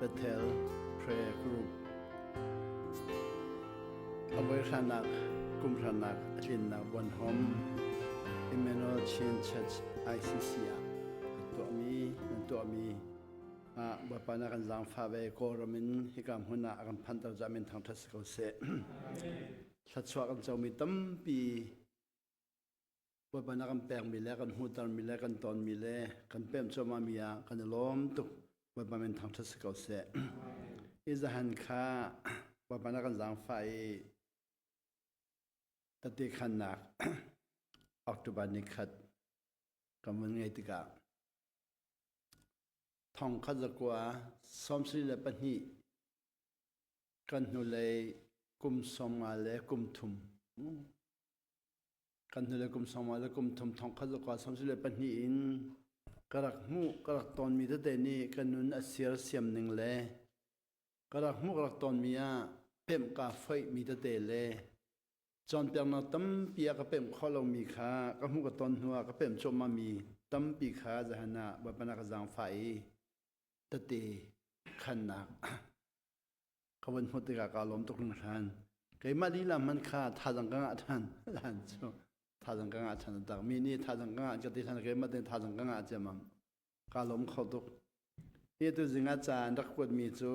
Bethel Prayer Group a voihranak kumhranak a tlinnak Bonhom Emmanuel Chin Church ICC ah kan tuahmi nan tuahmi ah Bawipa na kan zaangfah ve Kawlram in hika hmun ah a kan phanter ca min thangṭhat si ko seh. Thluachuah kan comi tampi Bawipa na kan pekmi le kan hmuhtermi le kan tonmi le kan pemh cuahmahmi ah kan i lawm tuk. Bawipa min thangṭhat si ko seh. Hi zahan kha Bawipa na kan zaangfah i tete khannak October ni khat kan vun ngei tikah thong khat zakua 72 kan hnulei kum 50 le kum thum Kan hnulei kum sawmnga le kum thum thong khat zakua 72 in ka rak hmuh ka rak tonmi tete nih ka nun a siarsiam ning le ka rak hmuh ka rak tonmi ah pemh kaa foihmi tete le cawnpiaknak tampi ah ka pemh khawh lomi kha ka hmuh ka ton hnu ah ka pemh cuahmahmi tampi kha zahan ah Bawipa na ka zaangfah i tete khannak ka van hmuh tikah kaa lawm tuk hringhran. Keimah lila hmanh kha thazang ka ngah ṭhan. Hlan cu thazang ka ngah ṭhan tak. Mi nih thazang ka ngah ka ti hlan keimah tein thazang ka ngah ciammam. Kaa lawm kho tuk. Hi tu zing ah ca an rak kuatmi cu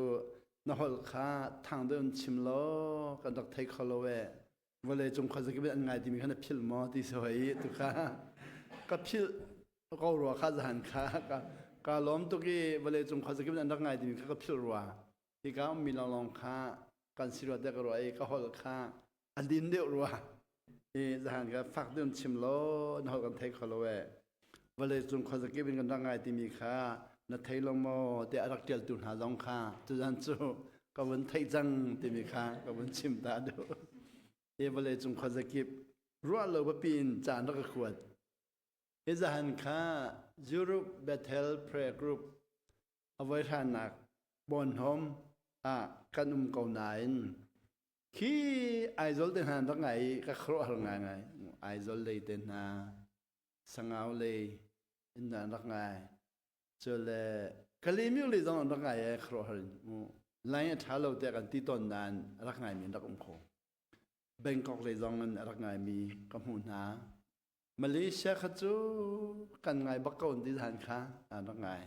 na holh kha thang deuh in chim law kan rak thei kho lo ee. Vawlei cung khuazakip in an ngai timi kha na philh maw ti si hoi tu kha ka philh ko rua kha zahan kha ka lawm tuk i vawlei cung khuazakip in an rak ngai timi kha ka philh rua. Hika ummi lawnglawng kha kan si rua tiah ka ruah i ka holh kha a din deuh rua. I zahan ka fak deuh in chim law na holh kan thei kho lo ee. Vawlei cung khuazakip in kan rak ngai timi kha na thei lo maw tiah a rak ṭialtu hna zong kha tuzan cu ka vun theih cang timi kha ka vun chim ta duh. Hi vawlei cung khuazakip ruah lo papi in caan rak ka kuat. Hi zahan kha Europe Bethel Prayer Group a voihranak Bonhom ah kan um ko nain khi Aizawl te hna rak ngai i ka khuaruahhar ngaingai. Aizawl lei te hna, Sangau lei in an rak ngai. Cule Kalymyo lei zong an rak ngai i khuaruahhar in mu. Line a ṭha lo tiah kan ti tawn nain a rak ngaimi an rak um kho. Bangkok lei zong in a rak ngaimi ka hmuh hna. Malaysia kha cu kan ngai bak ko an ti than kha an rak ngai.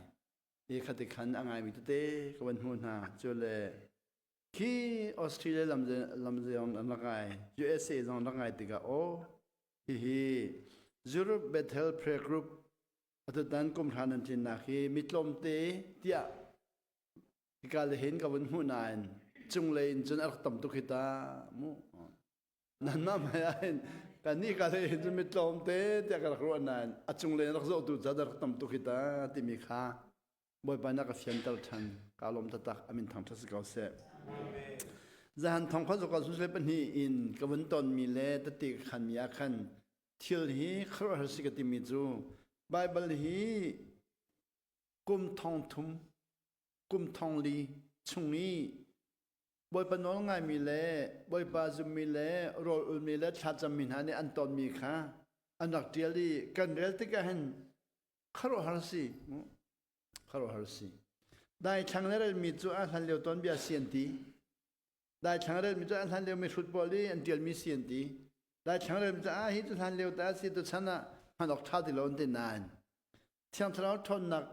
Hi kha ti khan a ngaimi tete ka van hmuh hna. Cule khi Australia lam lam zong an rak ngai, USA zong an rak ngai tikah aw hihi Europe Bethel Prayer Group atutan kum hra nan tlinnak hi mi tlawmte tiah hika le hin ka vun hmuh nain cunglei in cun a rak tam tuk hi ta mu nanmah hmai ah hin kannih ka le hin cun mi tlawmte tiah ka rak ruah nain a cunglei in rak zohtu ca rak tam tuk hi ta timi kha Bawipa na ka fianter ṭhan ka lawm taktak amin thangṭhat si ko seh zahan thong kho zokal sun pahnih in ka vun tonmi le tete ka khanmi ah khan thil hi khuaruahhar si ka timi cu Baibal hi kum thong thum kum thong li chung i Bawipa nawl ngaimi le Bawipa zummi le rawl ulmi le thlacammi hna nih an tonmi kha an rak ṭial i kan rel tikah hin khuaruahhar si khuaruahhar si daithlang le relmi cu a hlan lio tuanbia si an ti daithlang relmi cu a hlan lio mihrut pawl i an ṭialmi si an ti daithlang relmi cu a hi cu hlan lio ta si tu chan ah hman awk ṭha ti lo an ti nain Thiang Thlarau ṭhawnnak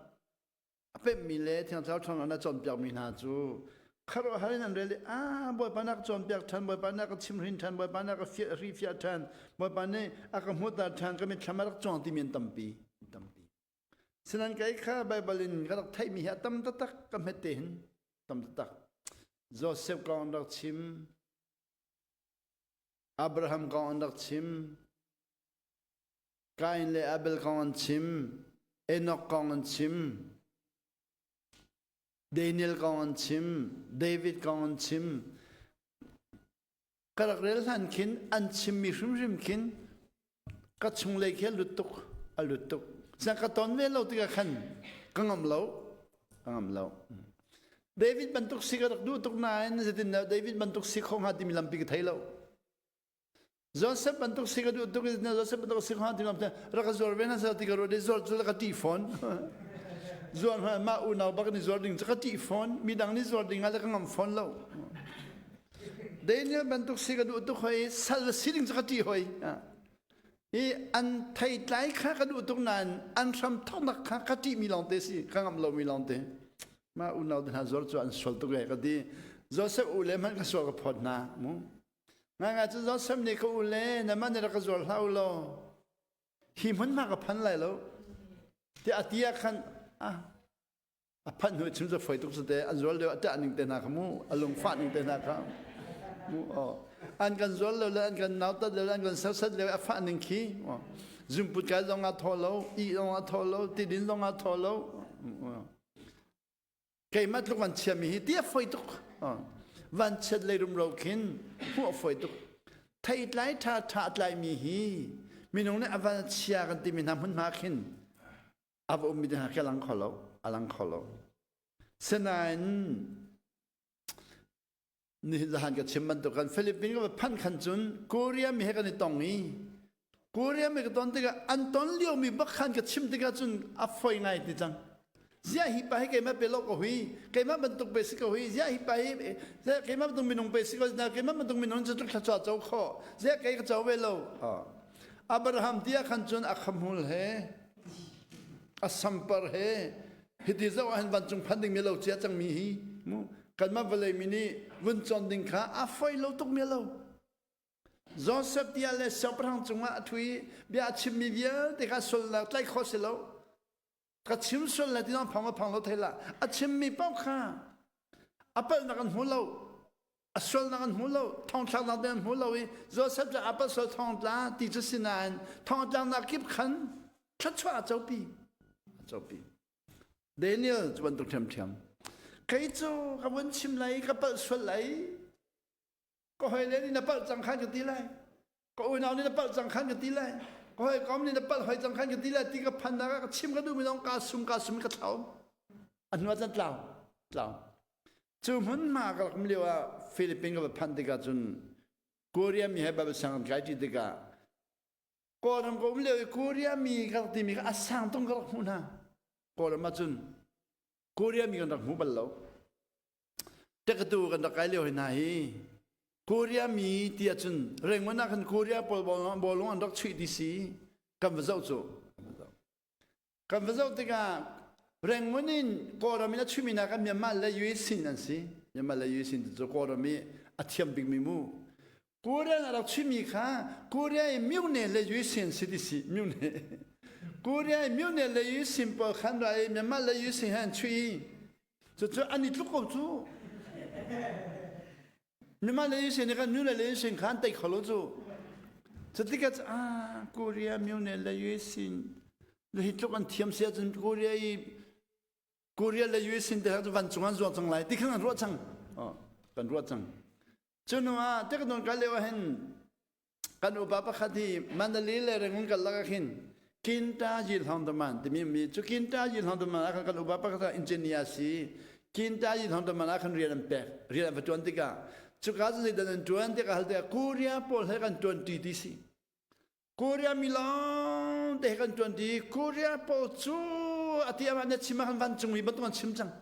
a pemhmi le Thiang Thlarau ṭhawnnak na cawnpiakmi hna cu khuaruahhar in an rel i ah Bawipa na ka cawnpiak ṭhan Bawipa na ka chimhrin ṭhan Bawipa na ka fiah hri fiah ṭhan Bawipa nih a ka hmuhter ṭhan ka mitthlam a rak cuang timi an tampi tampi sinan kei kha Baibal in ka rak theihmi hi a tam taktak ka hmet te hin tam taktak Joseph kong an rak chim Abraham kong an rak chim Kain le Abel kong an chim, Enoch kong an chim, Daniel kong an chim, David kong an chim. Ka rak rel hlan khin an chimmi hrimhrim khin ka chunglei khi a lut tuk, a lut tuk. Siang ka ton ve lo tikah khan ka ngam lo, ka ngam lo. David bantuk si ka rak duh tuk nain zeitin David bantuk si kho hnga timi lampi ka thei lo. Joseph bantuk si ka duh tuk i Joseph bantuk si hnga ti rak ka zuar ve na sa ti ka ruat i zuar cu ka ti fawn. Zuar hna mah unau bak nih zuar ding cu ka ṭih fawn. Midang nih zuar ding ah le ka ngam fawn lo. Daniel bantuk si ka duh tuk hoi, sal si ding cu ka ṭih hoi. I an theitlai kha ka duh tuk nain an hram thawknak kha ka ṭihmi lawngte si, ka ngamh lomi lawngte. Mah unau te hna zuar cu an sual tuk e ka ti. Joseph u le hmanh ka sual ka phawt hna. Mu. Ngai cu Joseph nih ka u le na man rak ka zuar hlah u law hi hmunhma ka phan lai lo tiah a ti ah khan ah a phanh hnu chim cu foi tuk cu te an zual lio a ṭah ning te hna kha mu a lungfah ning te hna kha mu aw an kan zual lo le an kan nautat lo le an kan serset lio a fah ning khi zumput kai zong ah thaw lo i zong ah thaw lo tidin zong ah thaw lo keimah tluk van chiami hi ti a foi tuk van chiat lei rumro khin hmuh a foi tuk theitlai ṭha ṭha tlaimi hi minung nih a van chia kan timi hna hmunhma khin a va ummi hna khi a lang kho lo a lang kho lo sinain nihin zahan ka chim bantuk kan Philippines ka phanh khan cun Korea mi he kan i tong i Korea mi ka ton tikah an ton lio mi bak khan ka chim tikah cun a foi ngai ti cang ziah hi pa hi keimah pe lo ko hui keimah bantuk pe si ko hui ziah hi pa hi keimah bantuk minung pe si ko keimah bantuk minung cu thluachuah co kho ziah kei ka co ve lo Abraham tia khan cun a khamhul he a sampar he hiti zoh ah hin vancung phan ding mi lo cia cangmi hi mu kanmah vawlei mi nih vun cawn ding kha a foi lo tuk mi lo Joseph tia le siangpahrang cungah a ṭhu i bia a chimmi vialte kha sualnak tlaih khawh si lo ka chim sual le ti zong phang phang lo thei la a chimmi paoh kha a palhnak an hmu lo a sualnak an hmu lo thongthlaknak te an hmu lo i Joseph cu a palh sual thongtla ti cu si nain thongtlaknak kip khan thluachuah a copi a copi Daniel cu bantuk ṭhiamṭhiam kei cu ka vun chim lai ka palh sual lai ka hawile nih na palh cang khan ka ti lai ka unau nih na palh cang khan ka ti lai ka hawikom nih na palh hoi cang khan ka ti lai ti ka phan nak ah ka chim ka duhmi zong kaa sum kaa sum ka thlau a hnu ah cun tlau tlau cu hmunhma ka rak um lio ah Philippines ka va phanh tikah cun Korea mi he Bible sang kan kai ṭi tikah Kawlram ka um lio i Korea mi ka rak timi kha a sang tung ka rak hmuh hna Kawlram ah cun Korea mi kan rak hmu bal lo Tekatu kan rak kai lio hna hi Korea mi ti ahcun Rangoon ah khan Korea pawl bawlung an rak chuih ti si kan va zoh cu kan va zoh tikah Rangoon in Kawlram in a chuihmi hna kha Myanmar le US in an si Myanmar le US in cu Kawlram i a thiam bikmi mu Korea a rak chuihmi kha Korea i myone le US in si ti si myone Korea i myone le US in pawl khan ra i Myanmar le US in han chuih Cucu an i tluk ko cu. Myanmar le sin kan nu le le sin khan tei kho lo cu. Cutikah ah Korea myone le US sin le hi tluk an thiam sia cun Korea i Korea le US sin te cu vancung an zuang cang lai ti khan an ruah cang. Oh, kan ruah cang. Cu ah te kan don kal lio hin kan upa pakhat hi Mandalay le Rangoon kal lakah khin Kinta Yi Hlongdaman timi mi cu Kinta Yi Hlongdaman ah khan kan upa pakhat ah engineer si Kinta Yi Hlongdaman ah khan rian an pek rian an va tuan tikah cuka cu zeidan an tuan tikah hal tikah Korea pawl he kan tuan ti ti si Korea mi lawng te he kan tuan ti Korea pawl cu ati amah na chim ah khan vancung mi bantuk an chim cang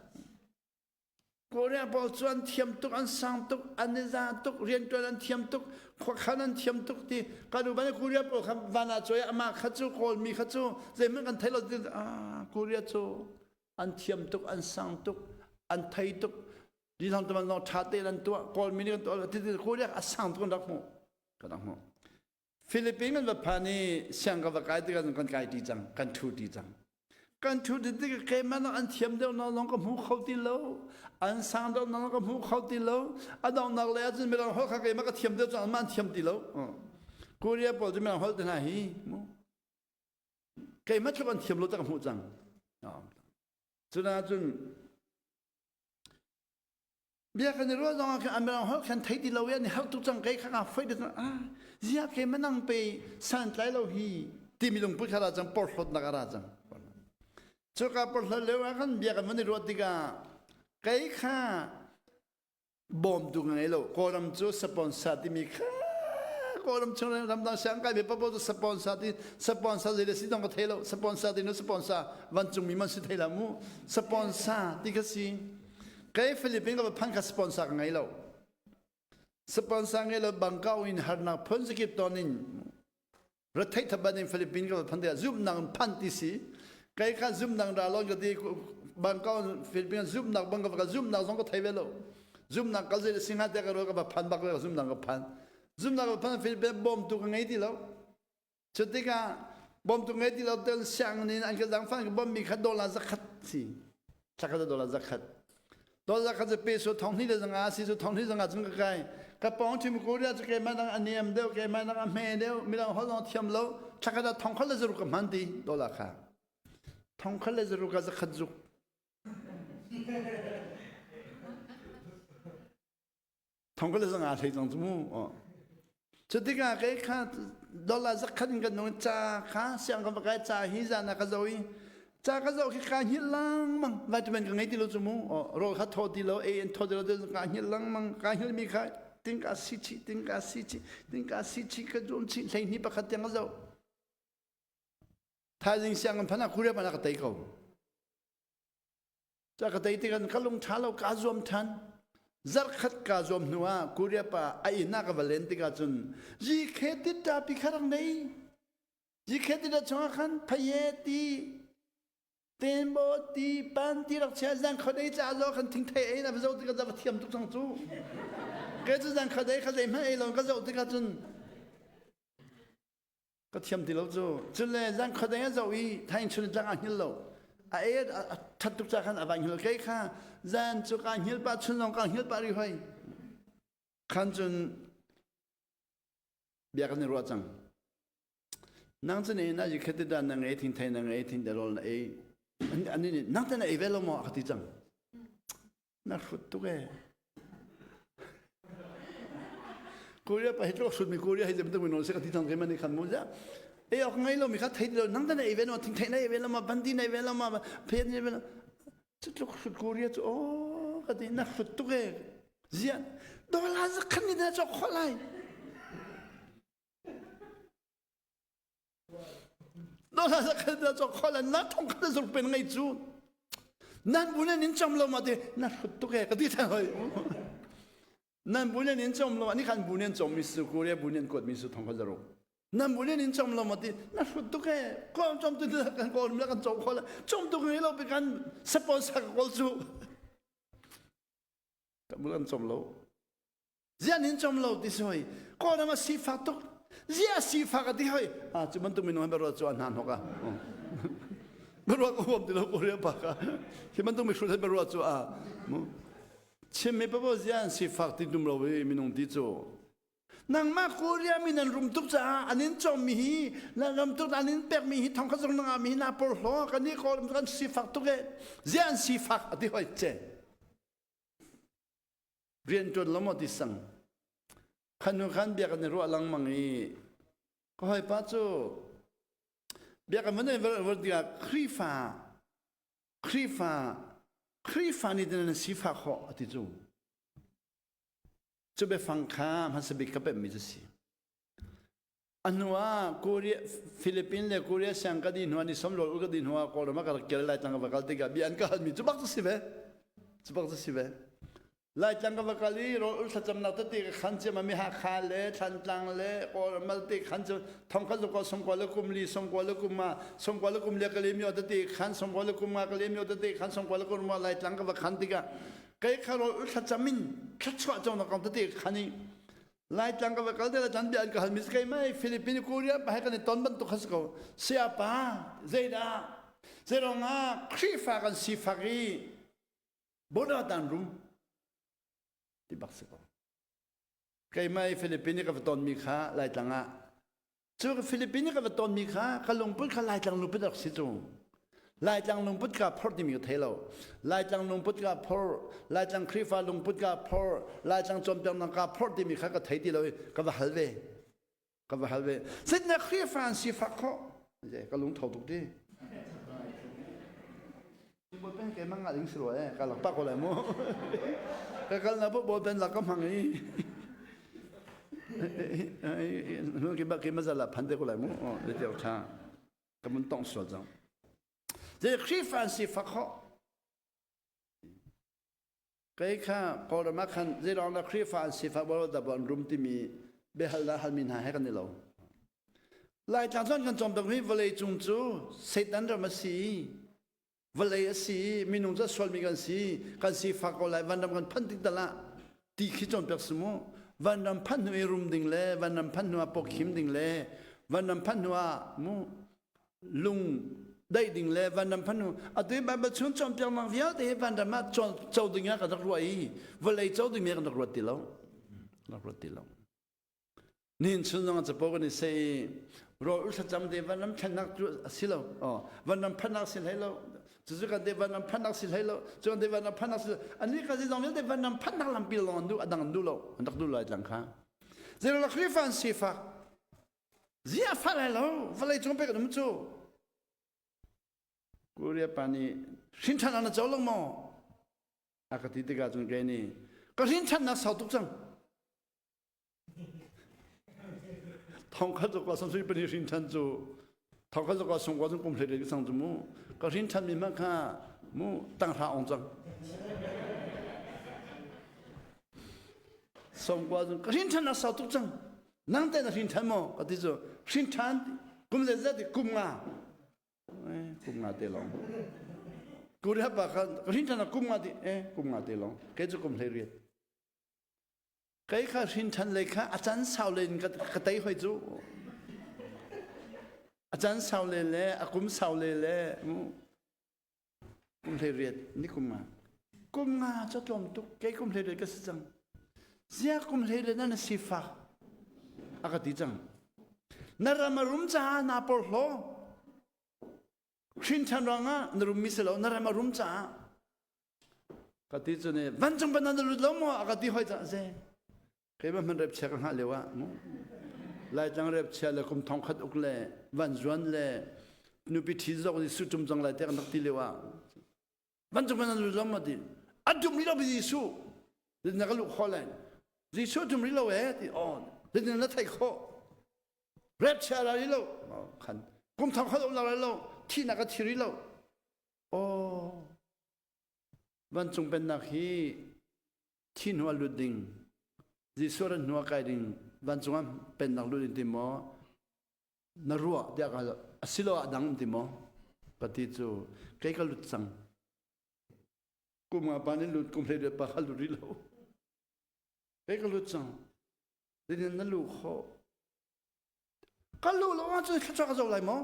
Korea pawl cu an thiam tuk, an sang tuk, an i za tuk, rianṭuan an thiam tuk, khuakhan an thiam tuk ti kan u ban Korea pawl kha van ah cawi amah kha cu Kawlmi kha cu zeihmanh kan thei lo ti ah Korea cu an thiam tuk, an sang tuk, an thei tuk. Di thong tuman zong ṭha tein an tuah, Kawlmi nih kan tuah ti ti Korea a sang tuk kan rak hmuh. Kan rak hmuh. Philippines kan va phan i siang ka va kai tikah kan kai ṭi cang, kan ṭhu ṭi cang. Kan ṭhu ṭi tikah keimah nak an thiam deuh nak zong ka hmu kho ti lo, an sang deuh nak ka hmu kho ti lo. A donghnak lei ahcun mirang holh kha keimah ka thiam deuh cang, anmah an thiam ti lo. Korea pawl cu mirang holh te hna hi mu. Keimah tluk an thiam lo tak ka hmuh cang. Cunaah cun bia kan i ruah zong ah khan amirang holh khan thei ti lo i an i harh tuk cang kei kha ka foi deuh ah zia ke manang pe santlai lo hi timi lungput kha ra cang porhlawtnak a ra cang cuka porhlawt lio ah khan bia kan van i ruah tikah kei kha bawmtu ka ngei lo kawlram cu sponsor timi kha. Kawlram chung ramdang siang kai mi papo cu sponsor ti sponsor zei le si dong ka thei lo sponsor ti nu sponsor vancung mi man si thei la mu sponsor ti ka si kei Philippines ka va phan kha sponsor ka ngei lo sponsor ngei lo bangkau in harnak phun zakip ton in Retheih thaban in Philippines ka phan tiah zumnak phan ti si. Kai kha zumnak ra lon ka ti Bangkok Philippines zumnak bang ka zumnak zong ka thei ve lo. Zumnak kal zei singa te ka ro ka va phan bak ka zumnak ka phan. Zumnak ka phan Philippines bom tu ka ngei ti lo. Cu tikah bom tu ngei ti lo tel siang nin an ka zang fan ka bom mi kha dollar zakhat si. Thla dollar zakhat. Dollar zakhat cu peso thong hnih le zanga si cu thong hnih zanga cun ka kai. Ka pawng ṭhim Korea cu keimah dang a niam deuh, keimah dang a hme deuh, midang holh zong thiam lo. Thla khat ah thong khat le zaruk ka hman ti dollar kha. Thong khat le zaruk ah zakhat zuk. Thong ka le zanga hlei cang cu mu. Cu tikah kei kha dollar zakhat in kan nung ca kha siang ka va kai ca hi zan ah ka zo i ca ka zo khi ka hngilh lengmang vitamin ka ngei ti lo cu mu rawl kha thaw ti lo ei in thaw ti lo ka hngilh lengmang ka hngilh mi kha ting ka si chi ting ka si chi ting ka si chi ka zum chi hlei hni pakhat tiang ka zo thaizing siang kan phana kuria pana ka tei ko Ca ka tei tikah ka lung ṭha lo kaa zuam ṭhan. Zarhkhat kaa zuam hnu ah Korea pa a inn ah ka va len tikah cun zikhe titta pi kha rak nei. Zikhe titta chungah khan phaye ti tenbo ti pan ti rak chia zan khodei ca zo khan thingthei ei na va zo tikah va thiam tuk cang cu. Ke cu zan khodei kha zeihmanh ei lo ka zoh tikah cun ka thiam ti lo cu cule zan khuadeng a zoh i thaing chun tlang a hngil lo a e a that tuk ca khan a vai hngil kei kha zan cu ka hngil pa chun zong ka hngil pa ri hoi khan cun bia kan i ruah cang nang cu ne na ji khati da na ngei thing thai na ngei thing da rol na ei ani nih nang te na ei ve lo maw a ka ti cang Na hrut tuk ee. Korea pa hi tluk hrut mi Korea hi bantuk mi non se ka ti thang ke man khan mu ja. E ok ngai lo mi kha thei lo nang ta na ei ve no thing thei na ei ve lo ma bandi na ei ve lo ma phe na ei ve lo. Cu tluk hrut Korea cu o ka ti na hrut tuk ee. Zian dola zakhan ni na chok kholai. Dola zakhat na cawk khol na thong khat zurk pen ngei cu nan bu nen in chom lo ma te na hrut tuk e ka ti than hoi nan bu nen in chom lo ani khan bu nen chom mi su Korea bu nen kuat mi su thong khat zaruk nan bu nen in chom lo ma ti na hrut tuk e ko chom tu kan ko la kan chom khol chom tuk ngai lo pe kan sponsor kol cu ka bu kan chom lo Ziah nin com lo ti si hoi. Kawlram a sifak tuk. Ziah sifak a ti hoi. Ah cu bantuk minung he biaruah cu a hna hnok ah. Biaruah ka huam ti lo Korea pa ka. Hi bantuk mihrut he biaruah cu a chim mi papo ziah an sifak ti dum lo i minung ti cu. Nangmah Korea mi nan rum tuk caah an in cawm mi hi nan ram tuk an in pek mi hi thong kha zong na ngah mi hi na porhlaw kan i Kawlram kan sifak tuk e. Ziah an sifak a ti hoi che. Rianṭuan lo maw ti sang. Khan hnu khan bia kan i ruah lengmang i ka hawipa cu bia kan van i tikah Khrihfa Khrihfa Khrihfa nih nan sifah khawh a ti cu. Cu biafang kha hmasa bik ka pemhmi cu si. A hnu ah Korea, Philippines le Korea siang ka dih hnu ah ni somlawl ul ka dih hnu ah Kawlram ah ka rak kir Laitlang ka va kal tikah bia an ka halmi cu bak cu si ve. Cu bak cu si ve. Laitlang ka va kal i rawl ul thlacamnak tete ka khan ciam mi Hakha le Thlantlang le Kawlram te khan cu thongkhat zukua songkua le kum li songkua le kum ma songkua le kum le ka le myo tete khan songkua le kum nga ka le myo tete khan songkua le kum ma Laitlang ka va khan tikah kai kha rawl ul thlacam in thluachuah cawnak kong tete khan i Laitlang ka va kal te Laitlang bia an ka hal mi kai mai Philippines Korea pa he kan i ton bantuk kha si ko saya pa zeidah zeirong ah Khrihfa kan sifak i border dan rum ti bak si ko keimah i Philippines ka va ton mi kha Laitlang ah Cu Philippines ka va tonmi kha ka lungput kha Laitlang lungput rak si cu. Laitlang lungput ka phor timi ka thei lo. Laitlang lungput ka phor, Laitlang Khrihfa lungput ka phor, Laitlang cawnpiaknak ka phor timi kha ka thei ti lo i ka va hal ve. Ka va hal ve. Zeitindah Khrihfa an sifak khawh? Ka lung tho tuk ti. Bawlpen ke mang ding si rua eh ka lak pa ko lai mu. Ka kal na bawlpen lak ka hmang i. Ki ba ki mazala phan te ko lai mu. Oh, le tiau tha. Ka mun tong sual cang. Zei Khrihfa an si fak ho. Kei kha Kawlram ah khan zeilawng dah Khrihfa an sifak bal dah an rum timi biahal dah halmi hna he kan i lo. Laitlang cun kan cawm bak mi vawlei cung cu Satan ram a si i vawlei a si i minung cu a sualmi kan si kan sifak ko lai vanram kan phanh tik tal ah ti khi cawnpiak si mu vanram phanh hnu i rum ding le vanram phanh hnu ah pawkhim ding le vanram phanh hnu ah mu lung daih ding le vanram phanu atu i Bible chung cawnpiaknak vialte hi vanram ah co ding ah kan rak ruah i vawlei co ding kan rak ruat ti lo rak ruat ti lo nin chun zong capo kan i sei i rawl ul thlacam te vanram thlennak cu a si lo vanram phannak si hlei lo cucu kan te vanram phannak si hlei lo cu kan te vanram phannak si ani ka zong vialte vanram phannak lampi lawng an duh a dang an duh lo an rak duh lo ai tlang kha zeiruang Khrihfa an sifak Ziah fa lai lo vawlei cung pek um cu. Korea pa nih hrinṭhan an co lo maw? A ka ti tikah cun kei nih ka hrinṭhannak sau tuk cang. Thong khat zok san sui pani hrinṭhan cu thong khat zok sung kwa cung kum hlei sang cu mu ka hrinṭhan mi hmanh kha mu tang hra ong cang. Song kwa cun ka hrinṭhannak sau tuk cang. Nang te na hrin ṭhan maw? Ka ti cu hrin ṭhan kum zeizat ti kum nga. Eh, kum nga te lawng. Korea pa kha ka hrin ṭhan kum nga ti eh kum nga te lawng. Kei cu kum hlei riat. Kei kha hrin ṭhan lei kha a can sau len ka, ka tei hoi cu. A can sau le le a kum sau le le Kum 18 ni kum nga. Kum nga cu tlawm tuk. Kei kum 18 ka si cang. Zia kum 18 na na sifak a ka ti cang. Na ram a rum caah naa porhlaw. Hrin ṭhan ruangah na rummi si lo, na ram a rum caah. Ka ti cu nih, vancung ban na lut lo maw? A ka ti hoi cah ze. Keimah hmanh rep chia ka hngah lio ah mu. Laitlang rep chia le kum thong khat uk le van zuan le nupi ṭhi zok nih su ṭum cang lai te kan rak ti lio ah vancung kan lu zong ma ti a ṭum rih lo bi Jesuh na ka luh khawh lai Jesuh ṭum rih lo eh ti on na theih khawh rep chia ra rih lo khan kum thong khat um la lo thihnak ka thi rih lo oh vancung pennak hi thi hnu ah lut ding Jesuh ran hnu ah kai ding vancung ah pennak lut ding ti maw na ruah tiah ka asiloah a dang ti maw ka ti cu kei ka lut cang kum nga pa nih lut kum hlei pa kha lut rih lo kei ka lut cang dinin na lu kho ka lu lo ahcun thluachuah ka zo lai maw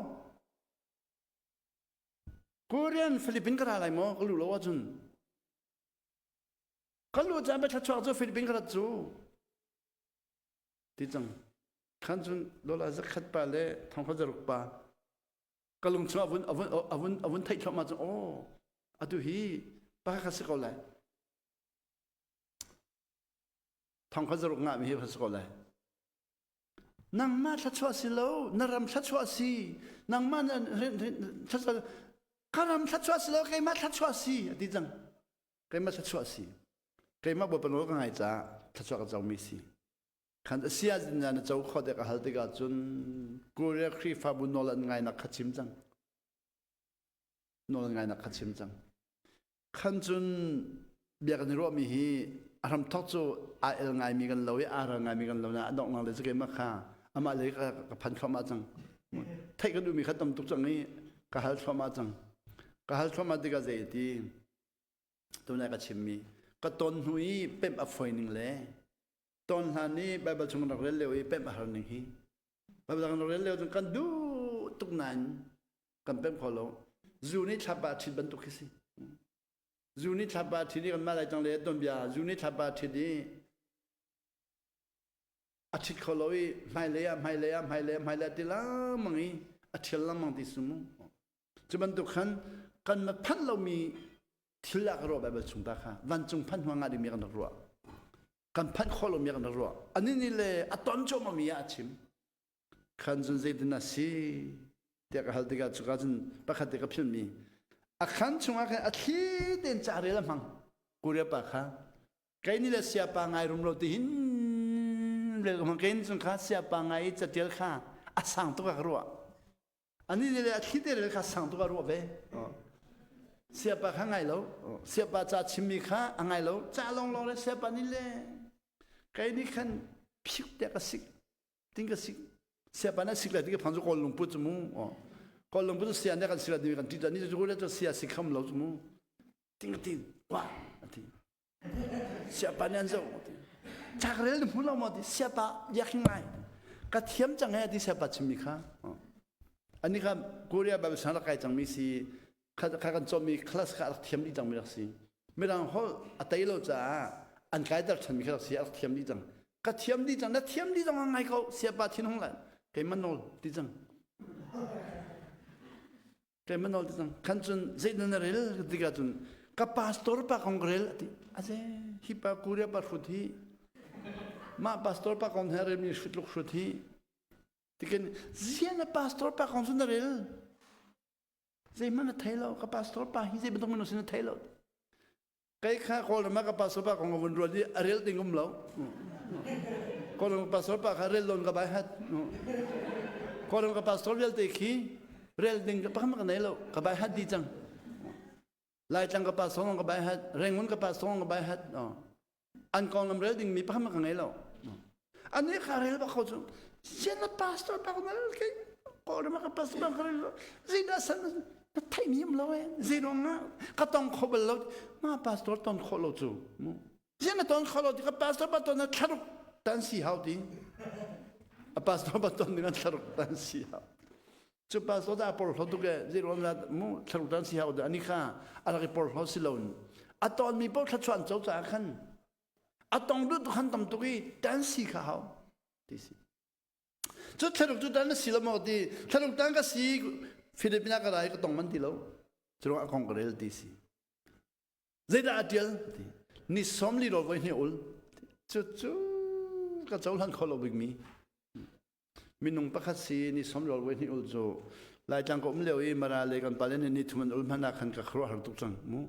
Korean Philippine ka ra lai maw ka lu lo ahcun Kan lu caan thluachuak cu Philippine ka rat cu ti cang khan cun lola zakhat pa le thongkhat zaruk pa ka lung chung avun avun avun avun theih thluahmah cun aw atu hi pa kha si ko lai thongkhat zaruk ngah mi hi si ko lai nangmah thluachuah si lo na ram thluachuah si nangmah na thluachuah ka ram thluachuah si lo keimah thluachuah si ati cang keimah thluachuah si keimah bawipa nawl ka ngai caah thluachuah ka comi si khan asia na na co kho dek a hal tikah cun Korea Khrihfabu nawl an ngainak kha chim cang nawl an ngainak kha chim cang khan cun bia kan i ruahmi hi a hramthok cu aa el ngaimi kan lo i aa ral ngaimi kan lo na a donghnak le cu keimah kha amah le ka ka phan thluahmah cang theih ka duhmi kha tam tuk cang i ka hal thluahmah cang ka hal thluahmah tikah zei ti tunai ka chimmi ka ton hnu i pemh a foi ning le ton hlan i Bible chung rak rel lio i pemh a har ning hi Bible kan rak rel lio cun kan duh tuk nain kan pemh kho lo zu nih thlapa a ṭhit bantuk khi si zu nih thlapa a ṭhit i kan mah lai cang le ton bia zu nih thlapa a ṭhit i a ṭhit kho lo i hmailei ah hmailei ah hmailei ah hmailei ah ti lengmang i a ṭhial lengmang ti si mu Cu bantuk khan kan ma phanh lomi thil ah ka ruah Baibal chung ta kha vancung phanh hnuah ngah dingmi kan rak ruah. Kan phanh khawh lomi kan rak ruah. Ani nih le a ton cuahmahmi ah a chim. Khan cun zeitin a si tiah ka hal tikah cuka cun pakhat te ka philhmi. A khan chungah khan a thli tein ca rel a hmang. Korea pa kha kei nih le siapa ngai rum lo ti hin rel ka hmang kein cun kha siapa ngai i catial kha a sang tuk a ka ruah. Ani nih le a thli te rel kha sang tuk a ruah ve. Siapa kha ngai lo. Siapa ca chimmi kha a ngai lo. Ca lawnglawng le siapa nih le kei nih khan phik te ka sik ting ka sik siapa na sik lai ti ka phang cu kawl lungput cu mu. Kawl lungput cu sia ne kan sik lai timi kan ti ni cu le cu sia si kham lo cu mu. Ting ti wa ati. Siapa nih an zoh. Ca ka rel na hmu lo maw ti siapa biakinn ngai. Ka thiam cang he ti siapa chimmi kha. Ani kha Korea Bible sang rak kai cangmi si kha kan cawmmi class kha rak thiam dih cangmi rak si. Mirang holh a tei lo caah an kaiter ṭhanmi kha rak si a rak thiam dih cang. Ka thiam dih cang na thiam dih zong ngai ko siapa thin hung lai keimah nawl ti cang. Keimah nawl ti cang khan cun zeidah na rel tikah cun ka pastor pa kong ka rel ati aze hi pa Korea pa hrut hi mah pastor pa kong he relmi hrut luk hrut hi tikin zian na pastor pa kong cu na rel zeihmanh na thei lo ka pastor pa hi zei bantuk minung si na thei lo Kei kha Kawlram ah ka pastor pa kong ka vun ruat i a rel ding um lo. Kawlram ka pastor pa kha rel lawn ka bai hat. Kawlram ka pastor vialte khi rel ding ka pakhat ka nei lo ka bai hat di cang. Laitlang ka pastor ka bai hat, Rangoon ka pastor ka bai hat. An konglam rel ding mi pakhat ka ngei lo. Ani kha rel bak ko cu. Sian na pastor pa ka rel ke Kawlram ka pastor pa ka rel lo. Zeidah san na theih mi um lo eh. Zei ruang ah ka tong kho bal lo. Ma pastor ton kho lo cu. Zian na ton kho lo ti ka pastor pa ton na thlaruk tan si hau ti. A pastor pa ton ding an thlaruk tan si hau. Cu pastor da porhlo tuk e zei ruang lah mu thlaruk tan si hau ani kha a rak i porhlo si lo a ton mi paoh thluachuah an co caah khan a tong duh tuk han tam tuk i tan si kha hau ti si cu thlaruk cu tan na si lo maw ti thlaruk tan ka si Philippines ka rai ka tong man ti lo cu a kong ka rel ti si zeidah a tial ti ni som li rawl voi hnih ul cu cu ka cohlan kho lo bik mi minung pakhat si ni som rawl voi hnih ul cu Laitlang ka um lio i Mara le kan pale nih ni thum an ul hmanh ah khan ka khuaruahhar tuk cang mu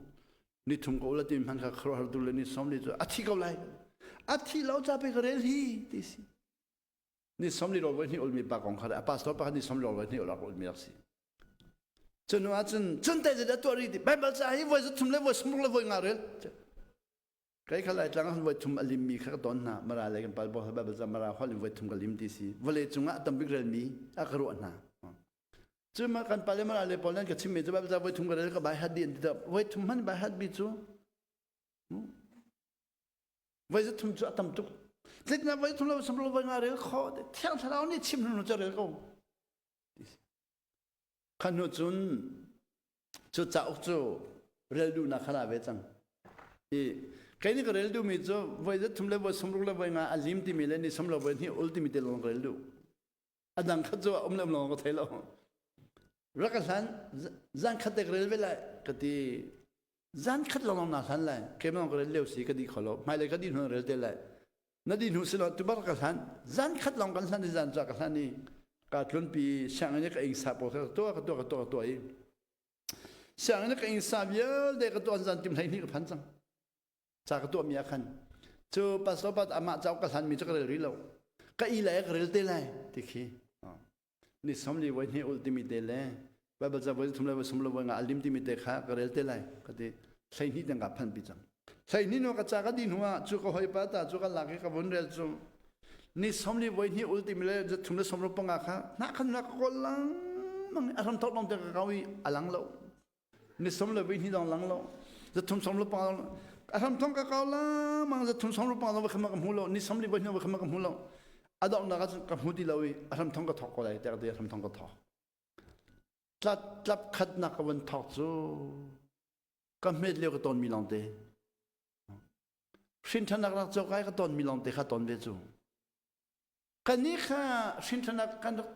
ni thum ka ul a ti hmanh kha khuaruahhar tuk le ni som li cu a thi ko lai a thi lo ca pe ka rel hi ti si ni som li rawl voi hnih ulmi pa kong kha a pastor pakhat ni som rawl voi hnih ul ulmi rak si cu nu ahcun cun te zeidah tuah rih ti Bible ca hi voi thum le voi sumruk le voi nga rel Kai kha Laitlang ah voi thum a limmi kha ka ton hna. Mara le kan pal Bible ca Mara holh in voi thum ka lim ti si. Vawlei cungah a tambik relmi a ka ruah hna. Cu ma kan pale Mara le pawl nan ka chimmi cu Bible ca voi thum ka rel ka bai hat di an ti voi thum hman bai hat bi cu voi za thum cu a tam tuk. Tlikna voi thum lo sam lo voi nga rel kho thiang thlarau nih chim hnu cu rel ko. Kha hnu cun cu cauk cu rel duhnak kha ra ve cang. I kei nih ka rel duhmi cu voi za thum le voi sawmruk le voi nga a lim timi le ni som lo voi hnih ul timi te lawng ka rel duh. A dang kha cu a um le um lawng ka thei lo. Rak ka hlan zan khat te ka rel ve lai ka ti. Zan khat lawng na hlan lai. Keimah ka rel lio si ka di kho lo. Hmailei ka di hnu rel te lai. Na di hnu si lo tubar ka hlan zan khat lawng kan hlan i zan ca ka hlan i ka tlunpi sianginn i ka ing sa pawl kha ka tuah ka tuah ka tuah ka tuah i sianginn i ka ing sa vialte ka tuah zan tim hlei hnih ka phan cang ca ka tuah mi ah khan cu pastor pat amah cauk ka hlan mi cu ka rel rih lo ka i lai ka rel te lai ti khi ni somli voi hnih ul timi te le Bible ca voi thum le voi sum le voi nga alim timi te kha ka rel te lai ka ti 12 dang ka phan pi cang 12 nu ka ca ka di hnu ah cu ka hoi pa ta cu ka lak i ka vun rel cu ni somli voi hnih ul timi le thum le somru panga kha na khan na ka kol lang mang a ram thok long te ka kau i alang lo ni som le voi hnih dong lang lo za thum som lu pang a hram thong ka kau la mang za thum som lu pang lo khama ka hmu lo ni som li voi hnih khama ka hmu lo a dong na ka hmu ti lo i a hram thong ka thok ko lai te ka hram thong ka thok tlat tlap khat na ka van thok cu ka hmet lio ka ton mi long te hrin thanak rak cho kai ka ton mi long te kha ton ve cu Kan nih kha hrinthanak kan rak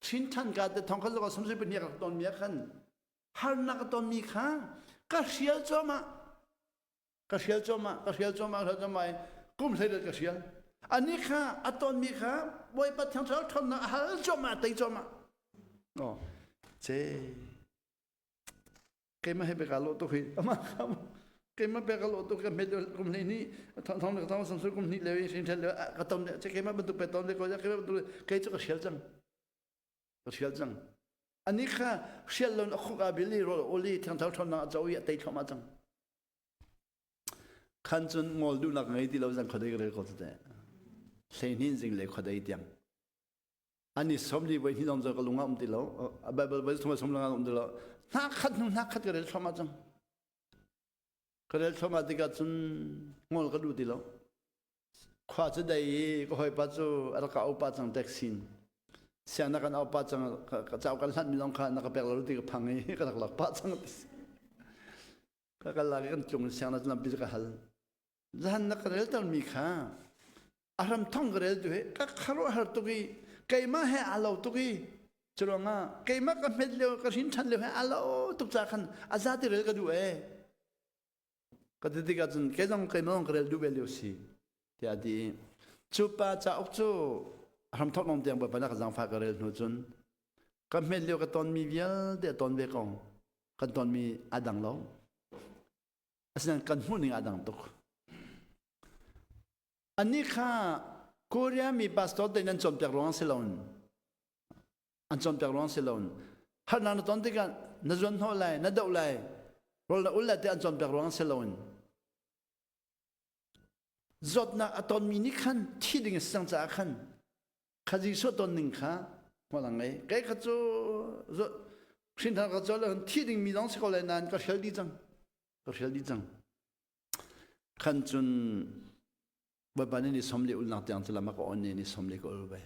hrinthan ka te thong kha zoka samsui pahnih rak ton mi ah khan harnak ka ton mi kha ka hrial cuahmah ka hrial cuahmah ka hrial cuahmah ka hrial cuahmah i kum hlei ka hrial ani kha a ton mi kha Bawipa Thiang Thlarau ṭhawnnak a hal cuahmah a tei cuahmah oh ce keimah he beka lo tuk hi amah kha. Keimah pek ka lawh tuk ka hmet kum hlei ni thong thong le thong sam kum hnih le hrin then le ka tom le che keimah bantuk pe tom le ko keimah bantuk kei cu ka hrial cang ka hrial cang ani kha hrial lon a khuk a bil i rol oli thiang thau thon nang a cho i a tei thom a cang khan cun ngol duhnak ngei ti lo zang khodei ka rel ko te hlei zing le khodei tiang ani som li voi hi zong ka lung ah um ti lo bible voi thum som lang um ti lo hna khat hnu hna khat ka rel thom a cang Ka rel thluahmah tikah cun ngol ka duh ti lo. Khua cu dei i ka hawipa cu a rak ka aupa cang taxi in. Siang na kan aupa cang ka cauk kan hlanhmi zong kha na ka pek lo ti ka phang i ka rak lak pah cang ti si. Ka kal lak i kan tlung siang na lampi cu ka hal. Zahan na ka reltermi kha a hram thong ka rel tu hi ka kharuahhar tuk i keimah he aa lo tuk i curuangah keimah ka hmet lio ka hrin ṭhan lio he aa lo tuk ca khan a za ti rel ka duh ee ka ti tikah cun kei zong keimah zong ka rel duh ve lio si tiah a ti i cu pa cauk cu hram thok nong tiang bawipa na ka zaangfah ka rel hnu cun ka hmet lio ka tonmi vialte a ton ve ko kan tonmi a dang lo asinain kan hmuh ning a dang tuk Anih kha Korea mi pastor te nan cawnpiak ruang si loin an cawnpiak ruang si loin harnak na ton tikah na zuan hnawh lai na doh lai rawl na ul lai ti an cawnpiak ruang si loin zawtnak a tonmi nih khan thi ding a si cang caah khan kha Jesuh ton ning kha hmual ang ngei kei kha cu hrinthar ka cawl thi ding mi zong si ko lai nain ka hrial dih cang ka hrial dih cang Khan cun Bawipa nih ni som li ulnak tiang cu lam a ka on i ni som li ka ul ve.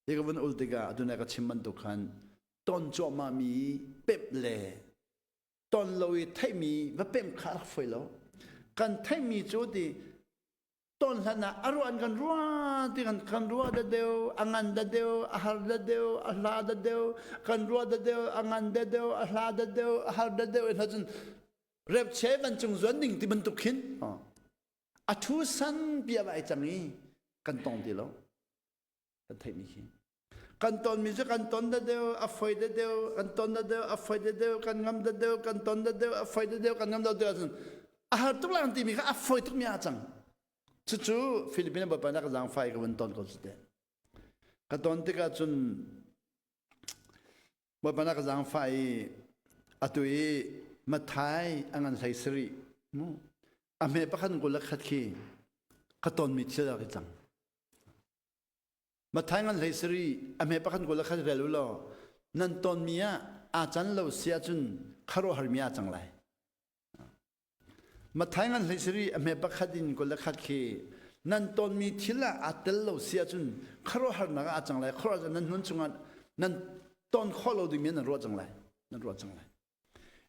Hi ka vun ul tikah atu nai ka chim bantuk khan ton cuahmah mi pemh le ton lo i theihmi va pemh kha a rak fawi lo. Kan theihmi cu ti ton hlan ah a ruah kan ruah ti kan kan ruah da deuh a ngan da deuh a har da deuh a hla da deuh kan ruah da deuh a ngan da deuh a hla da deuh a har da deuh hna cun repche vancung zuan ding ti bantuk khin a thu san pi a vai cang i kan tong ti lo kan theih mi khi kan ton mi cu kan ton da deuh a foi da deuh kan ton da deuh a foi da deuh kan ngam da deuh kan ton da deuh a foi da deuh kan ngam da deuh a har tuk lang ti mi kha a foi tuk mi a cang cucu Philippines bawipa na ka zaangfai ka vun ton ko cu te ka ton tikah cun Bawipa na ka zaangfah i atu i Matthai a ngan hlei sarih mu a hme pakhat 21 khi ka tonmi thil a rak i cang. Matthai ngan hlei sarih a hme pakhat 21 rel u law nan tonmi ah aa can lo si ahcun khuaruahharmi aa cang lai. Matthai ngan hlei sarih a hme pakhat in 21 khi nan tonmi thil ah aa tel lo si ahcun khuaruahharnak ah aa cang lai khuaruahhar nan nun chungah nan ton khawh lo dingmi nan ruah cang lai nan ruah cang lai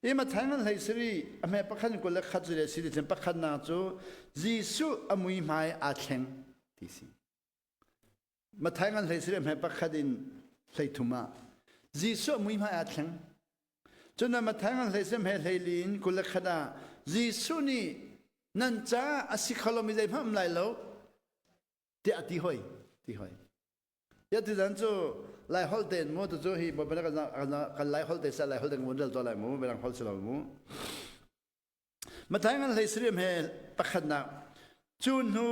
i Matthai ngan hlei sarih a hme pakhat in 21 cu le si cun pakhatnak cu Jesuh a muihmai aa thleng ti si Matthai ngan hlei sarih hme pakhat in hlei thum ah Jesuh muihmai aa thleng. Cun Matthai ngan hlei sarih hme hlei li in 21 ah Jesuh nih nan caah a si kho lomi zeihmanh um lai lo tiah a ti hoi ti hoi. Ya ti zan cu lai holh tein mu tu cu hi bawipa kan lai holh te sa lai holh te ngun dal to lai mu bilang holh si lo mu. Matthai ngan hlei sarih he pakhatnak cu hnu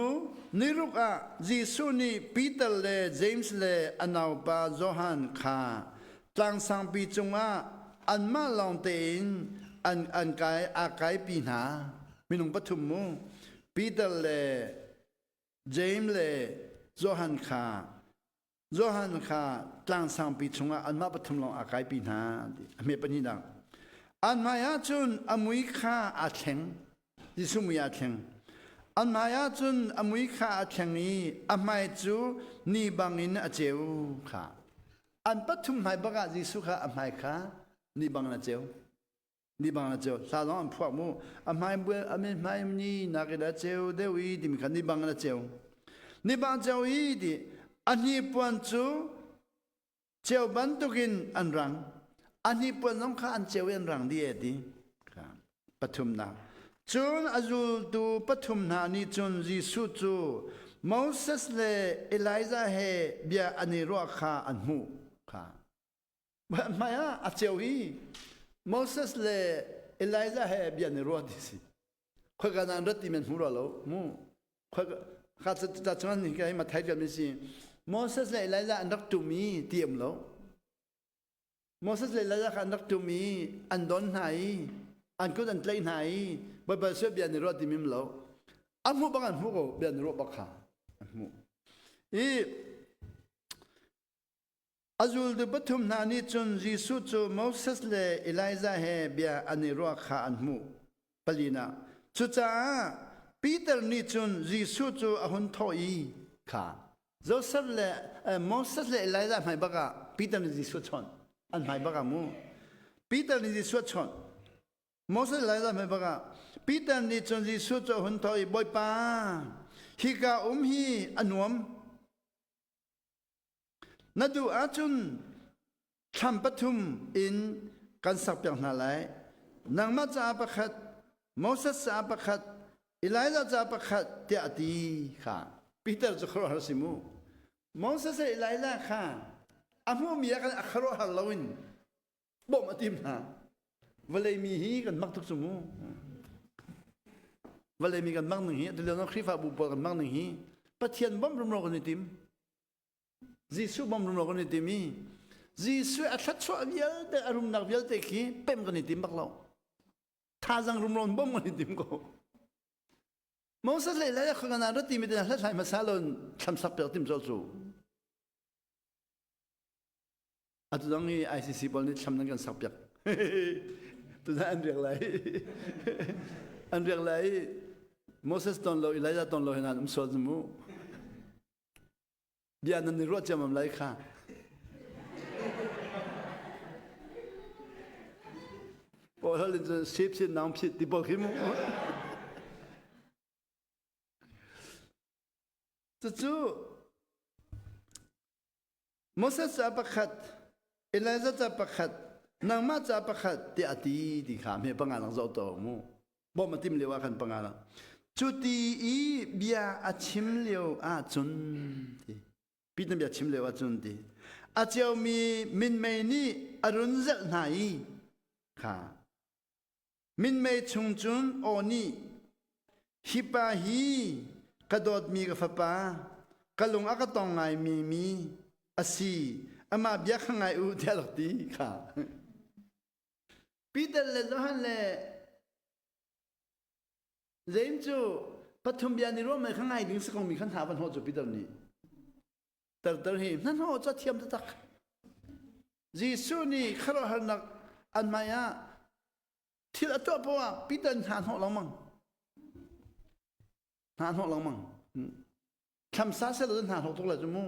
niruk ah Jesuh nih Peter le James le a naupa Johan kha tlang sangpi cungah anmah lawng tein an an kai aa kaipi hna minung pathum mu Peter le James le Johan kha Johan kha tlang sangpi chungah anmah pathum lawng aa kaipi hna a hme pahnihnak. An hmai ah cun a mui kha aa thleng. Jesuh mui aa thleng. An hmai ah cun a mui kha aa thleng i a hmai cu ni bangin a ceu kha. An pathum hmai bak ah Jesuh kha a hmai kha ni bangin a ceu. Ni bang a ceu hla zong an phuah mu a hmai bual a min hmai ni nakin a ceu deuh i timi kha ni bang a ceu ni bang ceu i ti a hnipuan cu ceu bantukin an rang a hnipuan zong kha an ceu i an rang dih e ti pathumnak cun a zultu pathum hna nih cun Jesuh cu Moses le Elijah he bia an i ruah kha an hmuh kha Hmai ah a ceu i Moses le Elijah he bia an i ruah ti si. Khoika nan rat ti men hmu rua lo mu. Kha ca chuan ni kai ma thai mi si. Moses le Elijah an rak tum i ti um lo. Moses le Elijah kha an rak tum i an don hna i an kut an tlaih hna i Baibal sui bia ni ruah ti mim lo. An hmuh bak an hmuh ko bia ni ruah bak kha an hmuh. I A zultu pathum hna nih cun Jesuh cu Moses le Elijah he bia an i ruah kha an hmuh. Palinak. Cucaah Peter nih cun Jesuh cu a hun thawh i kha Joseph le Moses le Elijah hmai bak ah Peter nih Jesuh a chawnh. An hmai bak ah mu. Peter nih Jesuh a chawnh. Moses le Elijah hmai bak ah Peter nih cun Jesuh cu a hun thawh i Bawipa, hika um hi a nuam. Na duh ahcun thlam pathum in kan sakpiak hna lai. Nangmah caah pakhat, Moses caah pakhat, Elijah caah pakhat tiah a ti kha. Peter cu khuaruahhar si mu. Moses le Elijah kha a hmuhmi ah khan a khuaruahhar loin bawmh a tim hna. Vawlei mi hi kan mak tuk cu mu. Vawlei mi kan mak ning hi, atu lio Khrihfabu pawl kan mak ning hi, Pathian bawmh rumro kan i tim. Jesuh bawmh rumro kan i tim i Jesuh a thluachuah vialte a rumnak vialte khi pem kan i tim bak lo. Thazang rumro in bawmh kan i tim ko. Moses le Elijah kha kana rat timi te hlathlai hmasa lo in thlamsak piak tim cu. Atu dang i ICC pawl nih thlam nan kan sak piak. Tuzan an riak lai. An riak lai. Moses ton lo, Elijah ton lo hin an um sual mu. Bia nan i ruah ciammam lai kha. Paul in cun sip sin naung phit ti pawl khi mu. Cucu Moses ca pakhat, Elijah ca pakhat, nangmah ca pakhat tiah a ti ti kha hme panga lang zoh to mu. Bawm a tim lio ah khan panga lang. Cu ti i bia a chim lio ahcun ti. Peter bia chim lio ahcun ti. A ceumi minmei nih a run zelh hna i kha Minmei chung cun aw nih, Hi pa hi ka dawtmi ka fapa, ka lung a ka tong ngaimi mi a si, amah bia kha ngai u tiah rak ti kha. Peter le Johan le James cu pathum bia ni ruah mei kha ngai ding si ko mi khan hna van hnawh cu Peter nih. Terter hi hnahnawh cu a thiam taktak. Jesuh nih khuaruahharnak an hmai ah thil a tuah poah ah Peter hna hnawh lengmang. Hna hnawh lengmang. Thlamsa sel hna hnawh tuk lai cu mu.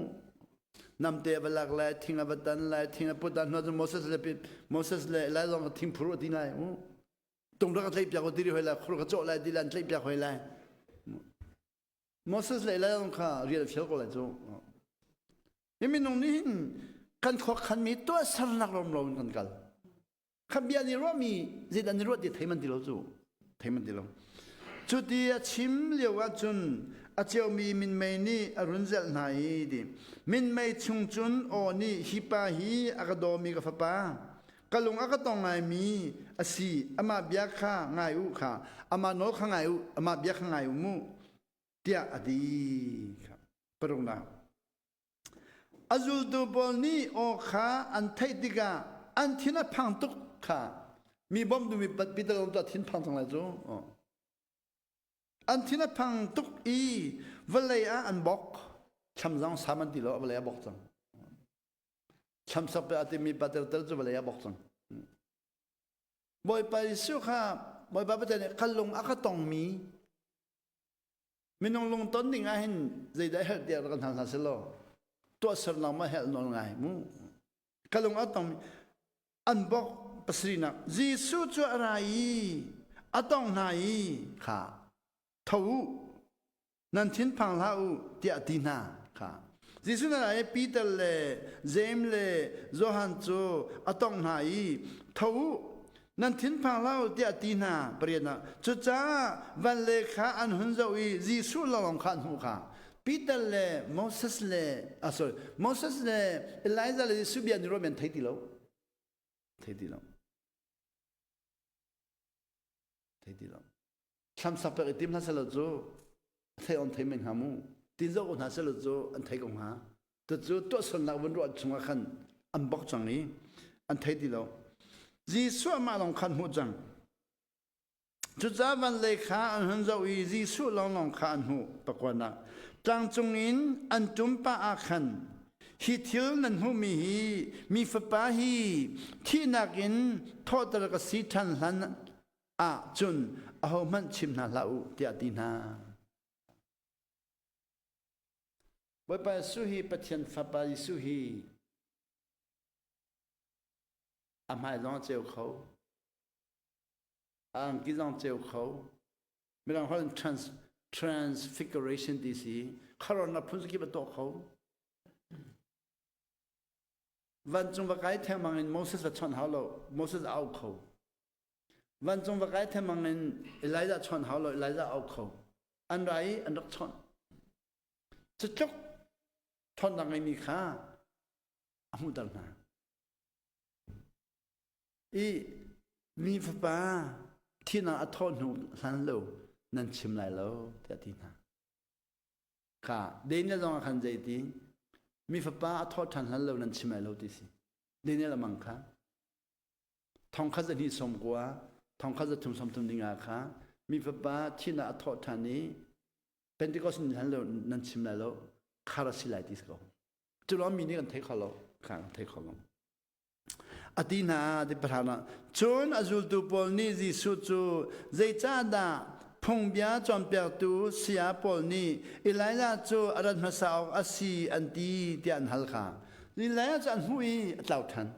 Namte a va lak lai, thing a va tan lai, thing a put hnu cun Moses le Moses le Elijah zong thing phur a ti lai. Tung rak ka tlaih piak u ti hoi lai, khur ka cawh lai ti lai, an tlaih piak hoi lai. Moses le Elijah kha rian a fial ko lai cu. Hi minung nih hin kan khuakhanmi tuahsernak rom lo in kan kal. Kha bia nih ruahmi zeidah ni ruah ti thei man ti lo cu. Thei man ti lo. Cu ti a chim lio ahcun a ceumi minmei nih a run zelh hna i ti. Minmei chung cun aw nih hi pa hi a ka dawmi ka fapa ka lung a ka tong ngaimi a si amah bia kha ngai u kha amah nawl kha ngai u amah bia kha ngai u mu tiah a ti kha paruknak a zultu pawl nih aw kha an theih tikah an thin a phang tuk kha mi bawmh duhmi Peter zong cu a thin phang cang lai cu an thin a phang tuk i vawlei ah an bok thlam zong sam an ti lo vawlei ah bok cang thlam sak pe a timi pa tel cu vawlei ah bok cang Bawipa Jesuh kha Bawipa Pathian nih ka lung a ka tongmi Minung lungton ding ah hin zeidah herh tiah rak kan hal hna selaw tuahsernak ma helh nawl ngai mu. Ka lung a tong an bok pasarihnak Jesuh cu a ra i a tong hna i kha tho u nan thinphang hlah u tiah a ti hna kha Jesuh na i Peter le Jeim le Johan cu a tongh hna i tho u nan thinphang hlah u tiah a ti hna pariat ah cucaah van le kha an hun zoh i Jesuh lawnglawng kha an hmuh kha Peter le Moses le ah sorry Moses le Elijah le Jesuh bia an i ruah men thei ti lo thei ti lo thei ti lo. Thlamsak pek i tim hlah selaw cu thei on thei men hnga mu. Tin zoh ko hna selaw cu an thei ko hnga. Cucu tuahsernak vun ruah chungah khan an bok cang i an thei ti lo. Jesuh amah lawng khan hmuh cang. Cucaah van lei kha an hun zoh i Jesuh lawnglawng kha an hmuh. Pakuanak tlang cungin an ṭum pah ah khan hi thil nan hmuhmi hi mi fapa hi thihnak in thawhter ka si ṭhan hlan ah cun ahohmanh chim hna hlah u tiah a ti hna. Bawipa Jesuh hi Pathian Fapa Jesuh hi a hmai zong a ceu kho, a angki zong ceu kho. Mirang holh in trans, transfiguration ti si. Kharawnak phun kip a tuah kho. Vancung va kai thengmang in Moses va chawnh hau lo, Moses a au kho. Vancung va kai thengmang in Elijah chawnh hau lo, Elijah au kho. An ra i an rak chawnh. Cutluk ṭhawnnak ngeimi kha a hmuhter hna. I mi fapa thihnak a thawh hnu hlan lo nan chim lai lo tiah a ti hna. Kha Daniel zong ah khan zei ti mi fapa a thawh ṭhan hlan lo nan chim lai lo ti si. Daniel a mang kha thongkhat zahnih sawm kua thongkhat zathum sawmthum dingah kha mi fapa thihnak a thawh ṭhan i Pentecost ni hlan lo nan chim lai lo khar a si lai ti si ko. Cu lawng mi nih kan thei kho lo. Kha kan thei kho lo. A ti hna ti pahra ah cun a zultu pawl nih Jesuh cu zeicahdah phungbia cawnpiaktu saya pawl nih Elijah cu a rat hmasa awk a si an ti tiah an hal kha. Elijah cu an hmuh i a tlau ṭhan.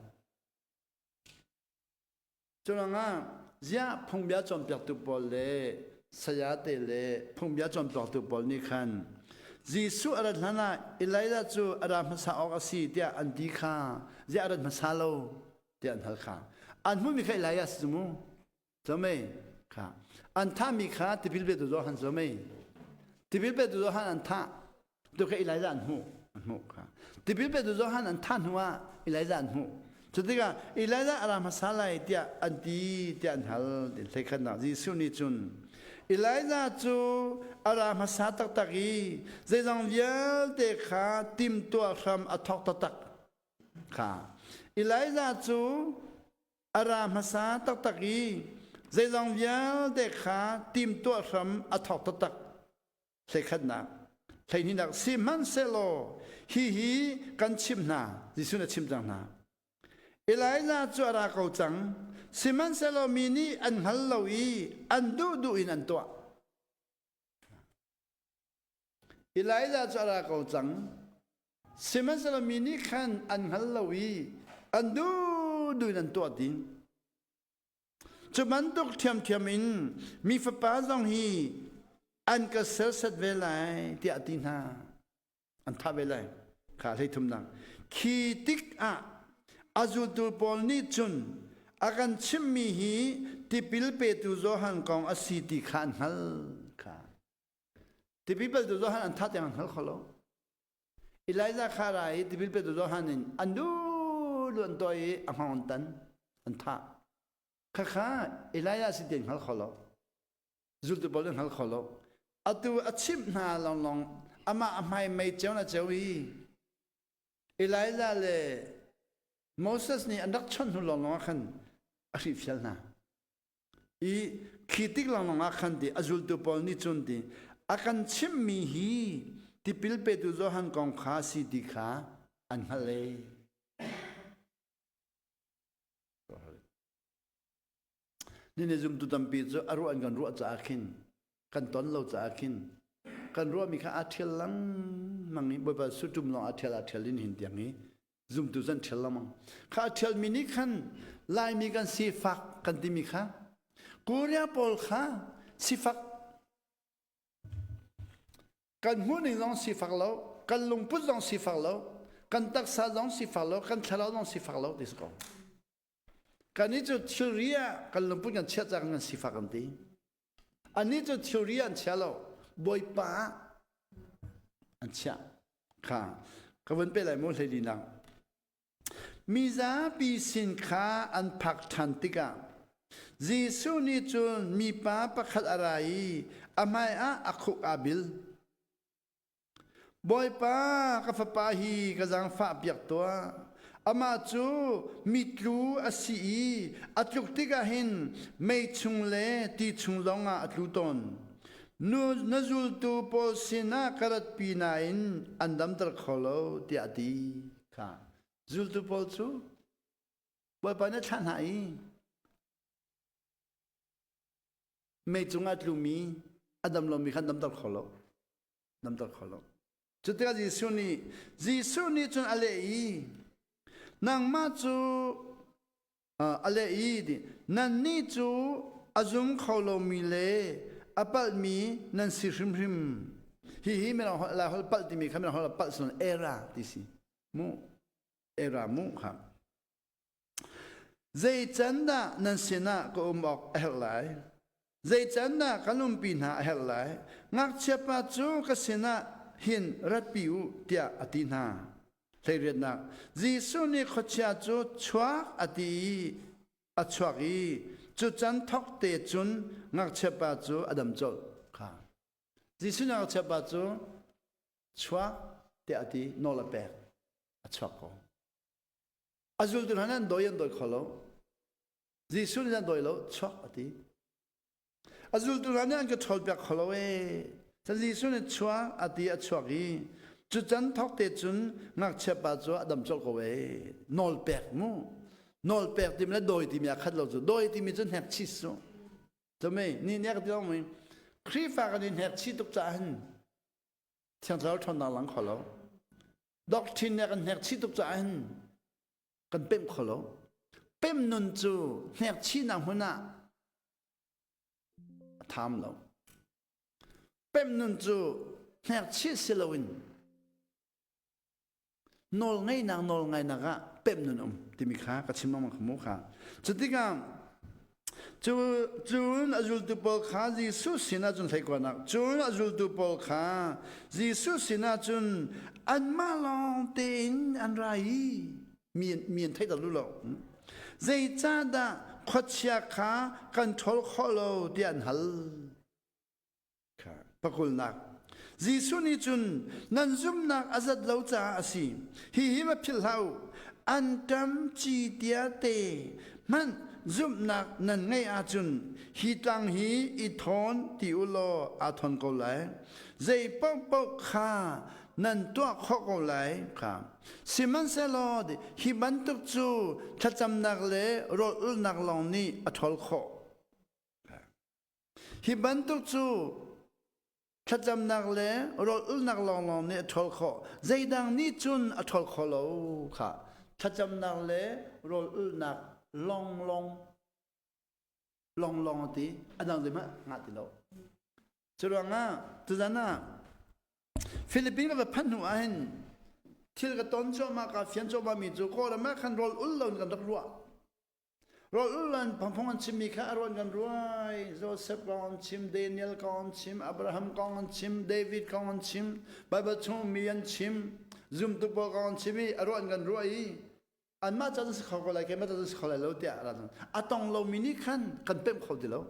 Curuangah ziah phungbia cawnpiaktu pawl le sayate le phungbia cawnpiaktu pawl nih khan Jesuh a rat hlan ah Elijah cu a ra hmasa awk a si tiah an ti kha ziah a rat hmasa lo tiah an hal kha. An hmuhmi kha Elijah si cu mu. Comei kha an thahmi kha tipil petu Johan comei. Tipil petu Johan an thah Tu kha Elijah an hmuh an hmuh kha. Tipil petu Johan an thah hnu ah Elijah an hmuh. Cu tikah Elijah a ra hmasa lai tiah an ti tiah an hal. Hleikhatnak Jesuh nih cun Elijah cu a ra hmasa taktak i zeizong vialte kha timhtuah hram a thawk taktak kha. Elijah cu a ra hmasa taktak i zeizong vialte kha timhtuah hram a thawk taktak. Hleikhatnak, hleihnihnak sihmanhsehlaw hihi kan chimh hna, Jesuh nih a chimh cang hna. Elijah cu a ra ko cang, sihmanhsehlaw mi nih an hngal lo i an duhduh in an tuah. Elijah cu a ra ko cang, sihmanhsehlaw mi nih khan an hngal lo i an duhduh in an tuah ding. Cu bantuk ṭhiamṭhiam in mi fapa zong hi an ka serset ve lai tiah a ti hna. An thah ve lai. Kha hleithumnak. Khi tik ah a zultu pawl nih cun a kan chimhmi hi tipil petu Johan kong a si ti kha an hngal kha. Tipil petu Johan an thah tiang an hngal kho lo. Elijah kha ra i tipil petu Johan in an duh an tuah i a hngawng an tan an thah. Khakha Elijah si ti hngal kho lo. Zultu pawl hngal kho lo. Atu a chimh hna lawnglawng amah a hmai mei ceu na ceu i Elijah le Moses nih an rak chawnh hnu lawnglawng ah khan a hrihfial hna. I khi tik lawnglawng ah khan ti a zultu pawl nih cun ti a kan chimhmi hi tipil petu Johan kong kha si ti kha an hngalh e. Nini zumtu tampi cu a ruah an kan ruah caah khin kan ton lo caah khin kan ruahmi kha aa ṭhial lengmang i Bawipa suṭum lawng aa ṭhial aa ṭhial in hin tiang i zumtu zan ṭhial lengmang. Kha a ṭhialmi nih khan Laimi kan sifak kan timi kha Korea pawl kha sifak kan hmuhning zong sifak lo, kan lungput zong sifak lo, kan taksa zong sifak lo, kan thlarau zong sifak lo ti si ko. Kannih cu thilri ah kan lungput kan chiah caah kan sifak kan ti. Annih cu thilri ah an chia lo, Bawipa ah an chiah. Kha ka vun pe lai mu hleilinak. Mi zapi sin kha an phak ṭhan tikah. Jesuh nih cun mipa pakhat a ra i a hmaiah a khuk aa bil. Bawipa, ka fapa hi ka zaangfahpiak tuah. Amah cu mitlu a si i a tluk tikah hin mei chung le ti chung zongah a tlu tawn. Nu, na zultu pawl sinah ka ratpi nain an damter kho lo, tiah a ti. Kha zultu pawl cu Bawipa nih a thlah hna i mei cungah a tlumi a dam lomi kha an damter kho lo. Damter kho lo. Cu tikah Jesuh nih Jesuh nih cun a leh i nangmah cu a leh i nannih cu a zum kho lomi le a palhmi nan si hrimhrim. Hihi mirang holh Lai holh palh timi kha mirang holh palh si era ti si. Mu era mu kha. Zei can dah nan sinah ka um awk a herh lai? Zei can dah kan umpi hna a herh lai? Ngakchiapa cu ka sinah hin ratpi u tiah a ti hna. Hleiriatnak Jesuh nih khuachia cu chuak a ti i a chuak i cu can thawk te cun ngakchiapa cu a dam colh kha. Jesuh nih ngakchiapa cu chuak tiah a ti nawl a pek a chuak ko. A zultu hna nih an dawi an dawi kho lo. Jesuh nih an dawi lo, chuak a ti. A zultu hna nih an ka ṭhawlpiak kho lo ee. Cun Jesuh nih chuak a ti a chuak i cu can thawk te cun ngakchia pa cu a dam colh ko ee. Nawl pek mu. Nawl pek timi le dawi timi a khat lo cu. Dawi timi cu hnek chis cu. Cumi ni nek ti lo Khrihfa kan i hnek chih tuk caah hin Thiang Thlarau ṭhawnnak lang kho lo. Doctrine nih a kan hnek chih tuk caah hin kan pemh kho lo. Pemh nun cu hnek chihnak hmun ah a tham lo. Pemh nun cu hnek chih si loin nawl ngeihnak nawl ngainak ah pemh nun um timi kha ka chim lengmang kha mu kha. Cutikah Cu, cun a zultu pawl kha Jesuh sinah cun hleikuanak cun a zultu pawl kha Jesuh sinah cun anmah lawng tein an ra i mi, mi an theih lu lo. Zeicahdah khuachia kha kan ṭhawl khawh lo tiah an hal. Pakulnak Jesuh nih cun nan zumhnak a zat lo caah a si. Hihi va philh hlah u. Anṭam ci tiate hmanh zumhnak nan ngeih ahcun hi tlang hi i thawn ti u law aa thawn ko lai. Zei paohpaoh kha nan tuah khawh ko lai kha. Sihmanhsehlaw hi bantuk cu thlacamnak le rawl ulnak lawng nih a ṭhawl khawh. Hi bantuk cu thlacamnak le rawl ulnak lawnglawng nih a ṭhawl khawh. Zeidang nih cun a ṭhawl kho lo kha. Thlacamnak le rawl ulnak lawnglawng lawnglawng a ti. A dang zeihmanh ngah ti lo. Cu ruangah tuzan ah Philippines ka va phanh hnu ahhin thil ka ton cuahmah ka fian cuahmah mi cu Kawlram ah khan rawl ul lo in kan rak ruah. Rawl an phungphung an chimmi kha a ruan kan ruai. Joseph kong an chim, Daniel kong an chim, Abraham kong an chim, David kong an chim, Bible chung mi an chim, zumtu pawl kong an chim i a ruan kan ruah i anmah ca si kho ko lai, keimah ca si kho lai lo tiah a tong lomi nih khan kan pemh kho ti lo.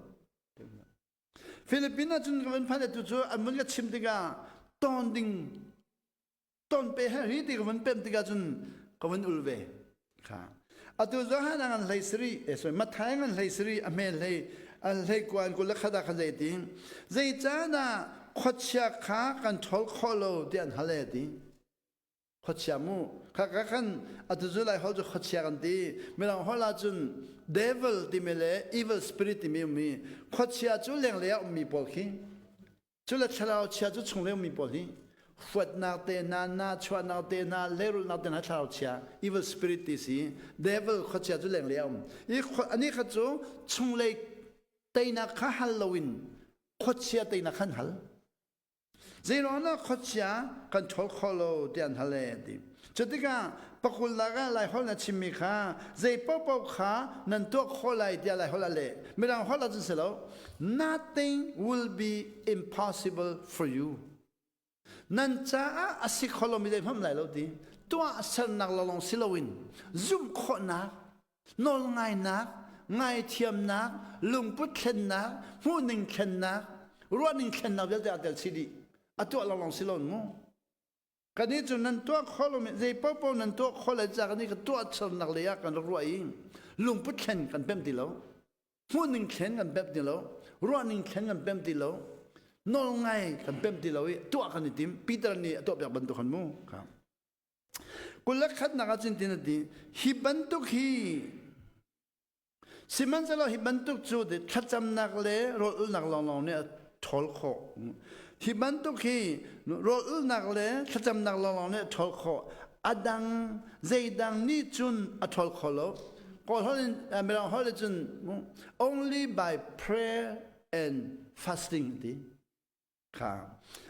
Philippines ah cun ka van phan tu cu an vun ka chim tikah ton ding ton pe he hi ti ka vun pem tikah cun ka vun ul ve kha atu Johan ngan hlei sari eh sorry Matthai ngan hlei sari a hme hlei an hlei kuan kul le khat ah khan zei ti zei caan ah khuachia kha kan ṭhawl khawh lo ti an hal e ti khuachia mu kha ka khan atu zu lai hol cu khuachia kan ti mirang hol ah cun devil timi le evil spirit timi ummi khuachia cu lenglei ah ummi pawl khi Cu le thlarau chia cu chung mi pawl hi huatnak te hna, nahchuahnak te hna, lehrulhnak te hna thlarau chia, evil spirit ti si, devil khuachia cu lenglei a um. I ani kha cu chunglei teinak kha hal loin khuachia teinak khan hal. Zeiruangah khuachia kan ṭhawl kho lo ti an hal e ti. Cutikah pakulnak ah Laiholh na chimmi kha zei paohpaoh kha nan tuah khawh lai tiah Laiholh a leh. Mirang holh ahcun si lo. Nothing will be impossible for you. Nan caah a si kho lomi zeihmanh lai lo ti. Tuah sernak lawng si loin zumh khawhnak, nawlngainak, ngaithiamnak, lungput thlennak, hmuhning thlennak, ruahning thlennak vialte aa tel chih dih. A tuah lawnglawng si lo mu. Kannih cu nan tuah khawh lomi zei paohpaoh nan tuah khawh lai caah kannih ka tuah sernak lei ah kan rak ruah i lungput thlen kan pemh ti lo. Hmuhning thlen kan pemh ti lo. Ruahning thlen kan pemh ti lo. Nawl ngai kan pemh ti lo i tuah kan i tim. Peter nih a tuah piak bantuk khan mu. 21nak ah cun tin a ti hi bantuk hi sihmanhsehlaw hi bantuk cu thlacamnak le rawl ulnak lawnglawng nih a ṭhawl khawh. Hi bantuk hi rawl ulnak le thlacamnak lawnglawng nih a ṭhawl khawh. A dang zeidang nih cun a ṭhawl kho lo. Kawl holh in Mirang holh in cun only by prayer and fasting ti. Kha.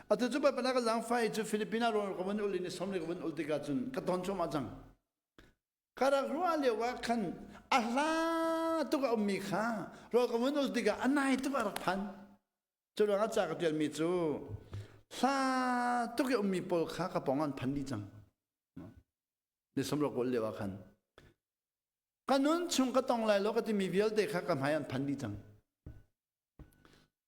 Atu cu Bawipa na ka zaangfah i cu Filipina rawl ka vun ul i ni som le ka vun ul tikah cun ka ton cuahmah cang. Ka rak ruah lio ah khan a hla tuk a ummi kha rawl ka vun ul tikah a nai tuk a rak phan. Cu ruangah ca ka ṭialmi cu hla tuk i ummi pawl kha ka pawng an phan dih cang. Ni 60 ul lio ah khan ka nun chung ka tong lai lo ka timi vialte kha ka hmai an phan dih cang.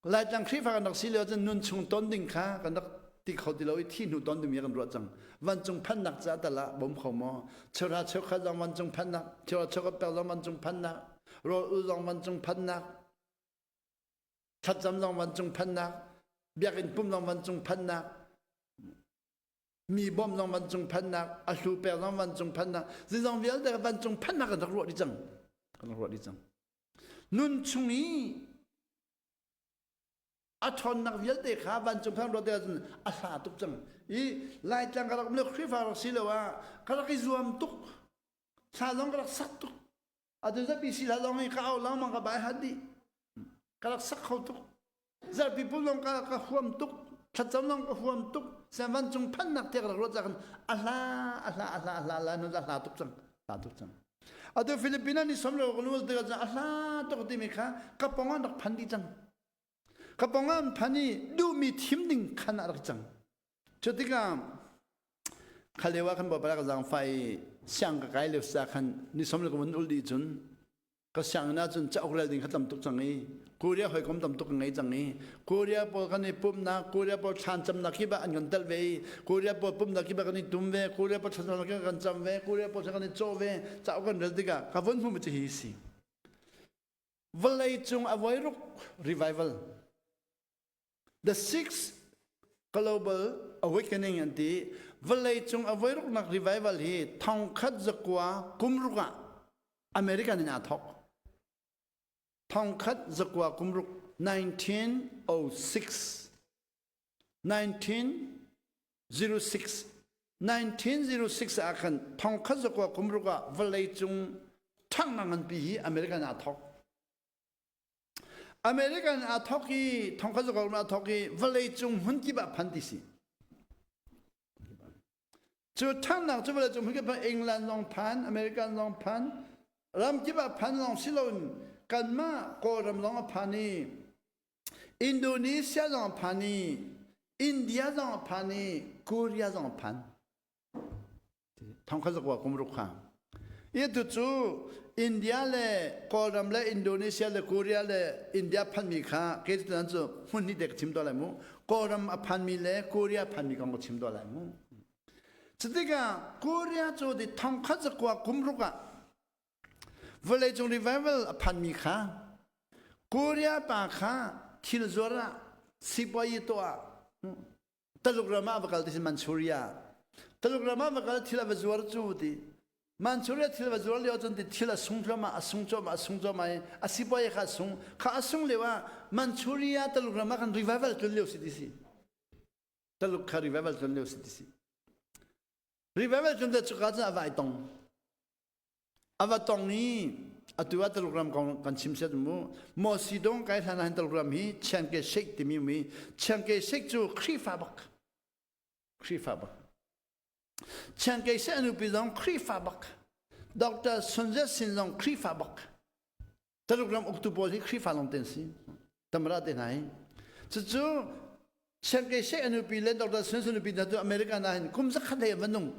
Laitlang Khrihfa kan rak si lio cun nun chung ton ding kha kan rak ti kho ti lo i thi hnu ton dingmi kan ruah cang. Vancung phannak ca tal ah bawm kho maw? Cheuhra cheukhat zong vancung phannak, cheuhra cheukhat pek zong vancung phannak, rawl ul zong vancung phannak, thlacam zong vancung phannak, biakinn pum zong vancung phannak, mi bawm zong vancung phannak, a hlu pek zong vancung phannak, zizong vialte vancung phannak kan rak ruah dih cang. Kan rak ruah dih cang. Nun chung i a ṭhawnnak vialte kha vancung phan ruat ahcun a hla tuk cang. I Laitlang ka rak um le Khrihfa rak si lo ah ka rak i zuam tuk. Thla zong ka rak sak tuk. Atu zapi si hla zong hi ka au lengmang ka bai hat dih. Ka rak sak kho tuk. Zarhpi pum zong ka ka huam tuk. Thlacam zong ka huam tuk. Sian vancung phannak te ka rak ruat cang a hla a hla a hla a hla a hla nun a hla tuk cang. Hla tuk cang. Atu Filipina ni som lo kan ul tikah cun a hla tuk timi kha ka pong an rak phan dih cang. Ka pong an phan i duhmi thim ding khan a rak cang. Cu tikah kha lio ah khan bawipa ka zaangfah i siang ka kai lio sa khan ni som le ka vun ul dih cun ka sianginn ahcun cauk rel ding kha tam tuk cang i Korea hawikom tam tuk ka ngei cang i Korea pawl kan i pumhnak Korea pawl thlan camnak kip ah an kan telh ve i Korea pawl pumhnak kip ah kan i tum ve Korea pawl thlacamnak kip ah kan cam ve Korea pawl kan i cawh ve cauk kan rel tikah ka von hmuhmi cu hi si vawlei cung a voiruk revival the sixth global awakening an ti vawlei cung a voiruknak revival hi 1900 kum ruk ah American in aa thawk 1906 kum 1906 1906 1906 ah khan 1900 kum ruk ah vawlei cung ṭhanghnak nganpi hi American aa thawk American aa thawk i 1900 aa thawk i vawlei cung hmun kip ah phan ti si Cu ṭhannak cu vawleicung hmunkip ah England zong phan, American zong phan, ramkip ah phan lawng si loin kanmah Kawlram zong a phan i Indonesia zong a phan i India zong a phan i Korea zong a phan. Thong kha zakwa kum ruk kha. I tu cu India le Kawlram le Indonesia le Korea le India phanmi kha kei cu cu hmun hnih te ka chim tuah lai mu. Kawlram a phanmi le Korea phanmi kong ka chim tuah lai mu. Cutikah Korea cu di thongkhat zakua kum ruk ah vawleicung revival a phanmi kha Korea pa kha thil zuar ah sipuayi tuah Taluk ram ah va kal ti si Manchuria Taluk ram ah va kal thil a va zuar cu ti Manchuria thil va zuar lio cun ti thil a sung cuahmah a sung cuahmah a sung cuahmah i a sipuayi kha a sung kha a sung lio ah Manchuria Taluk ram ah khan revival tlun lio si ti si Taluk kha revival tlun lio si ti si. Revival tlun te cuka cun a vai tong. A va tong i atu ah Taluk ram kong kan chim set mu. Mo si dong kai hlan ah Taluk ram hi Chiang Kai-shek timi mi Chiang Kai-shek cu Khrihfa bak. Khrihfa bak. Chiang Kai-shek nupi zong Khrihfa bak. Dr. Sun Yat-sen zong Khrihfa bak. Taluk ram uktu pawl hi Khrihfa lawng te an si. Tamara te hna hi. Cucu Chiang Kai-shek a nupi le Dr. Sun Sun nupi hna cu America na hin kum zakhat hlei an va nung.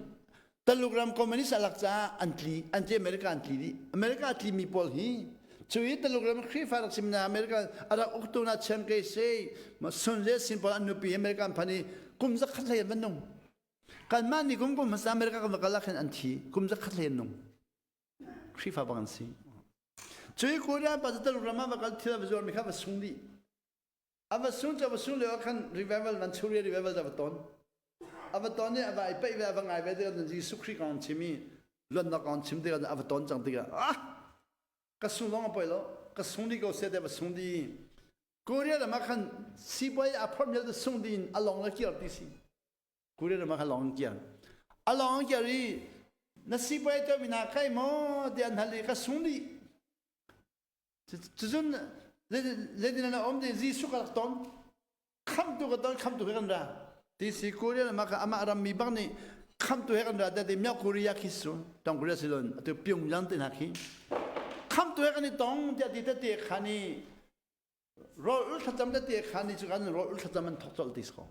Taluk ram communist a lak caah an tli, an tli America an tli dih. America a tlimi pawl hi Cu i Taluk ram Khrihfa rak sim na America a rak uktu na Chiang Kai-shek, Sun Yat-sen pawl an nupi America an phan i kum zakhat hlei an van nung. Kanmah nih kum kum hmasa America kan va kal ah khin an thi. Kum zakhat hlei an nung. Khrihfa bang an si. Cu i Korea pa cu Taluk ram ah va kal thil a va zuarmi kha va sung dih. A va sung cu a va sung lio ah khan revival Manchuria revival da va ton. A va ton i a va i peih ve a va ngai ve tikah Jesuh Khrih kong an chim i luatnak kong an chim tikah a va ton cang tikah ah ka sung lawng a poi lo ka sung dih ko seh te va sung dih. Korea ram ah khan sipuai a phorh mi sung dih in a long le kiar ti si. Korea ram ah khan long an kiar. A long an kiar i na sipuai to mi na kai maw ti an hal i ka sung dih. Cucun zeitin na um ti Jesuh ka rak ton. Khamtu ka ton, khamtu he kan ra. Ti si Korea ram ah amah rammi bak nih khamtu he kan ra te tiမြောက်Korea khi su tong Korea si lon atu Pyongyang te hna khi khamtu he kan i tong tiah ti tete khan i rawl ul thlacam tete khan i cu kan rawl ul thlacam an thok colh ti so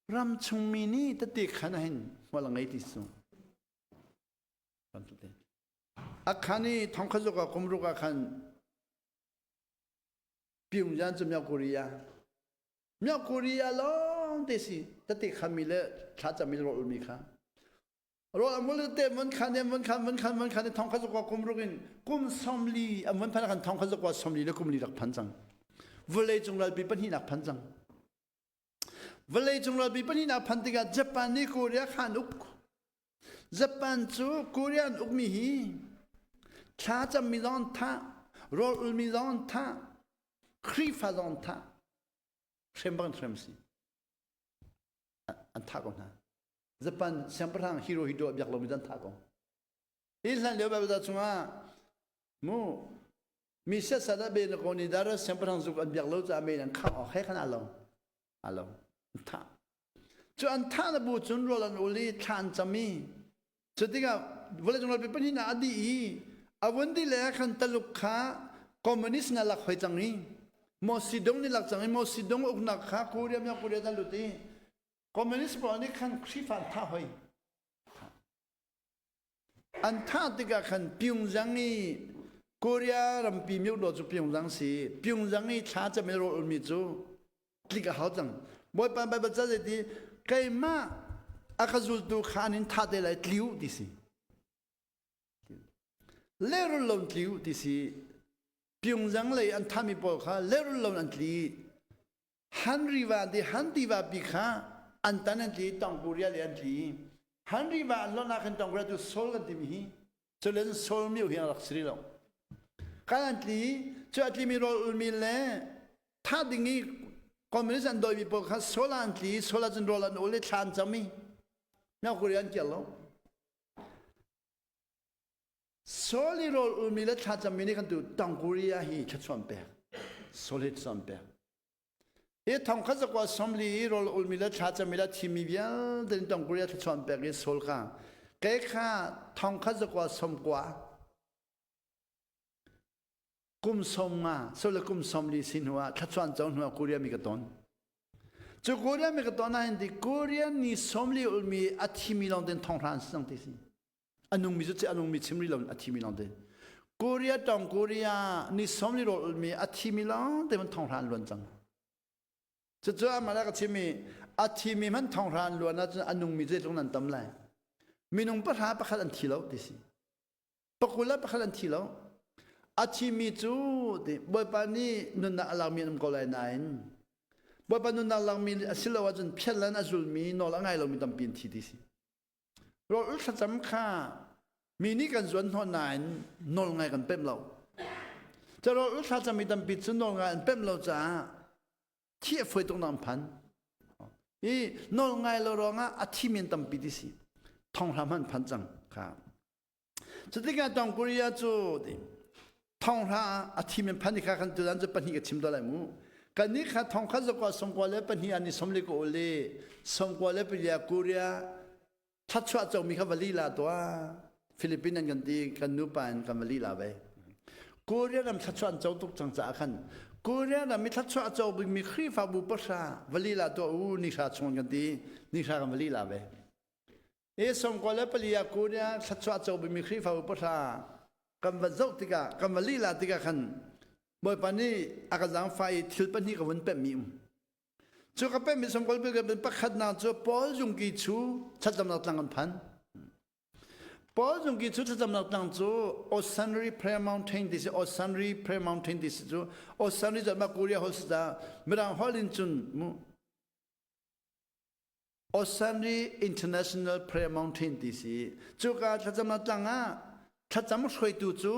ram chungmi nih tete khan hin hmual a ngei ti su A khan i thongkhat ah kum ruk ah khan Pyongyang cuမြောက်Koreaမြောက်Korea lawng te si tete khami le thlacami le rawl ulmi kha rawl an mul te mun khan ne mun khan mun khan mun khan thongkhat zakwa kum ruk in kum 40 an mun phan khan thongkhat zakwa 40 le kum li rak phan cang vawlei cung ralpi pahnihnak phan cang vawlei cung ralpi pahnihnak phan tikah Japan nih Korea khan uk Japan cu Korea an ukmi hi thla cammi zong an thah, rawl ulmi zong an thah, Khrihfa zong an thah. Hrem bang hrem si. An thah ko hna. Japan siangpahrang Hirohito a biak lomi an thah ko. Hi hlan lio Bible chungah mu mi siasat a be na ko ni dar siangpahrang zuk an biak lo caah men an khang awk he khan a lo. A lo. An thah. Cu an thah na bu cun rawl an ul i thla an cam i cu tikah vawleicung ralpi pahnihnak a dih i a vun dih le khan Taluk kha communist na lak hoi cang i Mao Zedong nih lak cang i Mao Zedong uknak kha Korea Myanmar Korea an lut i communist pawl nih khan Khrihfa an thah hoi. An thah tikah khan Pyongyang i Korea rampi myodaw cu Pyongyang si. Pyongyang i thla cam i rawl ulmi cu tlik a hau cang. Bawipa Baibal ca zeiti keimah a ka zultu kha an in thah te lai tliu ti si. Lerul lon tliu ti si. Pyongyang lei an thahmi pawl kha lerul lon an tli. Han riva ti han tiva pi kha an tan an tli tong Korea le an tli. Han riva an lon ah khan tong Korea tu Seoul kan timi hi culen Seoul miu hi an rak si lo. Kan an tli cu a tlimi rawl ulmi le tha ding i communist an doi mi pawl kha Seoul an tli Seoul ah cun rawl an ul i thla an cam i North Korea an kial lo. Seoul i rawl ulmi le thla cammi nih kan tu tong Korea hi thluachuah an pek. Seoul hi thluachuah an pek. Hi thongkhat zakua 40 i rawl ulmi le thlacammi le thimi vialte in tong Korea thluachuah an pek i Seoul kha kei kha thongkhat zakua 90 kum 50 Seoul le kum 40 si hnu ah thluachuah an co hnu ah Korea mi ka ton. Cu Korea mi ka ton ah hin ti Korea ni 40 ulmi a thimi lawng ten thong hra an si cang ti si. A nungmi cu a nungmi chim rih lo a thimi lawng te. Korea tong Korea ni 40 rawl ulmi a thimi lawng te man thong hra an luan cang. Cucu amah ka chim i a thimi hmanh thong hra an luan ahcun a nungmi zeitluk nan tam lai. Minung pahra pakhat an thi lo ti si. Pakul ah pakhat an thi lo. A thimi cu ti Bawipa nih nunnak a lakmi an um ko lai nain Bawipa nunnak lakmi a si lo ahcun phiatlan a zulmi nawl a ngai lomi tampi an thi ti si. Rawl thlacam kha mi nih kan zuan hnawh nain nawl ngai kan pemh lo. Cu rawl thlacam mi tampi cu nawl ngai an pemh lo caah thi a fawi tuk nak an phan. I nawl ngai lo ruangah a thi men tampi ti si. Thonghla hmanh phan cang kha. Cutikah Tong Korea cu thonghla a thi men phan i kha kan tutan cu pahnih ka chim to lai mu. Kan nih kha thong khat zakua songkua le pahnih an i somli ko uli songkua le palia Korea thlatchuah comi kha vali la tua Philippines an kan ti kan nupa in kan vali la ve. Korea ram thlatchuah an co tuk cang caah khan Korea ram i thlatchuah a co bikmi Khrihfabu pahra vali la tua u ni hra chung kan ti ni hra kan vali la ve. Hi 94 ah Korea thluachuah co bikmi Khrihfabu pahra Kan va zoh tikah, kan va lila tikah khan Bawipa nih a ka zaangfah i thil pahnih ka vun pemhmi um. Cu ka pemhmi sangkol bil pakhatnak cu Paul Zungki chu thlacamnak tlang kan phan. Paul Zungki chu thlacamnak tlang cu Osanri Prayer Mountain ti si Osanri Prayer Mountain ti si cu Osanri cu mah Korea holh si ta Mirang holh in cun mu Osanri International Prayer Mountain ti si. Cuka thlacamnak tlang ah thlacam hruaitu cu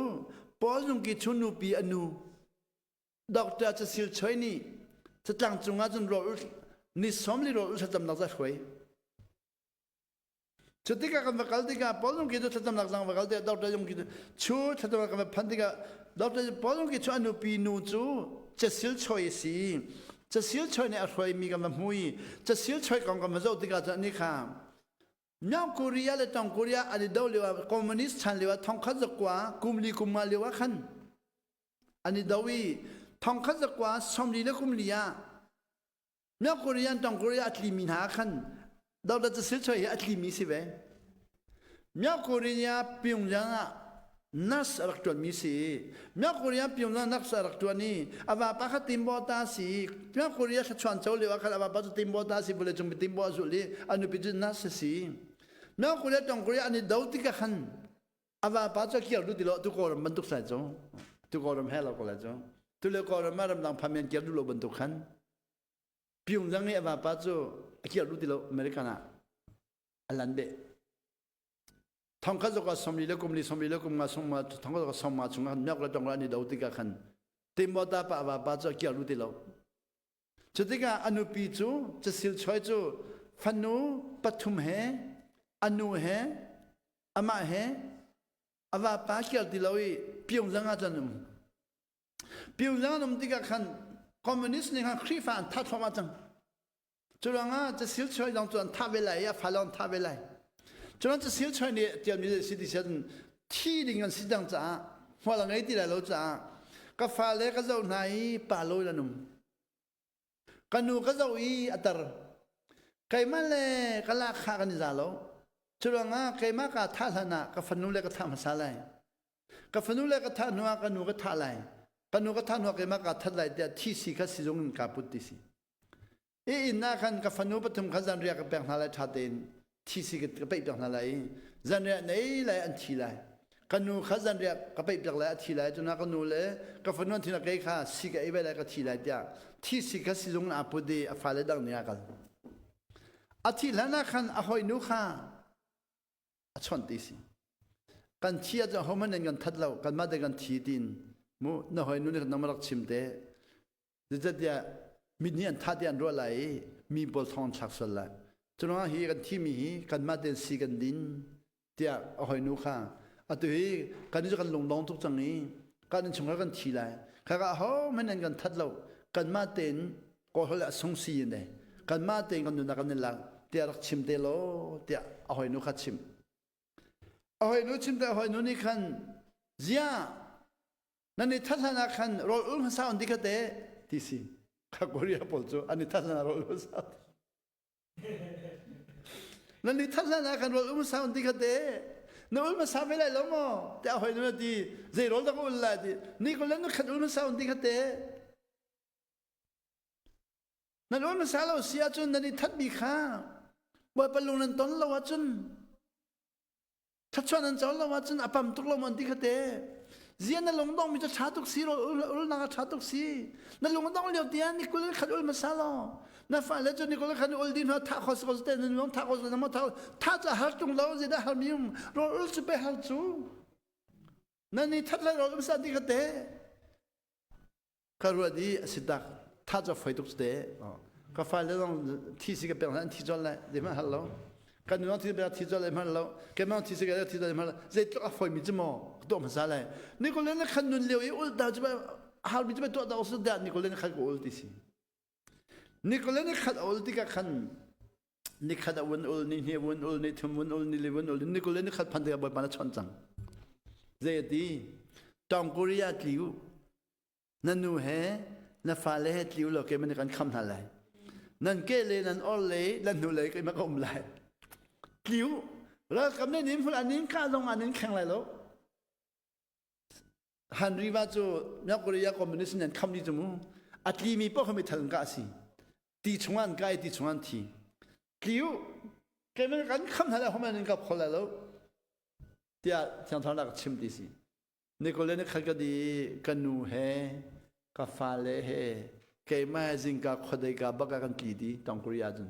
Paul Zungki chu nupi a nu Dr. Cecil Choi nih catlang cungah cun rawl ni sawm li rawl thlacamnak za hruai. Cutikah kan va kal tikah Paul Zungki cu thlacamnak zang va kal tikah Dr. Zungki cu chu thlacamnak kan va phan tikah Dr. Paul Zungki cu a nupi nu cu Cecil Choi a si. Cecil Choi nih a hruaimi kan va hmu i Cecil Choi kong kan va zoh tikah cun ani khaမြောက်Korea le Tong Korea an i do lio ah communist chan lio ah thongkhat zakua kum li kum nga lio ah khan an i do i thongkhat zakua sawmli le kum li ah North Korea Tong Korea a tlimi hna khan Dr. Cecil Choi hi a tlimi si ve.မြောက်Korea Pyongyang ah nurse a rak ṭuanmi si.မြောက်Korea Pyongyang nurse a rak ṭuan i a vapa kha timbo ta si.မြောက်Korea thlachuan cho lio ah khan a vapa cu timbo ta si vawlei cung timbo a zulh i a nupi cu nurse a si.မြောက်Korea Tong Korea an i do tikah khan a vapa cu a kir duh ti lo tu Kawlram bantuk sai cu tu Kawlram he lo ko lai cu tu le Kawlram ah ramdang phamian kir duh lo bantuk khan Pyongyang i a vapa cu a kir duh ti lo American ah a lan beh thongkhat zok ah somli le kumli somli le kum nga song ma thongkhat zok song ma chung ah miak le tong an i do tikah khan Timota pa a vapa cu a kir duh ti lo Cutikah a nupi cu Cecil Choi cu fanu pathum he a nu he amah he a vapa kir ti lo i Pyongyang ah cun um. Pyongyang an um tikah khan communist nih khan Khrihfa an thah thluahmah cang. Cu ruangah Cecil Choi zong cu an thah ve lai i a fale an thah ve lai. Curuang Cecil Choi nih tialmi si ti sian thi ding an si cang caah hmual a ngei ti lai lo caah ka fale ka zoh hna i pa lo in an um. Ka nu ka zoh i a tar. Keimah le ka lahkhah kan i za lo. Cu ruangah keimah kaa thah hlan ah ka fanu le ka thah hmasa lai. Ka fanu le ka thah hnu ah ka nu ka thah lai. Ka nu ka thah hnu ah keimah kaa that lai tiah thisi kha sizung in kaa put ti si. I inn ah khan ka fanu pathum kha zanriah ka pek hna lai ṭha tein thisi ka peih piak hna lai i zanriah nei lai an thi lai. Ka nu kha zanriah ka peih piak lai a thi lai cun ka nu le ka fanu an thi na kei kha si ka ei ve lai ka thi lai tiah thisi kha sizung in aa put i a fale dang nih a kal. A thih hlan ah khan a hawinu kha a chawnh ti si. Kan thi ahcun ahohmanh in kan that lo kanmah te kan thi tiin mu na hawinu nih nang rak chim te Zeicahtiah mit nih an thah tiah an ruah lai i mi pawl thong an thlak sual lai. Curuangah hi kan thimi hi kanmah tein si kan din tiah a hawinu kha atu hi kan cu kan lungdong tuk cang i kan innchungkhar kan thi lai. Khaka ahohmanh an kan that lo. Kanmah tein kawlholh a sung si in kanmah tein kan nunnak kan i lak tiah rak chim te law tiah a hawinu kha chim. A hawinu chim te a hawinu nih khan ziah nan i that hlan ah khan rawl ul hmasa on ti kha te ti si kha Korea pawl cu an i that hlan ah rawl ul hmasa nan i that hlan ah khan rawl ul hmasa on ti kha te na ul hmasa ve lai lo maw te a hoi nu ti zei rawl dah ka ul lai ti ni ko le na khat ul hmasa on ti kha te nan ul hmasa lo si ahcun nan i that mi kha Bawipa lung nan ton lo ahcun Thluachuah nan co lo ahcun a pam tuk lo maw ti kha te. Zia na lungdong mi cu ṭha tuk si ulnak a ṭha tuk si. Na lungdong lio tiang ni kul khat ul hmasa law. Na fale cu ni kul khat ul dih hnu thah kho si ko te na lung thah kho si na thah thah cu har tung lo zeidah har mi um rawl ul cu pe har cu. Na ni that lai rawl um sa ti kha te. Ka ruat i a si tak tha cu a foi tuk te ka fale zong thi si ka pek hna an thi colh lai zeihmanh hal lo kan nu zong thi pek thi colh lai hmanh lo keimah thi si ka thi colh hmanh lo zeitluk a foi mi cu maw ka tuah hmasa lai nikul na khan nun lio i ul ta cu har mi cu tuah ta usu dah nikul na khan ka ul ti si nikul na khan ul tikah khan nikhat a vun ul ni hnih vun ul ni thum vun ul ni li vun ul ni kul le ni khat phan tikah bawipa na chawnh cang zei a ti tawng korea tliu Na nu he na fale he tli u law keimah nih kan kham hna lai. Nan ke le nan or le nan hnu lei keimah ka um lai. Tli u. Ralkap nih nin hmul an nin kah zong an nin kheng lai lo. Henry va cu North Korea communist nih an kham dih cu mu. A tlimi paoh kha meithal in kah a si. Ti chungah an kai, ti chungah an thi. Tli u, keimah kan kham hna lai, homan in ka khol lai lo. Tiah Thiang Thlarau ka chim ti si. Nikole ni khat ka di ka nu he ka fale he keimah he zingka khuadei ka bak ah kan tli ti Tong Korea cun.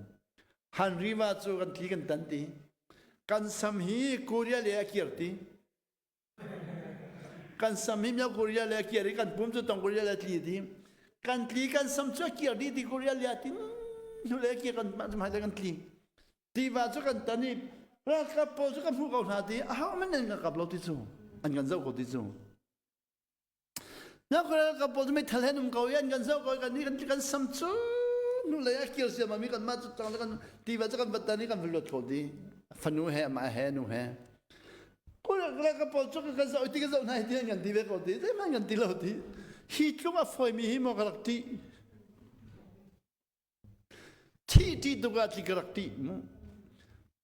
Henry va cu kan tli kan tan ti. Kan sam hi Korea le a kir ti. Kan sam hiမြေau Korea le a kir i kan pum cu Tong Korea le a tli ti. Kan tli kan sam cu a kir dih ti Korea le a tin hnu le a kir kan mah kan tli. Tiva cu kan tan i ralkap pawl cu kan hmuh ko hna ti aho man nan kan kap lo ti cu an kan zoh ko ti cu. Na ralkap pawl cu meithal he um ko i an kan zoh ko i kan kan kan sam cu nu lei a kir siam mi kan mah cu tang kan tiva cu kan vat tan i kan va luat ko ti fanu he amah he nu he ralkap pawl cu kan zoh ti kan zoh hna hi ti an kan ti ve ko ti zeihmanh kan ti lo ti hi tluk a fawi mi hi maw ka rak ṭih Thih ṭih tuk ah tli ka rak ṭih mu.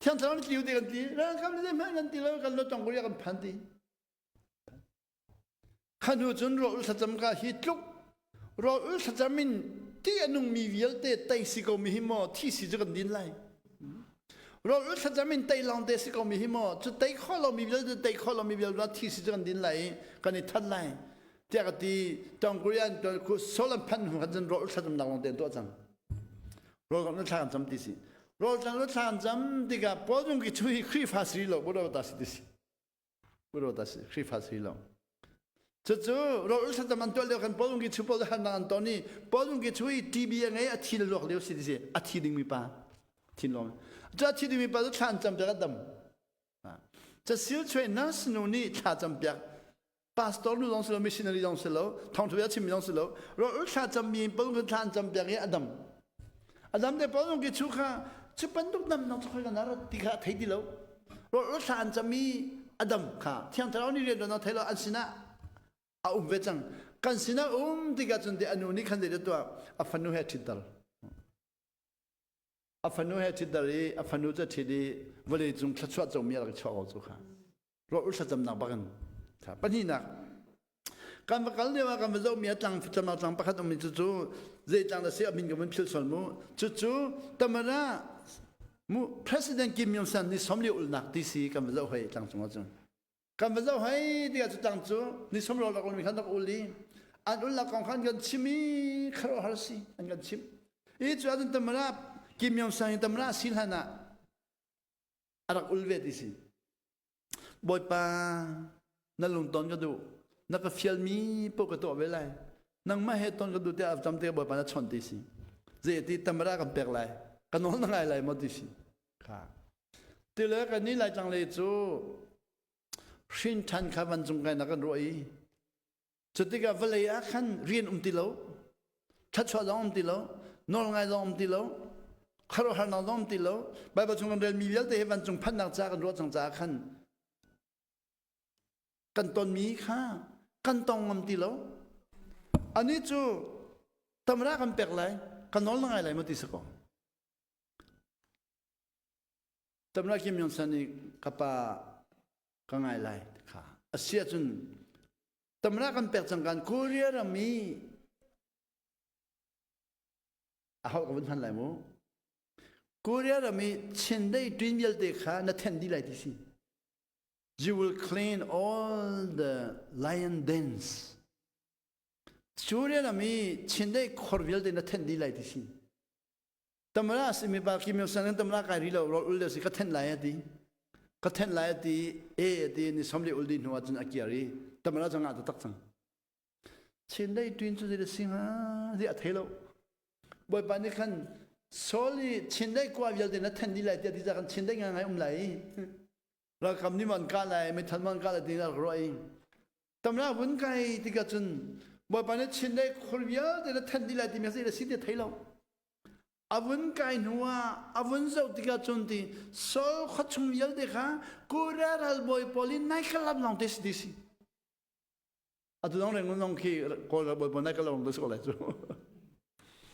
Thiang Thlarau nih tli u ti kan ti. Ralkap nih zeihmanh kan ti lo, kan lo tong Korea kan phan ti. Kha hnu cun rawl thlacam ka hi tluk rawl thlacam in ti a nungmi vialte tei si ko mi hi maw thi si cu kan din lai. Rawl thlacam in tei lawng te si ko mi hi maw cu tei kho lo mi vialte tei kho lo mi vialte thi si cu kan din lai i kan i that lai. Tiah ka ti tong Korean ku solan phan hnu khan cun rawl thlacam nak lawng te an tuah cang. Rawl kan thla kan cam ti si. Rawl tlang thla kan cam tikah Paul nung ki chu hi Khrihfa si lo bu ta si ti si. Bu ta si Khrihfa si lo. Cucu rawl thlacam an tuah lio kan Paul nung ki chu Paul han an ton i Paul nung ki chu hi TB a ngei a thi le luak lio si ti si. A thi ding mi pa. Thin lawng. Cu a thi ding mi pa cu thla an cam piak a dam. Casil chuai nurse nu nih thla cam piak pastor nu zong si lo missionary zong si lo thawngtha bia chimmi zong si lo rawl thla cammi paul kan thla an cam piak i a dam a dam te paul ki chu kha cu bantuk dam nak khoi kan rat ti kha thei ti lo rawl thla an cam i a dam kha thiang thlarau nih rian tuan thei lo an sinah a um ve cang kan sinah um tikah cun te anu nih khan zei tuah a fanu he ṭhitter a fanu he ṭhitter i a fanu cu ṭhit i vawlei cung thluachuah comi a rak chuah ko cu kha ruah thlacamnak bak in pahnihnak kan va kal lio ah kan va zohmi a tlang thlacamnak tlang pakhat ummi cu cu zei tlang dah si a min ka vun philh sual mu cucu tamara mu president Kim Jong San ni somli ulnak ti si kan va zoh hoi tlang cung ah cun kan va zoh hoi tikah cu tlang cu ni somlo lak mi khan rak ul i an ulnak kong khan kan chim i kharuahhar si an kan chim i cu ahcun tamara Kim Jong San tamara si hlan ah a rak ul ve ti si Bawipa, na lungton ka duh. Na ka fialmi paoh ka tuah ve lai. Nangmah he ton ka duh tiah tam te Bawipa na chawnh ti si. Zei ti tamara kan pek lai. Ka nawl na ngai lai maw ti si. Kha. Ti le kan ni lai tlang le cu hrin ṭhan kha vancung kai na kan ruah i Cutikah vawlei ah khan rian um ti lo, thluachuah zong um ti lo, nawlngai zong um ti lo, khuaruahharnak zong um ti lo. Baibal chung kan relmi vialte hi vancung phannak ca kan ruah cang caah khan kan tonmi kha kan tong ngam ti lo. Anih cu tamra kan pek lai, kan nawl na ngai lai maw ti si ko. Tamra Kim Jong San nih ka pa ka ngai lai kha a si ahcun tamra kan pek cang kan Korea ram i a holh ka vun hman lai mu Korea ram i Chindeih twin vialte kha na then dih lai ti si you will clean all the lion dens Korea ram i Chindeih khor vialte na then dih lai ti si Tamara simi pa Kim Il Sung tamara kai ri lo rol ul le si ka then lai ati ka then lai ati e ati ni som le ul di hnu ahcun a kiar i tamara cu ngah tak cang chin lei tuin cu zei sing ha di a thei lo bawipa nih khan Saul i chin lei kwa vialte na then di lai tiah ti ca kan chin lei ngai ngai um lai ralkap nih man ka lai meithal man ka lai ti rak ruah i tamra vun kai tikah cun bawipa nih chin lei khur vialte na then dih lai timi a si ti thei lo a vun kai hnu ah a vun zoh tikah cun ti Saul khuachung vialte kha Korea ralbawi pawl in nai kha lam lawng te si ti si atu dong reng nong khi kawl ralbawi pawl nai ka lawng te si ko lai cu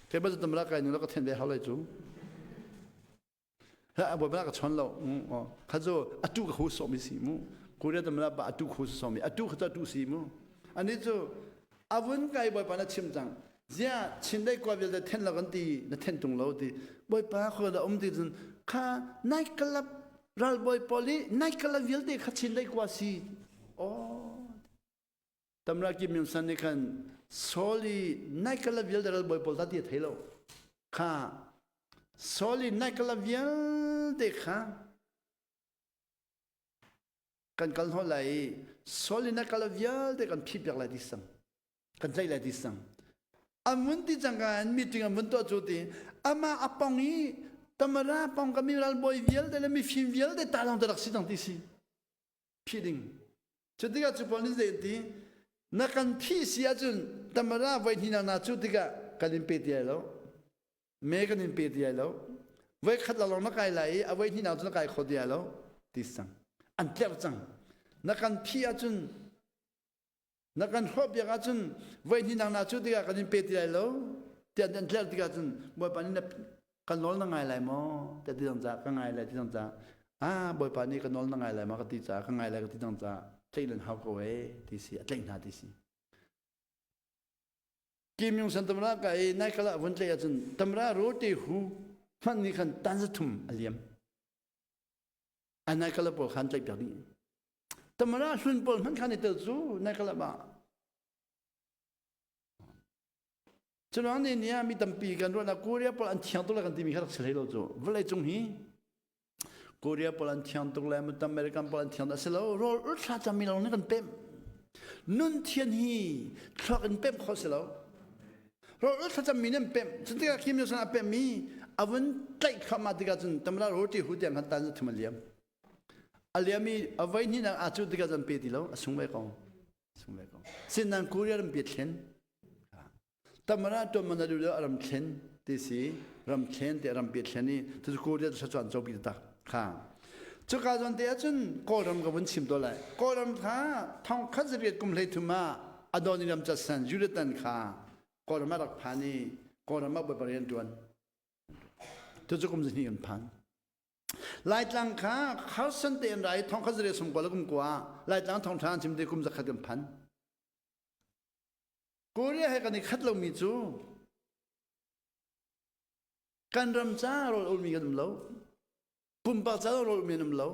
ke ba tamra kai nu la ka then ve hau lai cu Bawipa ka chawn lo. Kha cu atu ka hu sawmi si mu. Korea tamla pa atu khu sawmi. Atu kha cu atu si mu. Ani cu avun kai Bawipa na chim cang. Zia Chin dei kua vialte then lo kan ti na then tung lo ti. Bawipa khua da um ti cun kha night club ralbawi pawl i night club vialte kha Chin dei kua si. Oh Tamra Kim Myung San nih khan Saul i night club vialte ralbawi pawl ta ti a thei lo. Kha Saul i night club vialte kha kan kal hnawh lai i Saul i night club vialte kan phih piak lai ti sang. Kan tlaih lai ti sang. An vun ti cang ka an meeting an vun tuah cu ti amah a pong i Tamara pong ka mi ralbawi vialte le mifim vialte ta lawng te rak si cang ti si. Phih ding. Cutikah cu pawl nih zei an ti? Na kan phih si ahcun tamara voi hnih na cu tikah kan in pe ti lai lo. Me kan in pe ti lai lo. Voi khat lawng na kai lai i a voi hnih cu na kai kho ti lai lo ti sang. An tlerh cang. Na kan phih ahcun na kan hrawh piak ahcun voi hnih na cu tikah kan in pe ti lai lo tiah an tlerh tikah cun Bawipa nih na kan nawl na ngai lai maw tiah ti cang caah ka ngai lai ti cang caah ah Bawipa nih ka nawl na ngai lai maw ka ti caah ka ngai lai ka ti cang caah tlaih nan hau ko ee ti si a tlaih hna ti si Kim Jong San tamra ka i nai kala vun tlaih ahcun tamra rote hu hmanh nih khan tan za thum a liam a nai kala pawl khan tlaih piak dih tamra hlun pawl hmanh khan i tel cu nai kala ma Curuang ni ni ah mi tampi kan ruahnak Korea pawl an thiang tuk le kan timi kha rak si hlei lo cu. Vawlei cung hi Korea pawl an thiang tuk le American pawl an thiang tuk a si lo. Rawl ur thla cami lawng nih kan pemh. Nun thian hi thluak in pemh khawh si lo. Rawl ur thla cami nih an pemh. Cun tikah Kim Jong-un a pemh mi a vun tlaih thluahmah tikah cun tamla roti hu tiang khan tan zu thum a liam. A liam i a voi hnihnak aa cu tikah cun pe ti lo a sung ve ko. Sung ve ko. Sinan Korea ram pi thlen. Tamara tuan man adu le ram thlen ti si ram thlen te ram pi thlen i tu Korea tu chuan cho pi tak kha. Cuka zawn te ahcun Kawlram ka vun chim to lai. Kawlram kha thong khat zariat kum hlei thum ah Adoniram Chatsan Judatan kha Kawlram ah rak phan i Kawlram ah bawipa rian tuan. Tu cu kum zahnih kan phan. Laitlang kha Carson te an ra i thong khat zariat sum kua le kum kua Laitlang thong ṭha an chim te kum zakhat kan phan. Korea he kan i khat lomi cu kan ram ca rawl ulmi kan um lo. Pumpak ca rawl ulmi an um lo.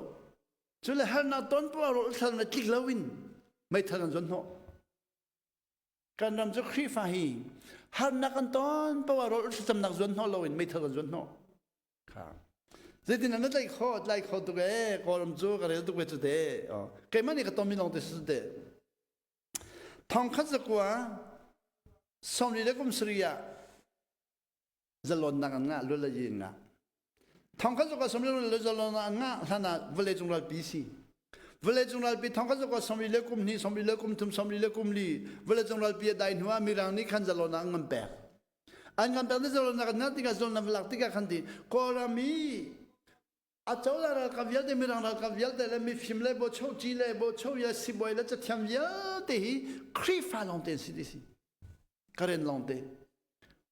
Cu le harnak ton poah rawl thal na tlik lo in meithal kan zuan hnawh. Kan ram cu Khrihfa hi harnak kan ton poah rawl thlacamnak zuan hnawh lo in meithal kan zuan hnawh. Kha. Zeitin na tlaih kho tlai kho tuk ee Kawlram cu ka rel tuk ve cu te. Keimah nih ka tonmi lawng te si te. Thong khat zakua sawmli le kum sarih ah zalonnak an ngah lul le yin ngah. Thong khat zakua sawmli le zalonnak an ngah hlan ah vawlei cung ralpi si. Vawlei cung ralpi thong khat zakua sawmli le kum hnih sawmli le kum thum sawmli le kum li vawlei cung ralpi a dai hnu ah Mirang nih khan zalonnak an ngan pek. An kan pek zalonnak an ngah tikah zalonnak lak tikah khan ti Kawlram i a cozah ralkap vialte mirang ralkap vialte le mifim le bochoci le bocho le sibawi le cathiam vialte hi Khrihfa lawngte an si ti si Karen lawngte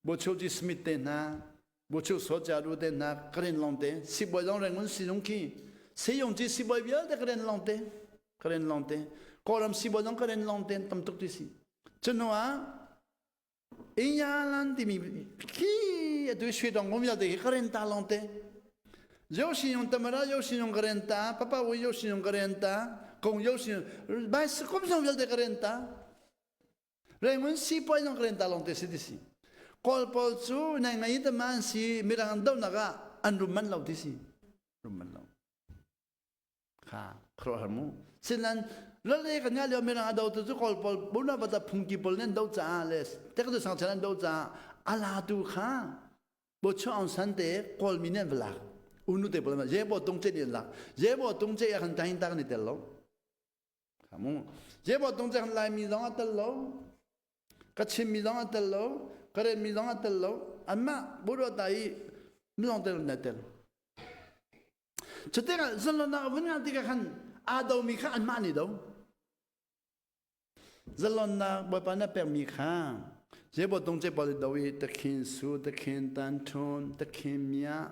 bochoci Smith te hna bocho Sojaru te hna Karen lawngte sibawi zong Rangoon sizung khi Seyongci sibawi vialte Karen lawngte Karen lawngte Kawlram sibawi zong Karen lawngte tam tuk ti si cu ah Inyalan timi khi atu sui dong ngom vialte hi ka renta lawngte. Yo sin yong tamara yo sin yong ka renta, papa wo yo sin yong ka renta, kong yo sin bai kom zong vialte ka renta. Rengun si poi zong ka renta lawngte si ti si. Kawl pawl cu nai ngai te man si mirang an donak ah an rum man lo ti si. Rum man lo. Kha khuaruahhar mu. Sinan lale kan nga lio mirang a do tu cu kawl pawl buna bata phungki pawl nan do caah le tektu sang chan an do caah ala tu kha bo chu aung san te kawl mi nan vlak unu te pawl ma je bo tung che ni lak je bo tung che ya khan tain tak ni tel lo kha mu je bo tung che khan lai mi zong a tel lo ka chim mi zong a tel lo ka ren mi zong a tel lo anmah buro ta i mi zong tel na tel Cutikah zalonnak a vun ngah tikah khan aa domi kha anmah nih do. Zalonnak Bawipa na pekmi kha zeibaw tung cepawl i do i takhin su, takhin tan thun, takhin mia,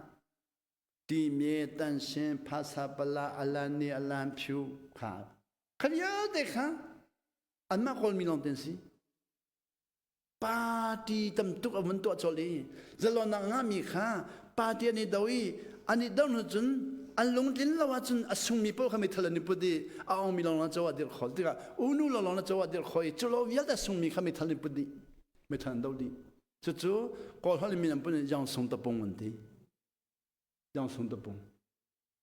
ti me, tan shin, phasa pala, alan ni, alan phu kha kha vialte kha. Anmah Kawlmi lawng te an si. Party tam tuk a vun tuah colh i zalonnak ngahmi kha party an i do i an i do hnu cun an lungtlin lo ahcun a sungmi paoh kha meithal an i put i a ongmi lawng lawng caw ah dirh khawh tikah unu lawng lawng caw ah dirh khawh i culo vialte a sungmi kha meithal an i put dih meithal an do dih. Cucu Kawl holh in min an pun i Yang Sung Tapung an ti. Yang Sung Tapung.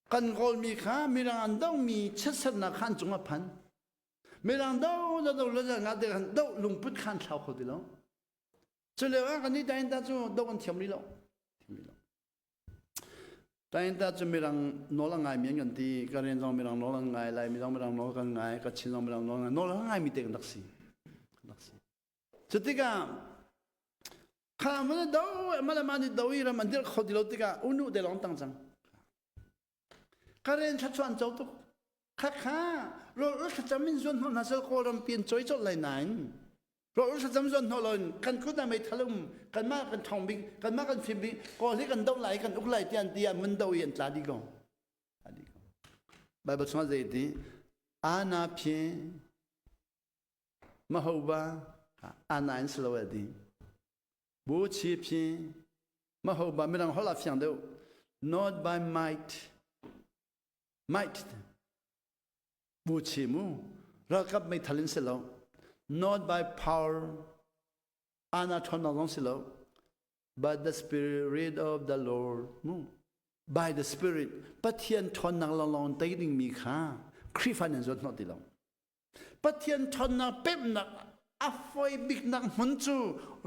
Kan Kawlmi kha Mirang an dohmi chiatsernak kha an cung a phan. Mirang do do do le nga te khan do lungput khan thlau kho ti lo. Cu lio ah kan nih Dainta cu do kan thiam rih lo. Thiam rih lo. Dainta cu Mirang nawl a ngai mi an kan ti. Karen zong Mirang nawl an ngai, Laimi zong Mirang nawl kan ngai, Kachin zong Mirang nawl ngai. Nawl a ngai mi te kan rak si. Kan rak si. Cutikah kha man do mala man do i ram an dirh kho ti lo tikah unu te lawng tang cang. Karen thluachuah an co tuk. Khakha rawl ul thlacam in zuan hnawh hna sel Kawlram pi an choi colh lai nain rawl ul thlacam zuan hnawh loin kan kut ah meithal um kanmah kan ṭhawng bik kanmah kan fim bik Kawl hi kan doh lai kan uk lai tiah an ti ah mun do i an tla dih ko. Bible chungah zei ti ana phi mahoba ana in silo ti bu chi phi mahoba mirang holh ah fiang deuh not by might might bu chi mu ralkap meithal in si lo not by power ana ṭhawnnak zong si lo but the spirit of the Lord mu by the spirit Pathian ṭhawnnak lawnglawng tei dingmi kha Khrihfa nan zuat hnawh ti lo Pathian ṭhawnnak pemhnak a fawi biknak hmun cu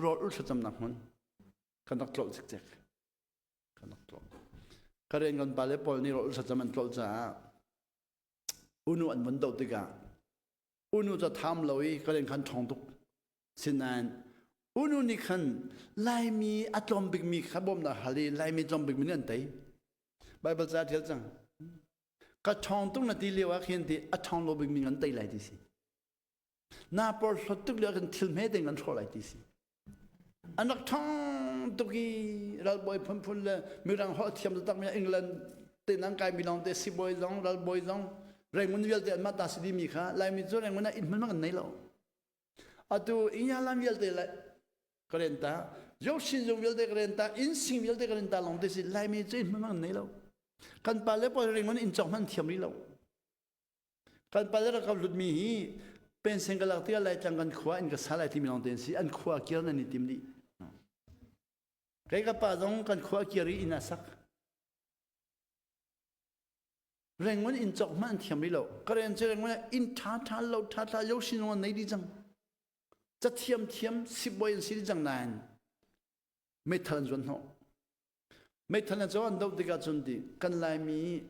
rawl ul thlacamnak hmun kan rak tlolh cikcek kan rak tlolh ka rian kan pale pawl nih rawl ul thlacam an tlolh caah unu an vun doh tikah unu cu tham lo i ka rian khan ṭhawng tuk sinain unu nih khan Laimi a tlawm bikmi kha bawmhnak hal i Laimi tlawm bikmi nih an tei Baibal ca ṭial cang Ka ṭhawng tuk na ti lio ah khin ti a ṭhawng lo bikmi ngan tei lai ti si. Na porhlawt tuk lio ah khin thil hme te ngan hrawh lai ti si. An rak ṭhawng tuk i ralbawi phunphun le mirang holh thiam taktak mi England te nan kai mi lawng te sibawi zong ralbawi zong Rangoon vialte anmah ta si dimi kha Laimi cu Rangoon ah inn hmun an nei lo. Atu Inyalam vialte le ka ren ta Yoshin zung vialte ka ren ta inn sing vialte ka ren ta lawng te si Laimi cu inn hmun an nei lo. Kan pale pawl ringon inn cawk hmanh thiam rih lo. Kan pale rakap lutmi hi pensen ka lak tikah Laitlang kan khua in ka sa lai timi lawng te an si. An khua kir nan i tim dih. Kei ka pa zong kan khua kir i inn a sak. Rengon inn cawk hmanh an thiam rih lo. Ka ren cu rengon inn ṭha ṭha lo ṭha ṭha yosin zong an nei dih cang. Cathiam thiam sibawi an si dih cang nain meithal an zuan hnawh. Meithal na caw an doh tikah cun ti kan Laimi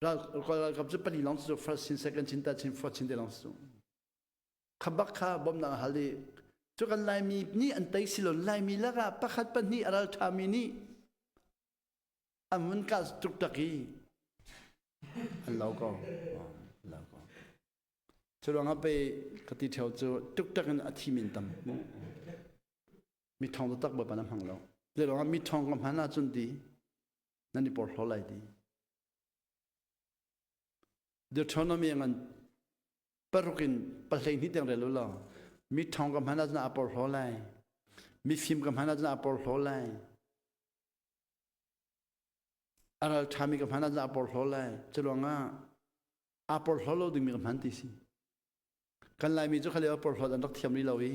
ralkap cu pali lawng cu first chin second chin third chin fourth chin te lawng cu kha bak kha bawmhnak a hal i cu kan Laimi nih an tei si lo Laimi lakah pakhat pahnih a ral ṭhami nih an vun kah tuk tak i an lo ko lo ko cu ruangah pei ka ti ṭheo cu tuktak in a thi min tam mi ṭhawng taktak Bawipa na hmang lo. Zei ruangah mi ṭhawng ka hman ahcun ti nan i porhlaw lai ti. Deuteronomy ngan paruk in pahlei hnih tiang rel u law mi ṭhawng ka hman ahcun aa porhlaw lai. Mi fim ka hman ahcun aa porhlaw lai. A ral ṭhami ka hman ahcun aa porhlaw lai. Cu ruangah aa porhlaw lo dingmi ka hman ti si. Kan Laimi cu khalio porhlawt an rak thiam rih lo i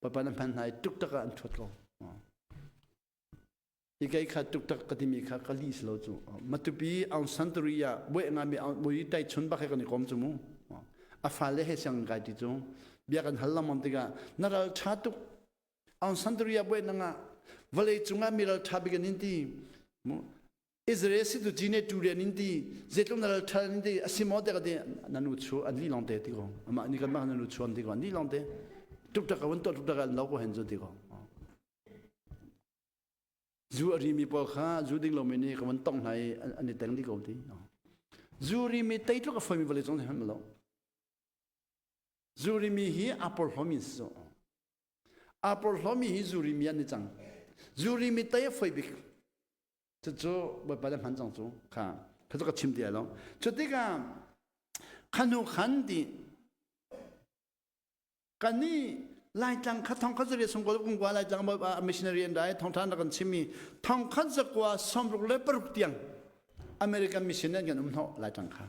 Papa na hman hna i tuktak ah an ṭhuat ko. I kei kha tuktak ka timi kha ka li si lo cu. Matupi Aung San Turi ah buai ngami bui tai chun bak he kan i kom cu mu. A fale he siang kai ti cu. Bia kan hal lengmang tikah na ral ṭha tuk. Aung San Turi ah buai nangah vawlei cungah mi ral ṭha bik an in ti. Mu Israel si tu cine tu rian in ti zeitluk na ral ṭha in ti a si maw te ka ti na nu chu an li long te ti ko amah ni kan mah na nu chu an ti ko an li long te tuk tak an to tuk tak an lo ko hen zu ti ko zu a rimi pawl kha zu ding lomi nih ka van tong hna i an i teng di ko ti zu rimi tei tluk a foimi vawlei cung hman lo zu rimi hi a porhlomi si a porhlomi hi zu rimi an ni cang zu rimi tei a foi bik Cucu Bawipa le hman cang cu kha kha cu ka chim ti ai lo. Cu tikah khanu khan ti. Kannih Laitlang kha thong khat zariat sung kul kungkua Laitlang missionary an rai thongthan rak kan chimmi thong khat zakua sawmruk le paruk tiang American mission an kan um hnawh Laitlang kha.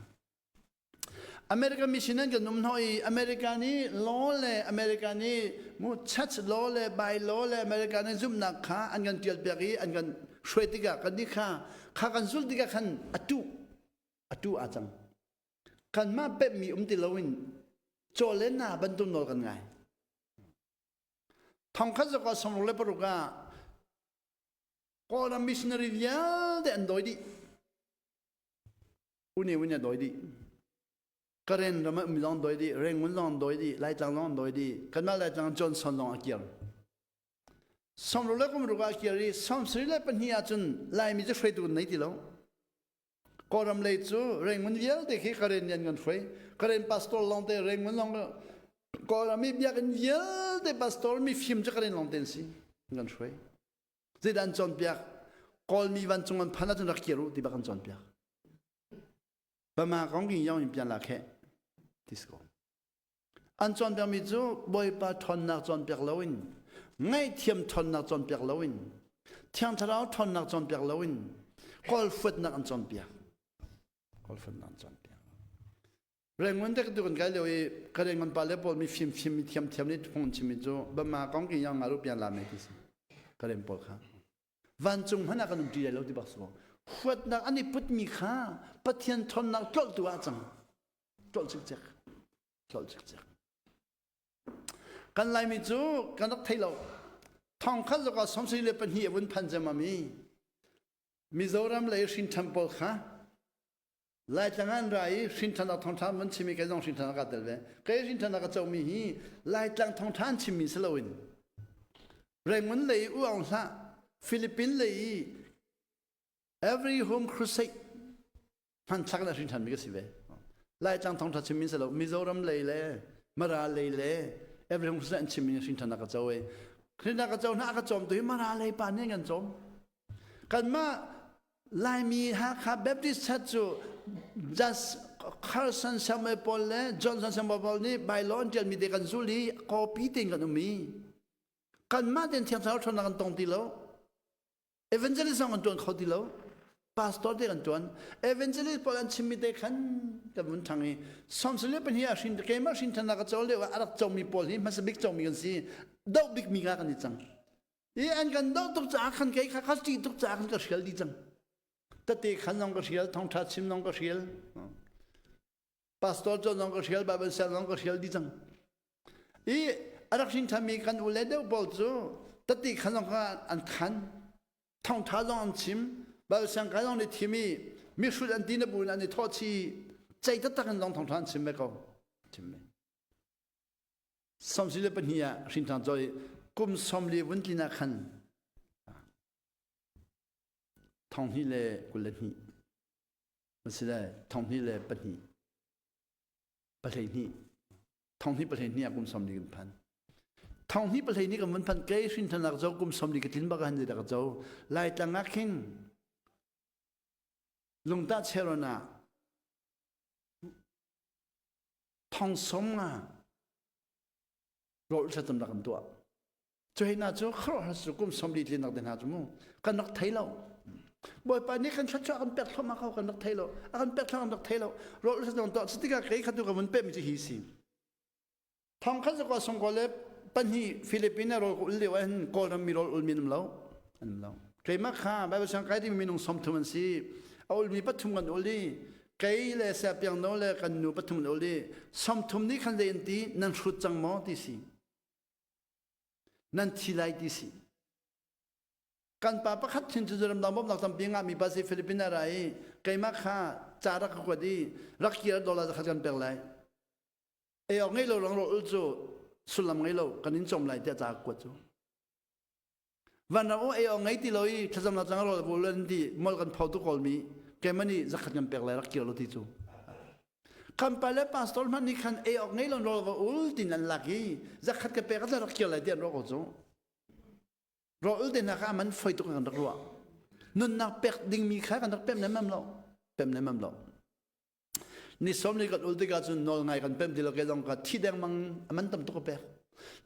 American mission an kan um hnawh i America nih law le America nih mu church law le by law le America nih zumhnak kha an kan tial piak i an kan hruai tikah kan nih kha kha kan zulh tikah khan atu atu aa cang. Kanmah pemhmi um ti loin caw le na bantuk nawl kan ngai. Thongkhat zakua sawmruk le paruk ah Kawlram missionary vialte an dawi dih. Une un a dawi dih. Karen ram ah um zong dawi dih, Rangoon zong dawi dih, Laitlang zong dawi dih. Kanmah Laitlang Johnson zong a kir. Sawmruk le kum ruk ah a kir i sawmsarih le pahnih ahcun Laimi cu hruaitu kan nei ti lo. Kawlram lei cu Rangoon vialte khi Karen nih an kan hruai. Karen pastor lawngte Rangoon lawng Kawlram i biakinn vialte pastor mifim cu Karen lawngte an si. An kan hruai. Zeidah an cawnpiak? Kawlmi vancung an phan ahcun rak kir u ti bak an cawnpiak. Bama kong king yong in pian la khe ti si ko. An cawnpiakmi cu Bawipa ṭhawnnak cawnpiak loin, ngaihthiam ṭhawnnak cawnpiak loin, Thiang Thlarau ṭhawnnak cawnpiak loin kawlfuatnak an cawnpiak. Kawlfuatnak an cawnpiak. Rengun te tu kan kai lio i ka Rengun pa le pawl mi fimfim mi thiamthiam nih phung an chimmi cu bama kong ki yang ngaru pian la me ti si. Ka rem pawl kha. Vancung hmanh ah kan um ṭi lai lo ti bak si ko. Huatnak an i putmi kha Pathian ṭhawnnak tlolh tu ah cang. Tlolh cikcek. Tlolh cikcek. Kan Laimi cu kan rak thei lo. Thong khat zok ah 72 a vun phan cem mi Mizoram lei hrinṭhan pawl kha Laitlang an ra i hrinṭhan ah thongṭha an chim i kei zong hrinṭhan ah kaa tel ve. Kei hrinṭhan ah ka comi hi Laitlang thongṭha an chimmi si loin Rangoon lei u aung hlah Philippine lei i Every Home Crusade hmanthlak in a hrinṭhanmi ka si ve. Laitlang thawngṭha chimmi si lo, Mizoram lei le Mara lei le Every Home Crusade an chimmi hrinṭhan a ka co i hrinṭhan ka co hna a ka cawmtu hi Mara lei pa nih an kan cawm. Kanmah Laimi Hakha Baptist Church cu Just Carson Samuel Paul le Johnson Samuel Paul nih bylaw an ṭialmi te kan zul i copy tein kan um i kanmah tein Thiang Thlarau ṭhawnnak kan tong ti lo. Evangelist zong an ṭuan kho ti lo. Pastor te kan ṭuan. Evangelist pawl an chimmi te khan kan vun ṭhang i 72 ah hrin keimah hrin ṭhannak ka cawl lio ah a rak comi pawl hi hmasa bik comi kan si. Doh bikmi kha kan i cang. I an kan doh tuk caah khan kei kha ka ṭih tuk caah khan ka hrial dih cang. Tate khan zong ka hrial, thawngṭha chim zong ka hrial. Pastor cawn zong ka hrial, Bible siang zong ka hrial dih cang. I a rak hrin ṭhanmi kan u le deuh pawl cu tati khan zong kha an khan thawngṭha zong an chim Bible siang kai zong nih thim i mihrut an ti na bu in an i thawh chih cei taktak in zong thawngṭha an chim ve ko chim ve 72 ah hrin ṭhan cawi kum 40 vun tlin ah khan 2022 asile 2002 pahleihnih thonghnih pahleihnih ah kum 40 kan phan thonghnih pahleihnih kan vun phan kei hrin thanak zo kum 40 ka tlin bak han dak zo laitlang ah khin lungtah cheron ah thong som nga rawl thlacam rak kan tuah cu hei na cu khuaruahhar cu kum 40 tlin nak te hna cu mu kan rak thei lo Bawipa nih kan thluachuah kan pek thluahmah ko kan rak thei lo a kan pek thluahmah kan rak thei lo rawl thlacam tuah cu tikah kei kha tu ka vun pehmi cu hi si thong khat zakua song ko le pahnih Philippine rawl ka ul lio ah hin Kawlram mi rawl ulmi an um lo an um lo keimah kha Bible sang kai ding minung 30 an si a ulmi pathum kan ul i kei le siapiang no le kan nu pathum an ul i 30 nih khan zei an ti nan hrut cang maw ti si nan thi lai ti si kan pa pakhat thin cu ramdang bawmhnak tampi ngahmi pa si Philippine ah ra i keimah kha ca rak ka kuat i rak kir dollar zakhat kan pek lai ei awk ngei lo rang rawl ul cu sullam ngei lo kan in cawm lai tiah ca ka kuat cu vanram u ei awk ngei ti lo i thlacam la cang rawl bul an ti mol kan pho tu kawlmi keimah nih zakhat kan pek lai rak kir lo ti cu kan pa le pastor hmanh nih khan ei awk ngei lo rawl va ul tin an lak i zakhat ka pek rak kir lai ti an ruah ko cu rawl ul te hna kha man foi tuk kan rak ruah nunnak pek dingmi kha kan rak pem nemam lo pem nemam lo ni som ni kan ul tikah cun nawl ngai kan pem ti lo ke zong ka thi dengmang aman tam tuk ka pek.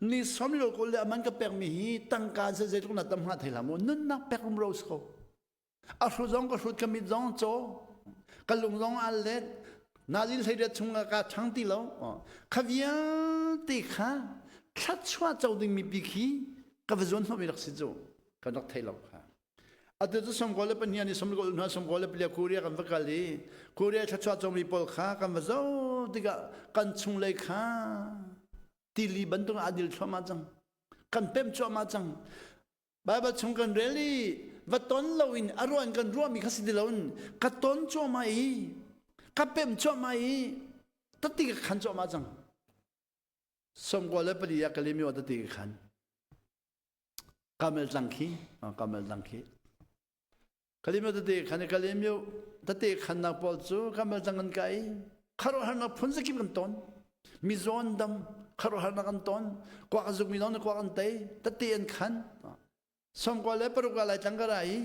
Ni som lo ko le aman ka pek mi hi tangka se zeitluk na tam hnga thei hlah mu nunnak pek rum ro si ko. A hru zong ka hrut ka mit zong caw ka lung zong al let nazin hleiriat chung ka chang ti lo. Kha vialte kha thluachuah co ding mi pi khi ka va zuan hnawh mi rak si cu kan rak thei lo kha. Atu cu sawmkaw le pahnih ni sawmkaw hna sawmkaw le palia Korea kan va kal i Korea thluachuah comi pawl kha kan va zoh tikah kan chunglei kha tili bantuk ah a dil thluahmah cang. Kan pem cuahmah cang. Baibal chung kan rel i va ton loin a ruah in kan ruahmi kha si ti loin ka ton cuahmah i ka pem cuahmah i tati ka khan cuahmah cang. Sawmkaw le pali ah Kalemyo tati ka khan. Kamel tlang khi Kamel tlang khi Kalimyo tete khan Kalimyo tete khannak pawl cu Kamel tlang kan kai khuaruahharnak phun zakip kan ton mizaw an dam khuaruahharnak an ton kuak a zukmi zong nih kuak an tei tete an khan sawmkua le paruk ah Laitlang ka ra i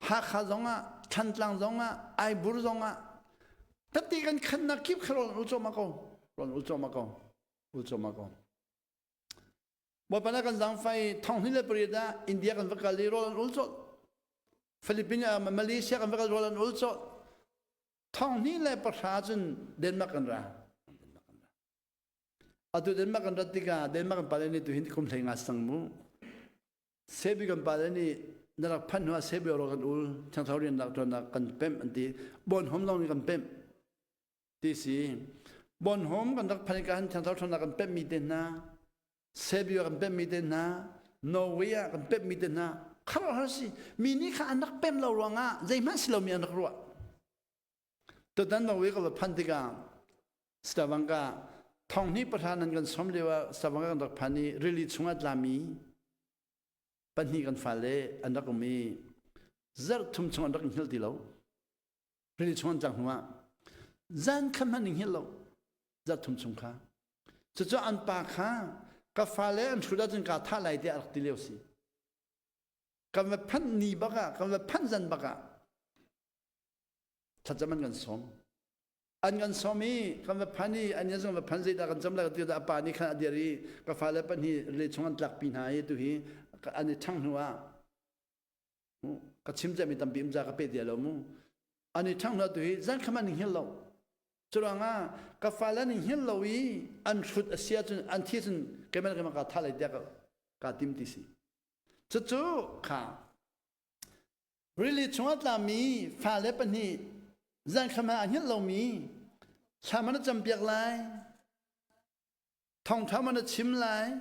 Hakha zongah Thantlang zongah Aibur zongah tete kan khannak kip kha rawl an ul cuahmah ko rawl an ul cuahmah ko ul cuahmah ko Bawipa na kan zaangfai 2008 ah India kan va kal i rawl an ul colh. Philippines ah Malaysia kan va kal rawl an ul colh. 2010 cun Denmark kan ra. Atu Denmark kan rat tikah Denmark kan pale nih tuhin kum hlei nga sang mu. Sebi kan pale nih na rak phanh hnu ah Sebi rawl kan ul, thiangthau rian lak tuan kan pemh an ti. Bon hom zong nih kan pemh. Ti si. Bonhom kan rak phan ka han thiangthar ṭhawnnak kan pemhmi te hna, Serbia kan pemhmi te hna, Norway ah kan pemhmi te hna, khuaruahhar si. Mi nih kha an rak pemh lo ruangah zeihmanh si lomi an rak ruah. Tutan Norway ka va phan tikah Stavanger thong hnih pahra nan kan som lio ah Stavanger kan rak phan i rili chungah tlami pahnih kan fale an rak um i zarh thum chung an rak hngilh ti lo. Rili chung an tlak hnuah zan kha hmanh in hngilh lo zarh thum chung kha. Cucu an pa kha ka fale an hrut ahcun kaa thah lai tiah a rak ti lio si. Kan va phanh ni bak ah, kan va phanh zan bak ah thlacam an kan sawm. An kan sawm i kan va phan i an zong va phan zeidah kan cam lai ti a pa nih khan a dir i ka fale pahnih rili chung an tlakpi hna i tuhi an i ṭhang hnu ah Ka chim mi tampi um za ka pe ti lo mu. Ani ṭhang hna tu hi zan kham an hngil lo. Curuangah ka fale an hngil lo i an hrut a si ahcun an thi cun keimah keimah ka tha lai tiah ka tim ti si. Cucu kha rili chungah tlami fale pahnih zan kham a hngilh lomi thla man a campiak lai Thawngṭha maw na chim lai?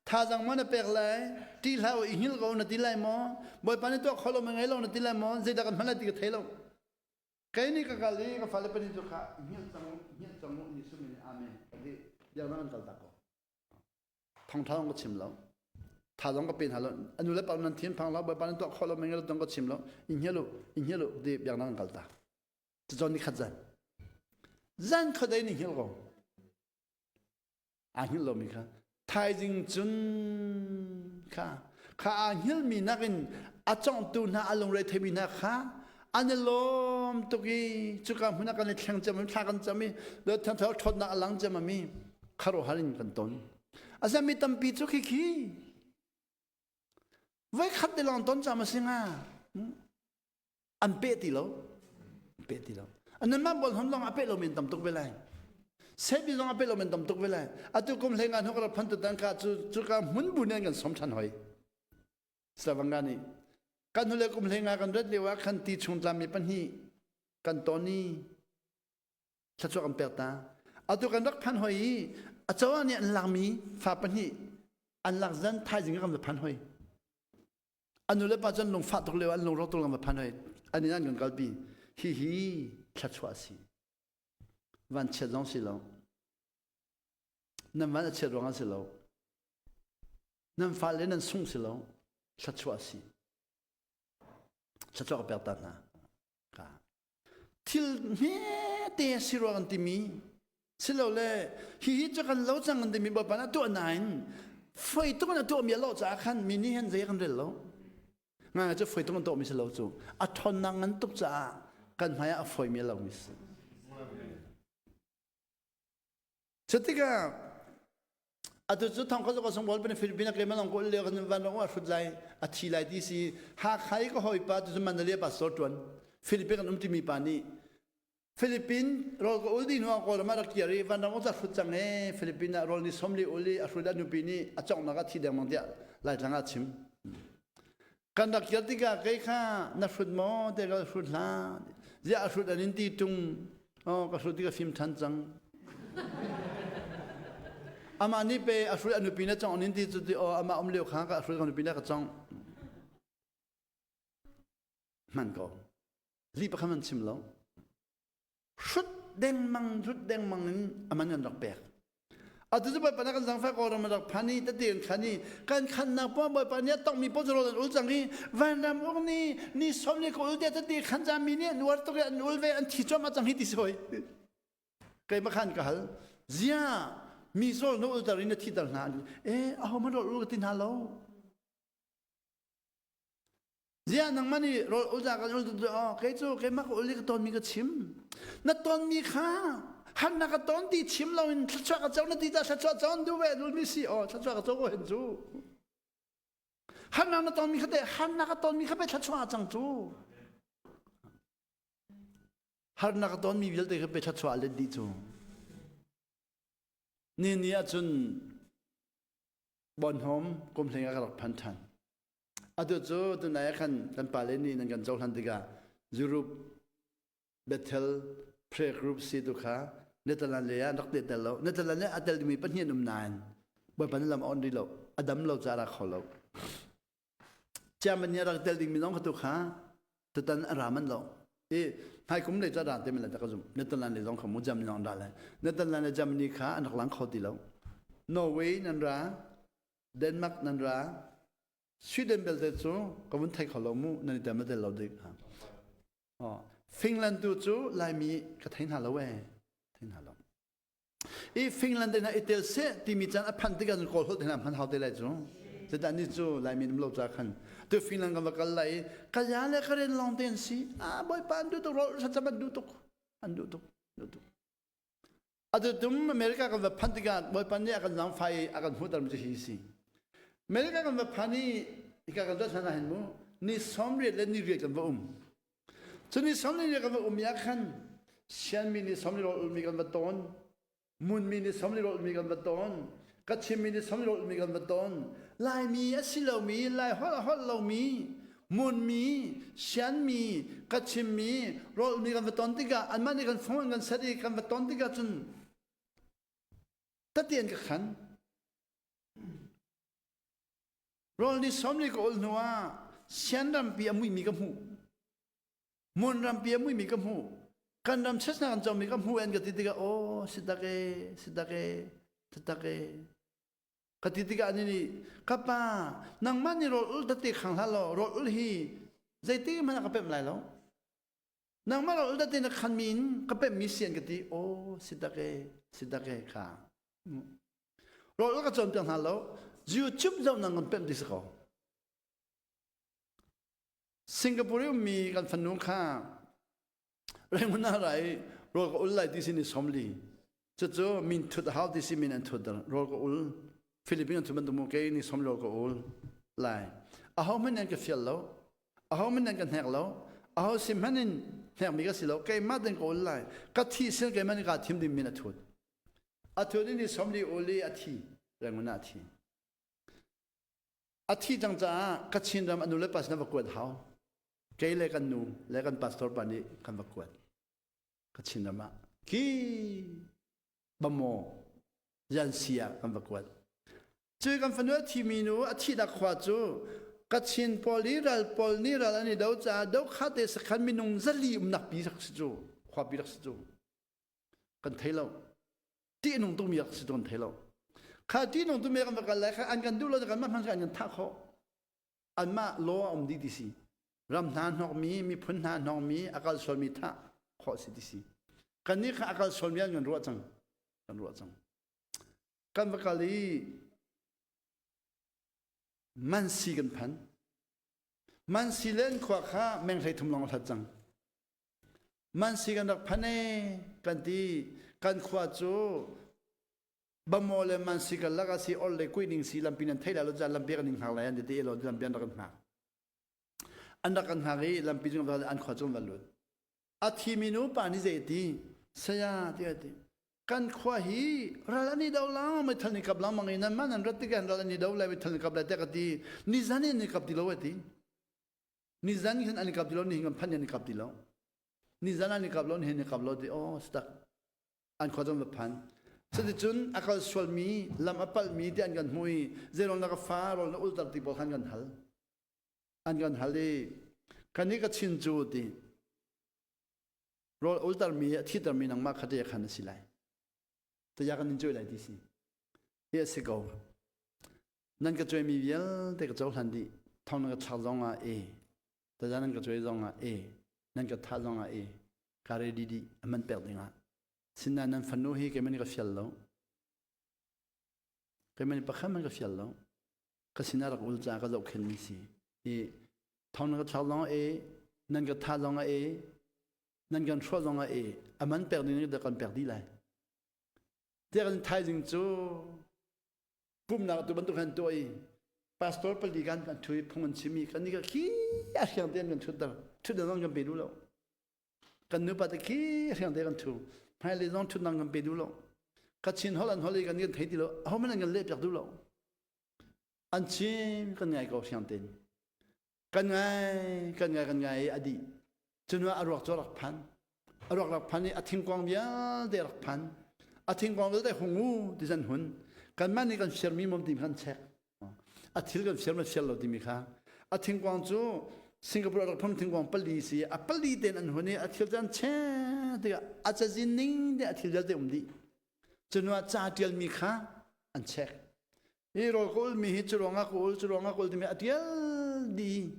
Thazaang maw na pek lai? Ṭih hlah u, i hngilh ko na ti lai maw? Bawipa nih tuah kho lo ma ngei lo na ti lai maw? Zeidah kan hman lai ti ka thei lo. Kei nih ka kal i ka fale pahnih cu kha hngilh cang u, hngilh cang u, Jesuh min in amen. Ka ti. Biaknak an kal tak ko. Thawngṭha zong ka chim lo. Thazaang ka pe hna lo. A nu le pa nan thin phang lo, Bawipa nih tuah kho lo ma ngei lo tong ka chim lo. I hngilh u, i hngilh u ti biaknak an kal tak. Cucawn ni khat zan. Zan khuadei ni hngilh ko. Aa hngilh lomi kha thaizing cun kha kha aa hngilhmi nakin a conghtu hna a lungre theimi hna kha an i lawm tuk i cuka hmun ah kan i thleng cem thla kan cam i thangthar ṭhawtnak a lang cem ami kharuahhar in kan ton. Asinain mi tampi cu khi khi voikhat te lawng ton cam a si hnga. An peh ti lo an peh ti lo anmah bol hon lawng a peh lo men tam tuk ve lai sebi zong a peh lo men tam tuk ve lai atu kum hlei nga hnok ra phan tu tan ka cu cu ka hmun bu nen kan som than hoi Slavanga nih kan hule kum hlei nga kan rat lio ah khan ti chung tlami pahnih kan toni thluachuah kan pek ta atu kan rak phan hoi i aco nih an lakmi fa pahnih an lak zan thaizing kan va phan hoi An nu le pa cun lungfah tuk lio an lungrawk tuk lang va phan hoi an inn an kan kalpi. Hihi thluachuah a si. Vanchiat zong si lo. Nan van a chiat ruang ah si lo. Nan fale nan sung si lo. Thluachuah a si. Thluachuah ka pek ta hna. Ka. Thil hmete si ruang an timi silole hihi cu kan lo cang an timi Bawipa nih a tuah nain foi tuk in a tuahmi a lawh caah khan mi nih hin zei kan rel lo. Ngai cu foi tuk an tuahmi si lo cu a ṭhawnnak ngan tuk caah kan hmai ah a foimi a lomi si. Cutikah. Atu cu thong kha sung bol pen Philippines ke manong ko le kan van rong a hrut lai a thi lai ti si Hakha i ka hawipa tu cu Mandalay pastor tuan Philippines kan um timi pa nih Philippines rawl ka ul dih hnu ah Kawlram ah rak kir i vanram uk hrut cang ee Philippines ah rawl ni 40 ul i a hrut a nupi nih a conghnak a thi dengmang tiah Laitlang ah a chim. Kan rak kir tikah kei kha na hrut maw te ka hrut hlah ziah a hrut an in ti tung oh ka hrut ti ka fim than cang amah nih pe a hrut a nupi na cong an in ti cu ti oh amah um lio kha ka hrut ka nupi na ka cong hman ko li pakhat an chim lo hrut dengmang hrut dengmang in aman an rak pek atu cu bawipa na kan zangfah ko ram rak phan i tete kan khan i kan khannak pa bawipa nih a tongmi paoh cu rawl an ul cang i vanram uk ni ni som ni ko ul te tete khan ca mi nih an uar tuk i an ul ve an thi cuahmah cang hi ti si hoi keimah khan ka hal zia mi rawl na ulter in na thiter hna e aho man rawl ul ka ti hna lo Ziah nangmah nih rawl ulza kan ul tu oh kei cu keimah ka ul i ka tonmi ka chim. Na tonmi kha harnak ka ton ti chim loin thluachuah ka co na ti ta thluachuah con duh ve dulmi si oh thluachuah ka co ko hen cu. Harnak na tonmi kha te harnak ka tonmi kha pe thluachuah a cang cu. Harnak ka tonmi vialte kha pe thluachuah a let dih cu. Ni ni ahcun Bonhom kum hleng ah ka rak phan ṭhan. Atu cu tunai ah khan kan pale nih nan kan cohlan tikah Europe Bethel prayer group si tu kha Netherlands lei ah an rak tel lo. Netherlands lei a tel dingmi pahnih an um nain Bawipa nih lam a on rih lo. A dam lo caah a ra kho lo. Germany a rak tel dingmi zong kha tu kha tutan a ra manh lo. I hmaikum lei cu a ra te men lai ka zumh. Netherlands lei zong kha mu Germany zong an ra lai. Netherlands le Germany kha an rak lang kho ti lo. Norway nan ra, Denmark nan ra, Sweden belte cu ka vun thei kho lo mu nan i tel ma tel lo dik. Oh, Finland tu cu Laimi ka thei hna lo ee. Thei hna lo. I Finland in i tel seh timi caan a phanh tikah cun Kawl holh te hna hman hau te lai cu. Zedah ni cu Laimi um lo ca khan. Tu Finland kan va kal lai i ka ya le ka ren lawng te an si. Ah bawipa an duh tuk rawl thlacam an duh tuk. An duh tuk. Duh tuk. Atu tum America kan va phanh tikah Bawipa nih a kan zaangfah i a kan hmuhtermi cu hi si. America kan va phan i hika kan zoh hlan ah hin mu ni 80 le ni riat kan va um. Cu ni 80 riat kan va um ah khan Sianmi ni 80 rawl ulmi kan va tawn, Munmi ni 80 rawl ulmi kan va tawn, Kachinmi ni 80 rawl ulmi kan va tawn, Laimi a si lomi, Lai holh a holh lomi, Munmi, Sianmi, Kachinmi, rawlmi kan va ton tikah anmah nih kan fung an kan set i kan va ton tikah cun tati an ka khan. Rawl ni 40 ka ul hnu ah Sian rampi a muimi ka hmuh. Mun rampi a muimi ka hmuh. Kan ram chesnak an comi ka hmuh an ka ti tikah aw si tak e, si tak e, si tak e. Ka ti tikah anih nih, ka pa, nangmah nih rawl ul tete khang hlah law rawl ul hi zeiti hmanh ah ka pemh lai lo. Nangmah rawl ul tete na khanmi in ka pemhmi si an ka ti. Aw, si tak e, si tak e kha. Rawl ul ka cawnpiak hna lo. YouTube zoh nang kan pemh ti si ko. Singapore i ummi kan fanu kha Rangoon ah ra i rawl ka ul lai ti sin i 40. Cucu min thut a hau ti si min an thut rawl ka ul. Philippines an thut bantuk mu kei ni 40 rawl ka ul lai. Aho hmanh an ka fial lo. Aho hmanh an ka hnek lo. Aho sim hmanh in hnekmi ka si lo. Keimah ten ka ul lai. Ka thi sin keimah nih kaa thim ding min a thut. A thut in ni 40 ul i a thi. Rangoon ah a thi. A thi cang caah Kachin ram a nu le pa sin a va kuat hau. Kei le kan nu le kan pastor pa nih kan va kuat. Kachin ram ah khi Bamaw Yansi ah kan va kuat. Cu kan fanu a thimi nu a thihnak khua cu Kachin pawl i ral pawl nih ral an i do caah dokhate sakhan minung 400 umnak pi rak si cu khuapi rak si cu kan thei lo. Ṭih nung tukmi rak si cu kan thei lo. Kha ṭih nung tukmi kan va kal lai kha an kan duh lo kan mah hmanh an kan thah khawh. Anmah law a um dih ti si. Ram hna hnawkmi, miphun hna hnawkmi, a kal sualmi thah khawh si ti si. Kannih kha a kal sualmi an kan ruah cang. Kan ruah cang. Kan va kal i Mansi kan phan. Mansi len khua kha meng 33 lawng a hlat cang. Mansi kan rak phan e kan ti. Kan khua cu. Bamo le Mansi kal lak si or le kui ning si lampi nan thei la lo ca lampi kan ning hngak lai an ti lo lampi an rak kan hngak. An rak kan hngak i lampi cung an khua cung van lut. A thimi nu pa nih zei ti saya ti a ti. Kan khua hi ral an i do la meithal ni kap lang mang i nan man an rat tikah ral an i do lai meithal ni kap lai te ka ti. Nizan in ni kap ti lo a ti. Nizan khan an i kap ti lo ni kan phan an i kap ti lo. Nizan an i kap lo ni hin i kap lo ti oh stak an khua zong va phan. Cuticun a kal sualmi lam a palhmi ti an kan hmu i zeiruang na ka fa rawl na ulter ti pawl khan kan hal. An kan hal i kan i ka chin cu ti rawl ultermi a thitermi nangmah kha te khan a si lai. Taya kan in cuai lai ti si. Hi a si ko. Nan ka cuaimi vialte ka cohlan dih. Thong nan ka thlak zong ah e. Taza nan ka cuai zong ah e. Nan ka thah zong ah e. Ka ready dih a man pek ding ah. Sinain nan fanu hi keimah nih ka fial lo. Keimah nih pakhat man ka fial lo. Ka sinah rak ul caah ka zohkhenmi si. Hi thong nan ka thlak zong ah e. Nan ka thah zong ah e. Nan kan hrawh zong ah e. A man pek ding dah kan pek dih lai. Tiah kan thaizing cu pumnak tu bantuk han tuah i pastor pali kan kan thu i phung an chim i kan ni ka khi a hriang te an kan thut ter thut zong kan pe duh lo kan nupa te khi hriang te kan thu hmailei zong thut nang kan pe duh lo ka chin hol an hol i kan kan thei ti lo ho man an kan leh piak duh lo an chim kan ngai ko hriang ten Kan ngai, kan ngai, kan ngai i a dih. Cun a ruak cu a rak phan. A ruak rak phan i a thingkuang vialte a rak phan. A thingkuang vialte hung u ti zan hun. Kanmah nih kan firmi mom timi kan check. A thil kan fir ma fir lo timi kha. A thingkuang cu Singapore a rak phum thingkuang pali si a pali ten an hun i a thil cu an check tikah a cazin ning te a thil vialte um dih. Cun ah ca tialmi kha an check. Hi rawl ka ulmi hi cu ruangah ka ul, cu ruangah ka ul timi a tial dih.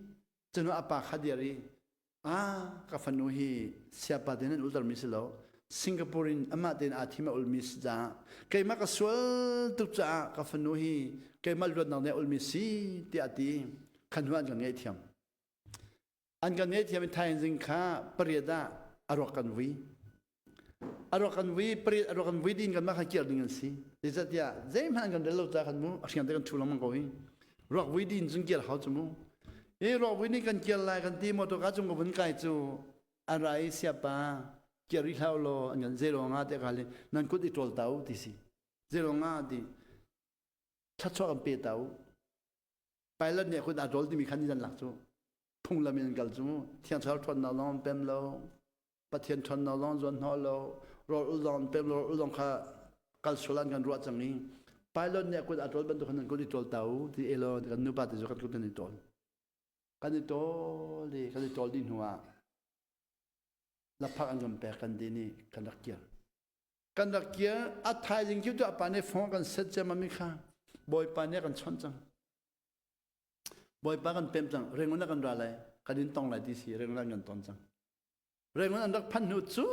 Cun a pa kha dir i, ah ka fanu hi siapa tein an ultermi si lo. Singapore in amah tein aa thim a ulmi si caah keimah ka sual tuk caah ka fanu hi keimah luatnak nih a ulmi si tiah a ti. Khan hnu an kan ngaihthiam. An kan ngaihthiam i thaizing kha pariat ah a ruak kan vui. A ruak kan vui, pariat a ruak kan vui ding kan mah kha kir ding an si. Zeicahtiah zeihmanh an kan rel lo ca khan mu a hriang te kan thu lengmang ko hi. Ruak vui din cun kir hau cu mu. I ruak vui nih kan kir lai kan ti motor ka cung ka vun kai cu a ra i siapa kir rih hlah law an kan zei ruangah te ka nan kut i ṭawl ta u ti si. Zei ruangah ti thluachuah kan pe ta u. Pilot nih a kut aa ṭawl timi khan ni lak cu phunglam in an kal cu thiang thlarau ṭhawnnak zong an pem lo Pathian ṭhawnnak zong zuan hnawh lo rawl ul zong an pem lo rawl ul zong kha kal sual an kan ruah cang i pilot nih a kut aa ṭawl bantuk khan an kut i ṭawl ta u ti elaw kan nupa te cu kan kut kan i ṭawl kan i ṭawl i kan i ṭawl dih hnu ah laphak an kan pek kan din i kan rak kir kan rak kir a thaizing cu a pa nih phone kan set ciammam i kha bawipa nih a kan chawnh cang bawipa kan pem cang Rangoon ah kan ra lai kan in tong lai ti si Rangoon ah kan ton cang Rangoon an rak phanh hnu cu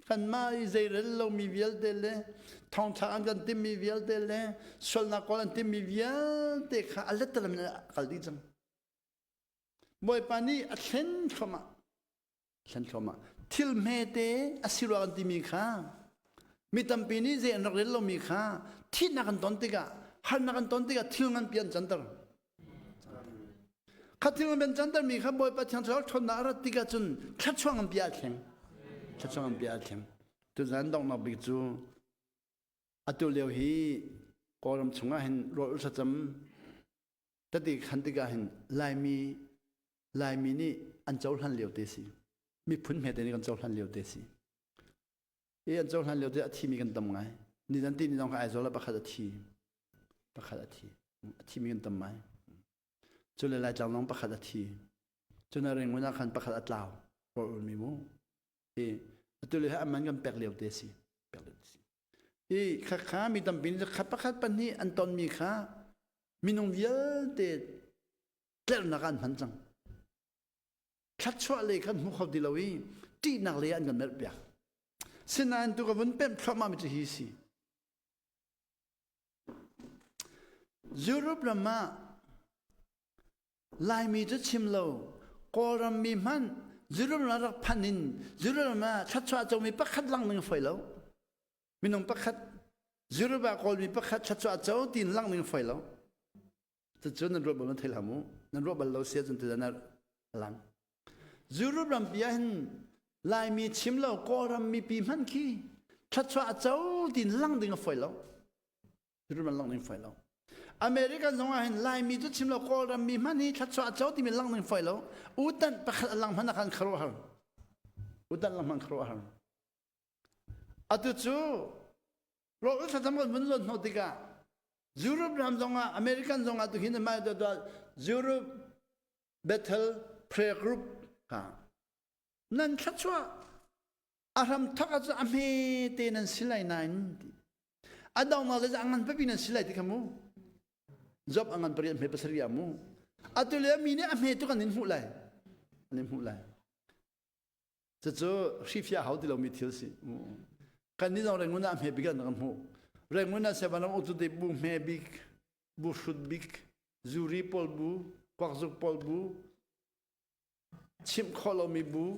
kanmah i zeirel lomi vialte le thawngtha an kan timmi vialte le sualnak kawl an timmi vialte kha a lettalam in a kal dih cang bawipa nih a thlen thluahmah thlen thluahmah thil hmete a si rua kan timi kha mi tampi nih zei an rak rel lomi kha thihnak an ton tikah harnak an ton tikah thil nganpi an canter kha thil nganpi an canter mi kha Bawipa Thiang Thlarau ṭhawnnak a rat tikah cun thluachuah nganpi aa thleng thluachuah nganpi aa thleng tuzan donghnak bik cu atu lio hi Kawlram chungah hin rawl ul thlacam tati khan tikah hin Laimi Laimi nih an cohlan lio te si. Miphun hmete nih kan cohlan lio te si. I an cohlan lio te a thimi kan tam ngai. Nizan ti ni zong kha Aizawl ah pakhat a thi. Pakhat a thi. A thimi kan tam ngai. Cu le Laitlang zong pakhat a thi. Cun a Rangoon ah khan pakhat a tlau. Rawl mi mu. I atu le a man kan pek lio te si. Pek lio te si. I khakha mi tampi nih kha pakhat pahnih an tonmi kha minung vialte tlerhnak ah an hman cang. Thluachuah lei khan hmu kho ti lo i ṭihnak lei an kan merh piak. Sinain tu ka vun pemh thluahmah mi cu hi si. Europe ram ah Laimi cu chim lo Kawlram mi hmanh Europe ram rak phan in Europe ram ah thluachuah comi pakhat lang ning foi lo. Minung pakhat. Europe ah Kawlmi pakhat thluachuah co tiin lang ning foi lo. Cucu nan ruah bal nan thei hlah mu. Nan ruah bal lo sia cun tidah na lang. Europe rampi ah hin Laimi chim lo Kawlram mipi hmanh khi thluachuah co tiin lang ding a foi lo. Europe ram lang ding foi lo. American zong ah hin Laimi cu chim lo Kawlram mi hmanh hi thluachuah co timi lang ding foi lo. Utan pakhat a lang hmanh ah khan khuaruahhar. Utan lang hmanh khuaruahhar. Atu cu rawl thlacam kan vun zuan hnawh tikah Europe ram zongah American zongah tu hin mai do Europe Bethel Prayer Group ha nan thluachuah a hram thok ahcun a hme te nan si lai nain ti a dongnak le a ngan pipi nan si lai ti kha mu job a ngan pariat hme pasarih ah mu atu le mi nih a hme tu kan in hmuh lai an in hmuh lai Cucu hrifiah hau ti lomi thil si. Kan nih zong Rangoon ah hme bik an kan hmuh. Rangoon ah Sevanam uktu te bu hme bik, bu hrut bik, zuri pawl bu, kuakzuk pawl bu, chimh khawh lomi bu,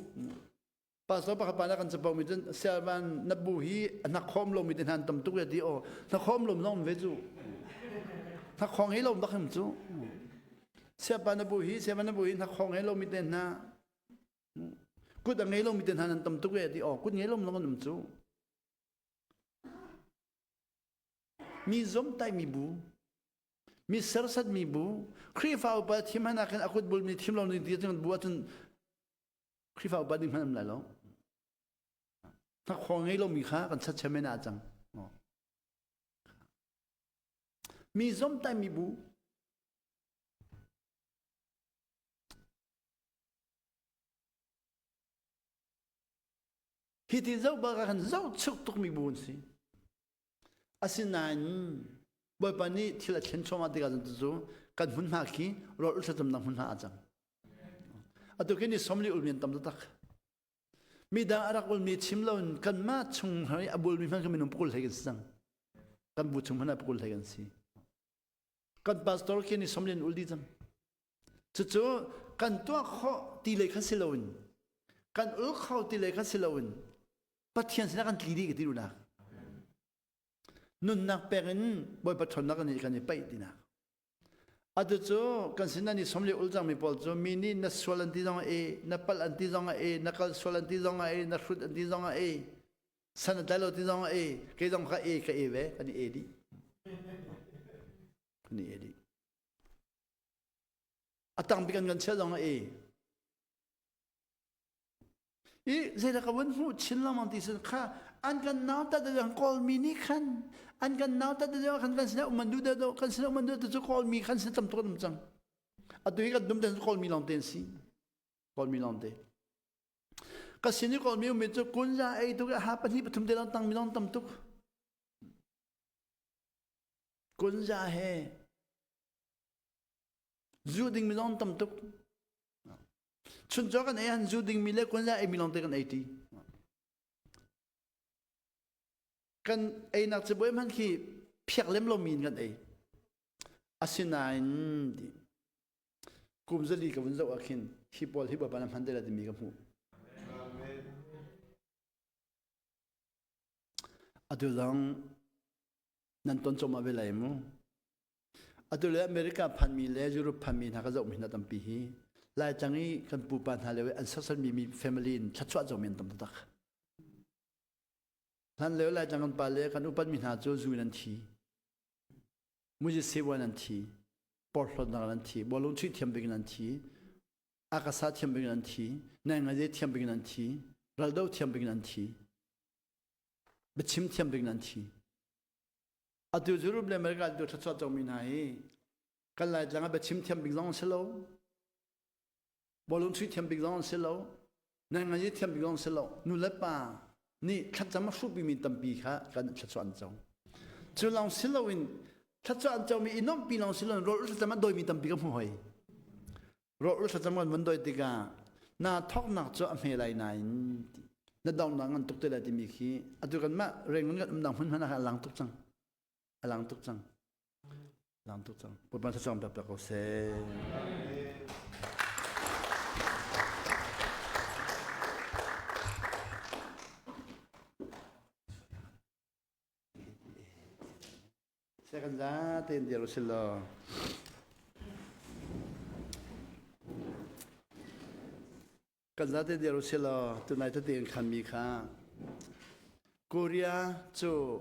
pastor pakhat pa na kan capo mi cun sialvan na bu hi a hnakhawm lomi te hna an tam tuk ya ti aw hnakhawm lom zong ve cu hnakhawng hi lom bak him cu siapa na bu hi siapa na bu hi hnakhawng he lomi te hna Kut a ngei lomi te hna nan tam tuk e ti aw kut ngei lom long an um cu. Mi zomtai mi bu, mi sersat mi bu, Khrihfa upa thim hana khin a kut bul mi thim lo ni ti cu bu ahcun Khrihfa upa ding hmanh am lai lo. Hnakhawng ngei lomi kha kan chat chamen ah cang. Mi zomtai mi bu, Hi ti zoh bak ah khan zohchuk tukmi bu an si. Asinain Bawipa nih thil a thlen chuahmah tikah cun cu kan hmunhma khi rawl thlacamnak hmunhma a cang. Atu khi ni somli ulmi an tam taktak. Midang a rak ulmi chim loin kanmah chung i a bulmi hmanh kha minung pakul hlei kan si cang. Kan bu chung hmanh ah pakul hlei kan si. Kan pastor khi ni somli an ul dih cang. Cucu kan tuah khawh ti lei kha si loin kan ul kho ti lei kha si loin Pathian sinah kan tli dih ka ti duhnak. Nunnak pek in Bawipa ṭhawnnak kan i kan i paih tinak. Atu cu kan sinah ni som le ul cangmi pawl cu mi nih na sual an ti zong ah e, na palh an ti zong ah e, na kal sual an ti zong ah e, na hrut an ti zong ah e, san a tlai lo ti zong ah e, kei zong kha e ka e ve, kan i e dih. Kan i e dih. A tang bik an kan chiah zong a e. I zeidah ka vun hmuh chin lengmang ti sin kha an kan nautat deuh Kawlmi nih khan an kan nautat deuh khan kan sinah um an duh deuh kan sinah um an duh cu Kawlmi khan sin tam tuk an um cang. Atu hi kan dum ten Kawlmi lawng te an si. Kawlmi lawng te. Ka sin i Kawlmi ummi cu kunza ei tuk i ha pahnih pathum te lawng tangmi lawng tam tuk. Kunza he Zu dingmi zong tam tuk. Chuncaw kan ei han zu dingmi le kunza eimi lawng te kan ei ti. Kan einak cabuai hmanh khi phiak lem lomi in kan ei. Asinain ti kum zali ka vun zoh ah khin hi pawl hi Bawipa na hman te la timi ka hmuh. Atu zong nan ton cawm ah ve lai mu. Atu le America phanmi le Europe phanmi hna ka zohmi hna tampi hi Laitlang i kan pupa hna le an sersanmi mi family in thluachuah comi an tam taktak. Hlan lio Laitlang kan pa le kan upatmi hna cu zu in an thi. Muzi sewa in an thi. Porhlawtnak in an thi. Bawlung chuih thiam bik in an thi. Akasa thiam bik in an thi. Naingaze thiam bik in an thi. Raldo thiam bik in an thi. Biachim thiam bik in an thi. Atu Europe le America tu thluachuah comi hna hi kan Laitlang ah biachim thiam bik zong si lo, bawlung chuih thiam bik zong si lo, nainganzi thiam bik zong si lo, nu le pa nih thlacam a hruhpimi tampi kha kan thluachuah an co. Cu lawng si loin thluachuah an comi i nuamhpi lawng si loin rawl thlacam a dawimi tampi ka hmu hoi. Rawl thlacam kan van dawi tikah naa thawknak cu a hme lai nain na donghnak ngan tuk te lai timi khi atu kanmah Rangoon kan umnak hmun hmanh ah a lang tuk cang. A lang tuk cang. Lang tuk cang. Bawipa thlacam pek pek ko seh. Kan za tein dir usih law. Kan zate dir usih law tunai tete in khanmi kha Korea cu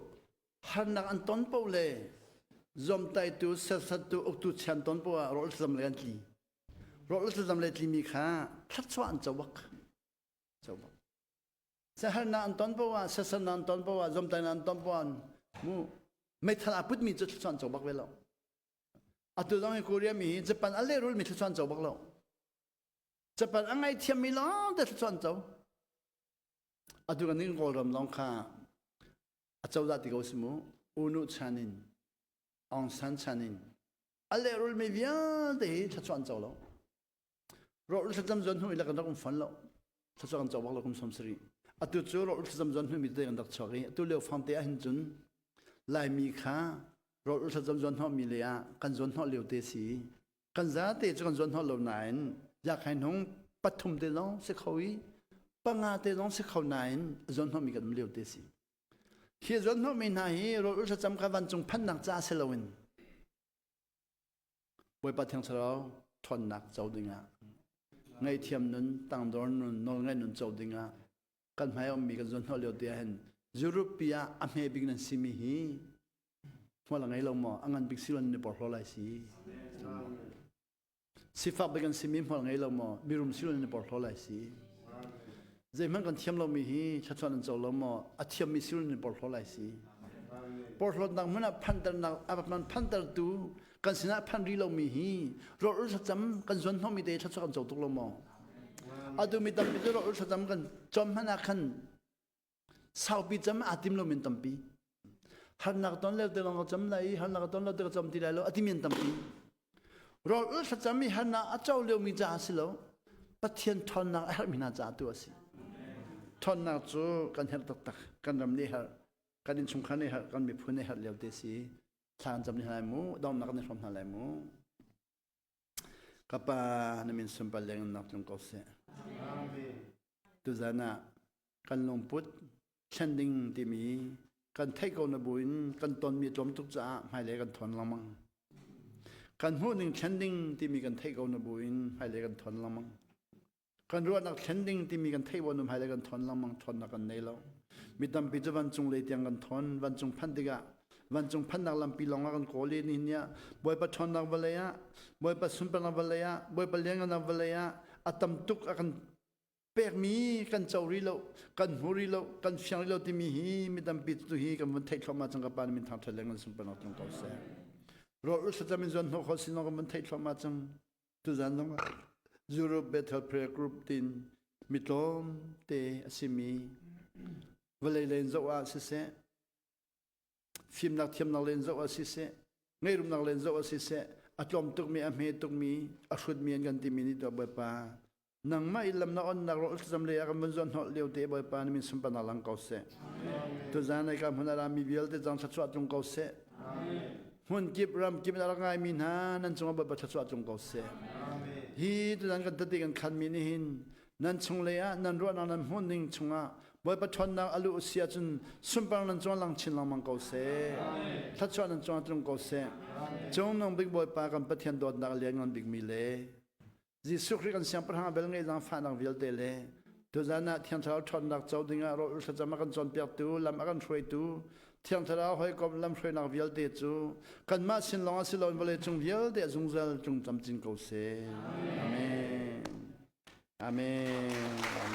harnak an ton po le zomtaitu serhsattu uktu chian ton po ah rawl thlacam le an tli. Rawl thlacam le tlimi kha thluachuah an co bak. Co bak. Saharnak an ton po ah serhsatnak an ton po ah zomtainak an ton po ah mu meithal aa putmi cu thluachuah an co bak ve lo. Atu zong hi Korea mi hi Japan a lehrul mi thluachuah an co bak lo. Japan a ngaihthiammi lawngte thluachuah an co. Atu kan ning Kawlram lawng kha a cozah ti ko si mu. U Nu chan in, Aung San chan in a lehrulmi vialte hi thluachuah an co lo. Rawh thlacam zuan hnu i la kan rak um fawn lo. Thluachuah kan co bak lo kum 70. Atu cu rawh thlacam zuan hnu mi te kan rak chuak i atu lio fangte ah hin cun Laimi kha rawh thlacam zuan hnawh mi le ah kan zuan hnawh lio te si. Kan zate cu kan zuan hnawh lo nain yakhain hung pathum te zong si kho i panga te zong si kho nain zuan hnawhmi kan um lio te si. Hi zuan hnawhmi hna hi rawl ul thlacam kha vancung phannak ca si loin Bawipa Thiang Thlarau ṭhawnnak co dingah ngaihthiam nun tangdor nun nawlngaih nun co dingah kan hmai ummi kan zuan hnawh lio te ah hin Europe pi ah a hme bik nan simi hi hmual a ngei lo maw? A ngan bik si lo nan i porhlaw lai si. Sifak bik an simi hmual ngei lo maw? Mirum si lo nan i porhlaw lai si. Zeihmanh kan thiam lomi hi thluachuah nan co lo maw? A thiammi si lo nan i porhlaw lai si. Porhlawtnak hmun ah phanternak a man phantertu kan sinah phan rih lomi hi rawl ul thlacam kan zuan hnawhmi te thluachuah kan co tuk lo maw? Atu mi tampi cu rawl ul thlacam kan cawm hmanh ah khan Saupi cam aa tim lomi an tampi. Harnak ton lio te lawng ka cam lai i harnak ton lo te ka cam ti lai lo a timi an tampi. Rawl ul thlacam i harnak a co liomi caah si lo, Pathian ṭhawnnak a herhmi hna caah tu a si. Ṭhawnnak cu kan herh taktak. Kan ram nih herh, kan innchungkhar nih herh, kan miphun nih herh lio te si. Thla kan cam ni hna lai mu, donghnak kan i hrawm hna lai mu. Ka pa na min sunpar leng nak tlung ko seh. Tuzan ah kan lungput thlen ding timi kan theih ko na buin kan tonmi tlawm tuk caah hmailei kan thawn lengmang. Kan hmuh ning thlen ding timi kan theih ko na buin hmailei kan thawn lengmang. Kan ruahnak thlen ding timi kan theih bu hmailei kan thawn lengmang thawnnak kan nei lo. Mi tampi cu vancung lei tiang kan thawn vancung phanh tikah vancung phanhnak lampi lawng ah kan kawl i nihin ni ah Bawipa ṭhawnnak vawlei ah Bawipa sunparnak vawlei ah Bawipa lianngannak vawlei ah a tam tuk a kan pekmi kan co rih lo kan hmu rih lo kan fiang rih lo timi hi mi tampi tu hi kan vun theih thluahmah cang ka pa min thangṭhat le ngan sunparnak tlung ko seh rawl ul thlacam in zuan hnawh kho sin kan vun theih thluahmah cang tuzan zong ah Europe Bethel Prayer Group tin mi tlawm te a simi vawlei len zoh ah siseh fimnak thiamnak len zoh ah siseh ngeirumnak len zoh ah siseh a tlawm tukmi a hme tukmi a hrutmi an kan timi nih tuah Bawipa nangmah i lam na onnak ro thlacam lei ah kan vun zuan hnawh lio te Bawipa na min sunparnak lang ko seh tuzan ai ka hmun a rami vialte zong thluachuah tlung ko seh hmun kip ram kip na rak ngaimi hna nan cungah Bawipa thluachuah tlung ko seh hi tuzan kan tati kan khanmi nih hin nan chung lei ah nan ruahnak nan hmuh ning chungah Bawipa ṭhawnnak a luh si ahcun sunparnak nan cungah lang chin lengmang ko seh. Thluachuah nan cungah tlung ko seh. Cungnung bik Bawipa kan Pathian dawtnak a lianngan bikmi le Jesuh Khrih kan siangpahrang a bel ngei zaangfahnak vialte le tuzan ah Thiang Thlarau ṭhawnnak co dingah rawl thlacam a kan cawnpiaktu, lam a kan hruaitu, Thiang Thlarau hawikom lamhruainak vialte cu kanmah sin lawngah si loin vawleicung vialte a zungzal tlung camcin ko seh. Amen. Amen.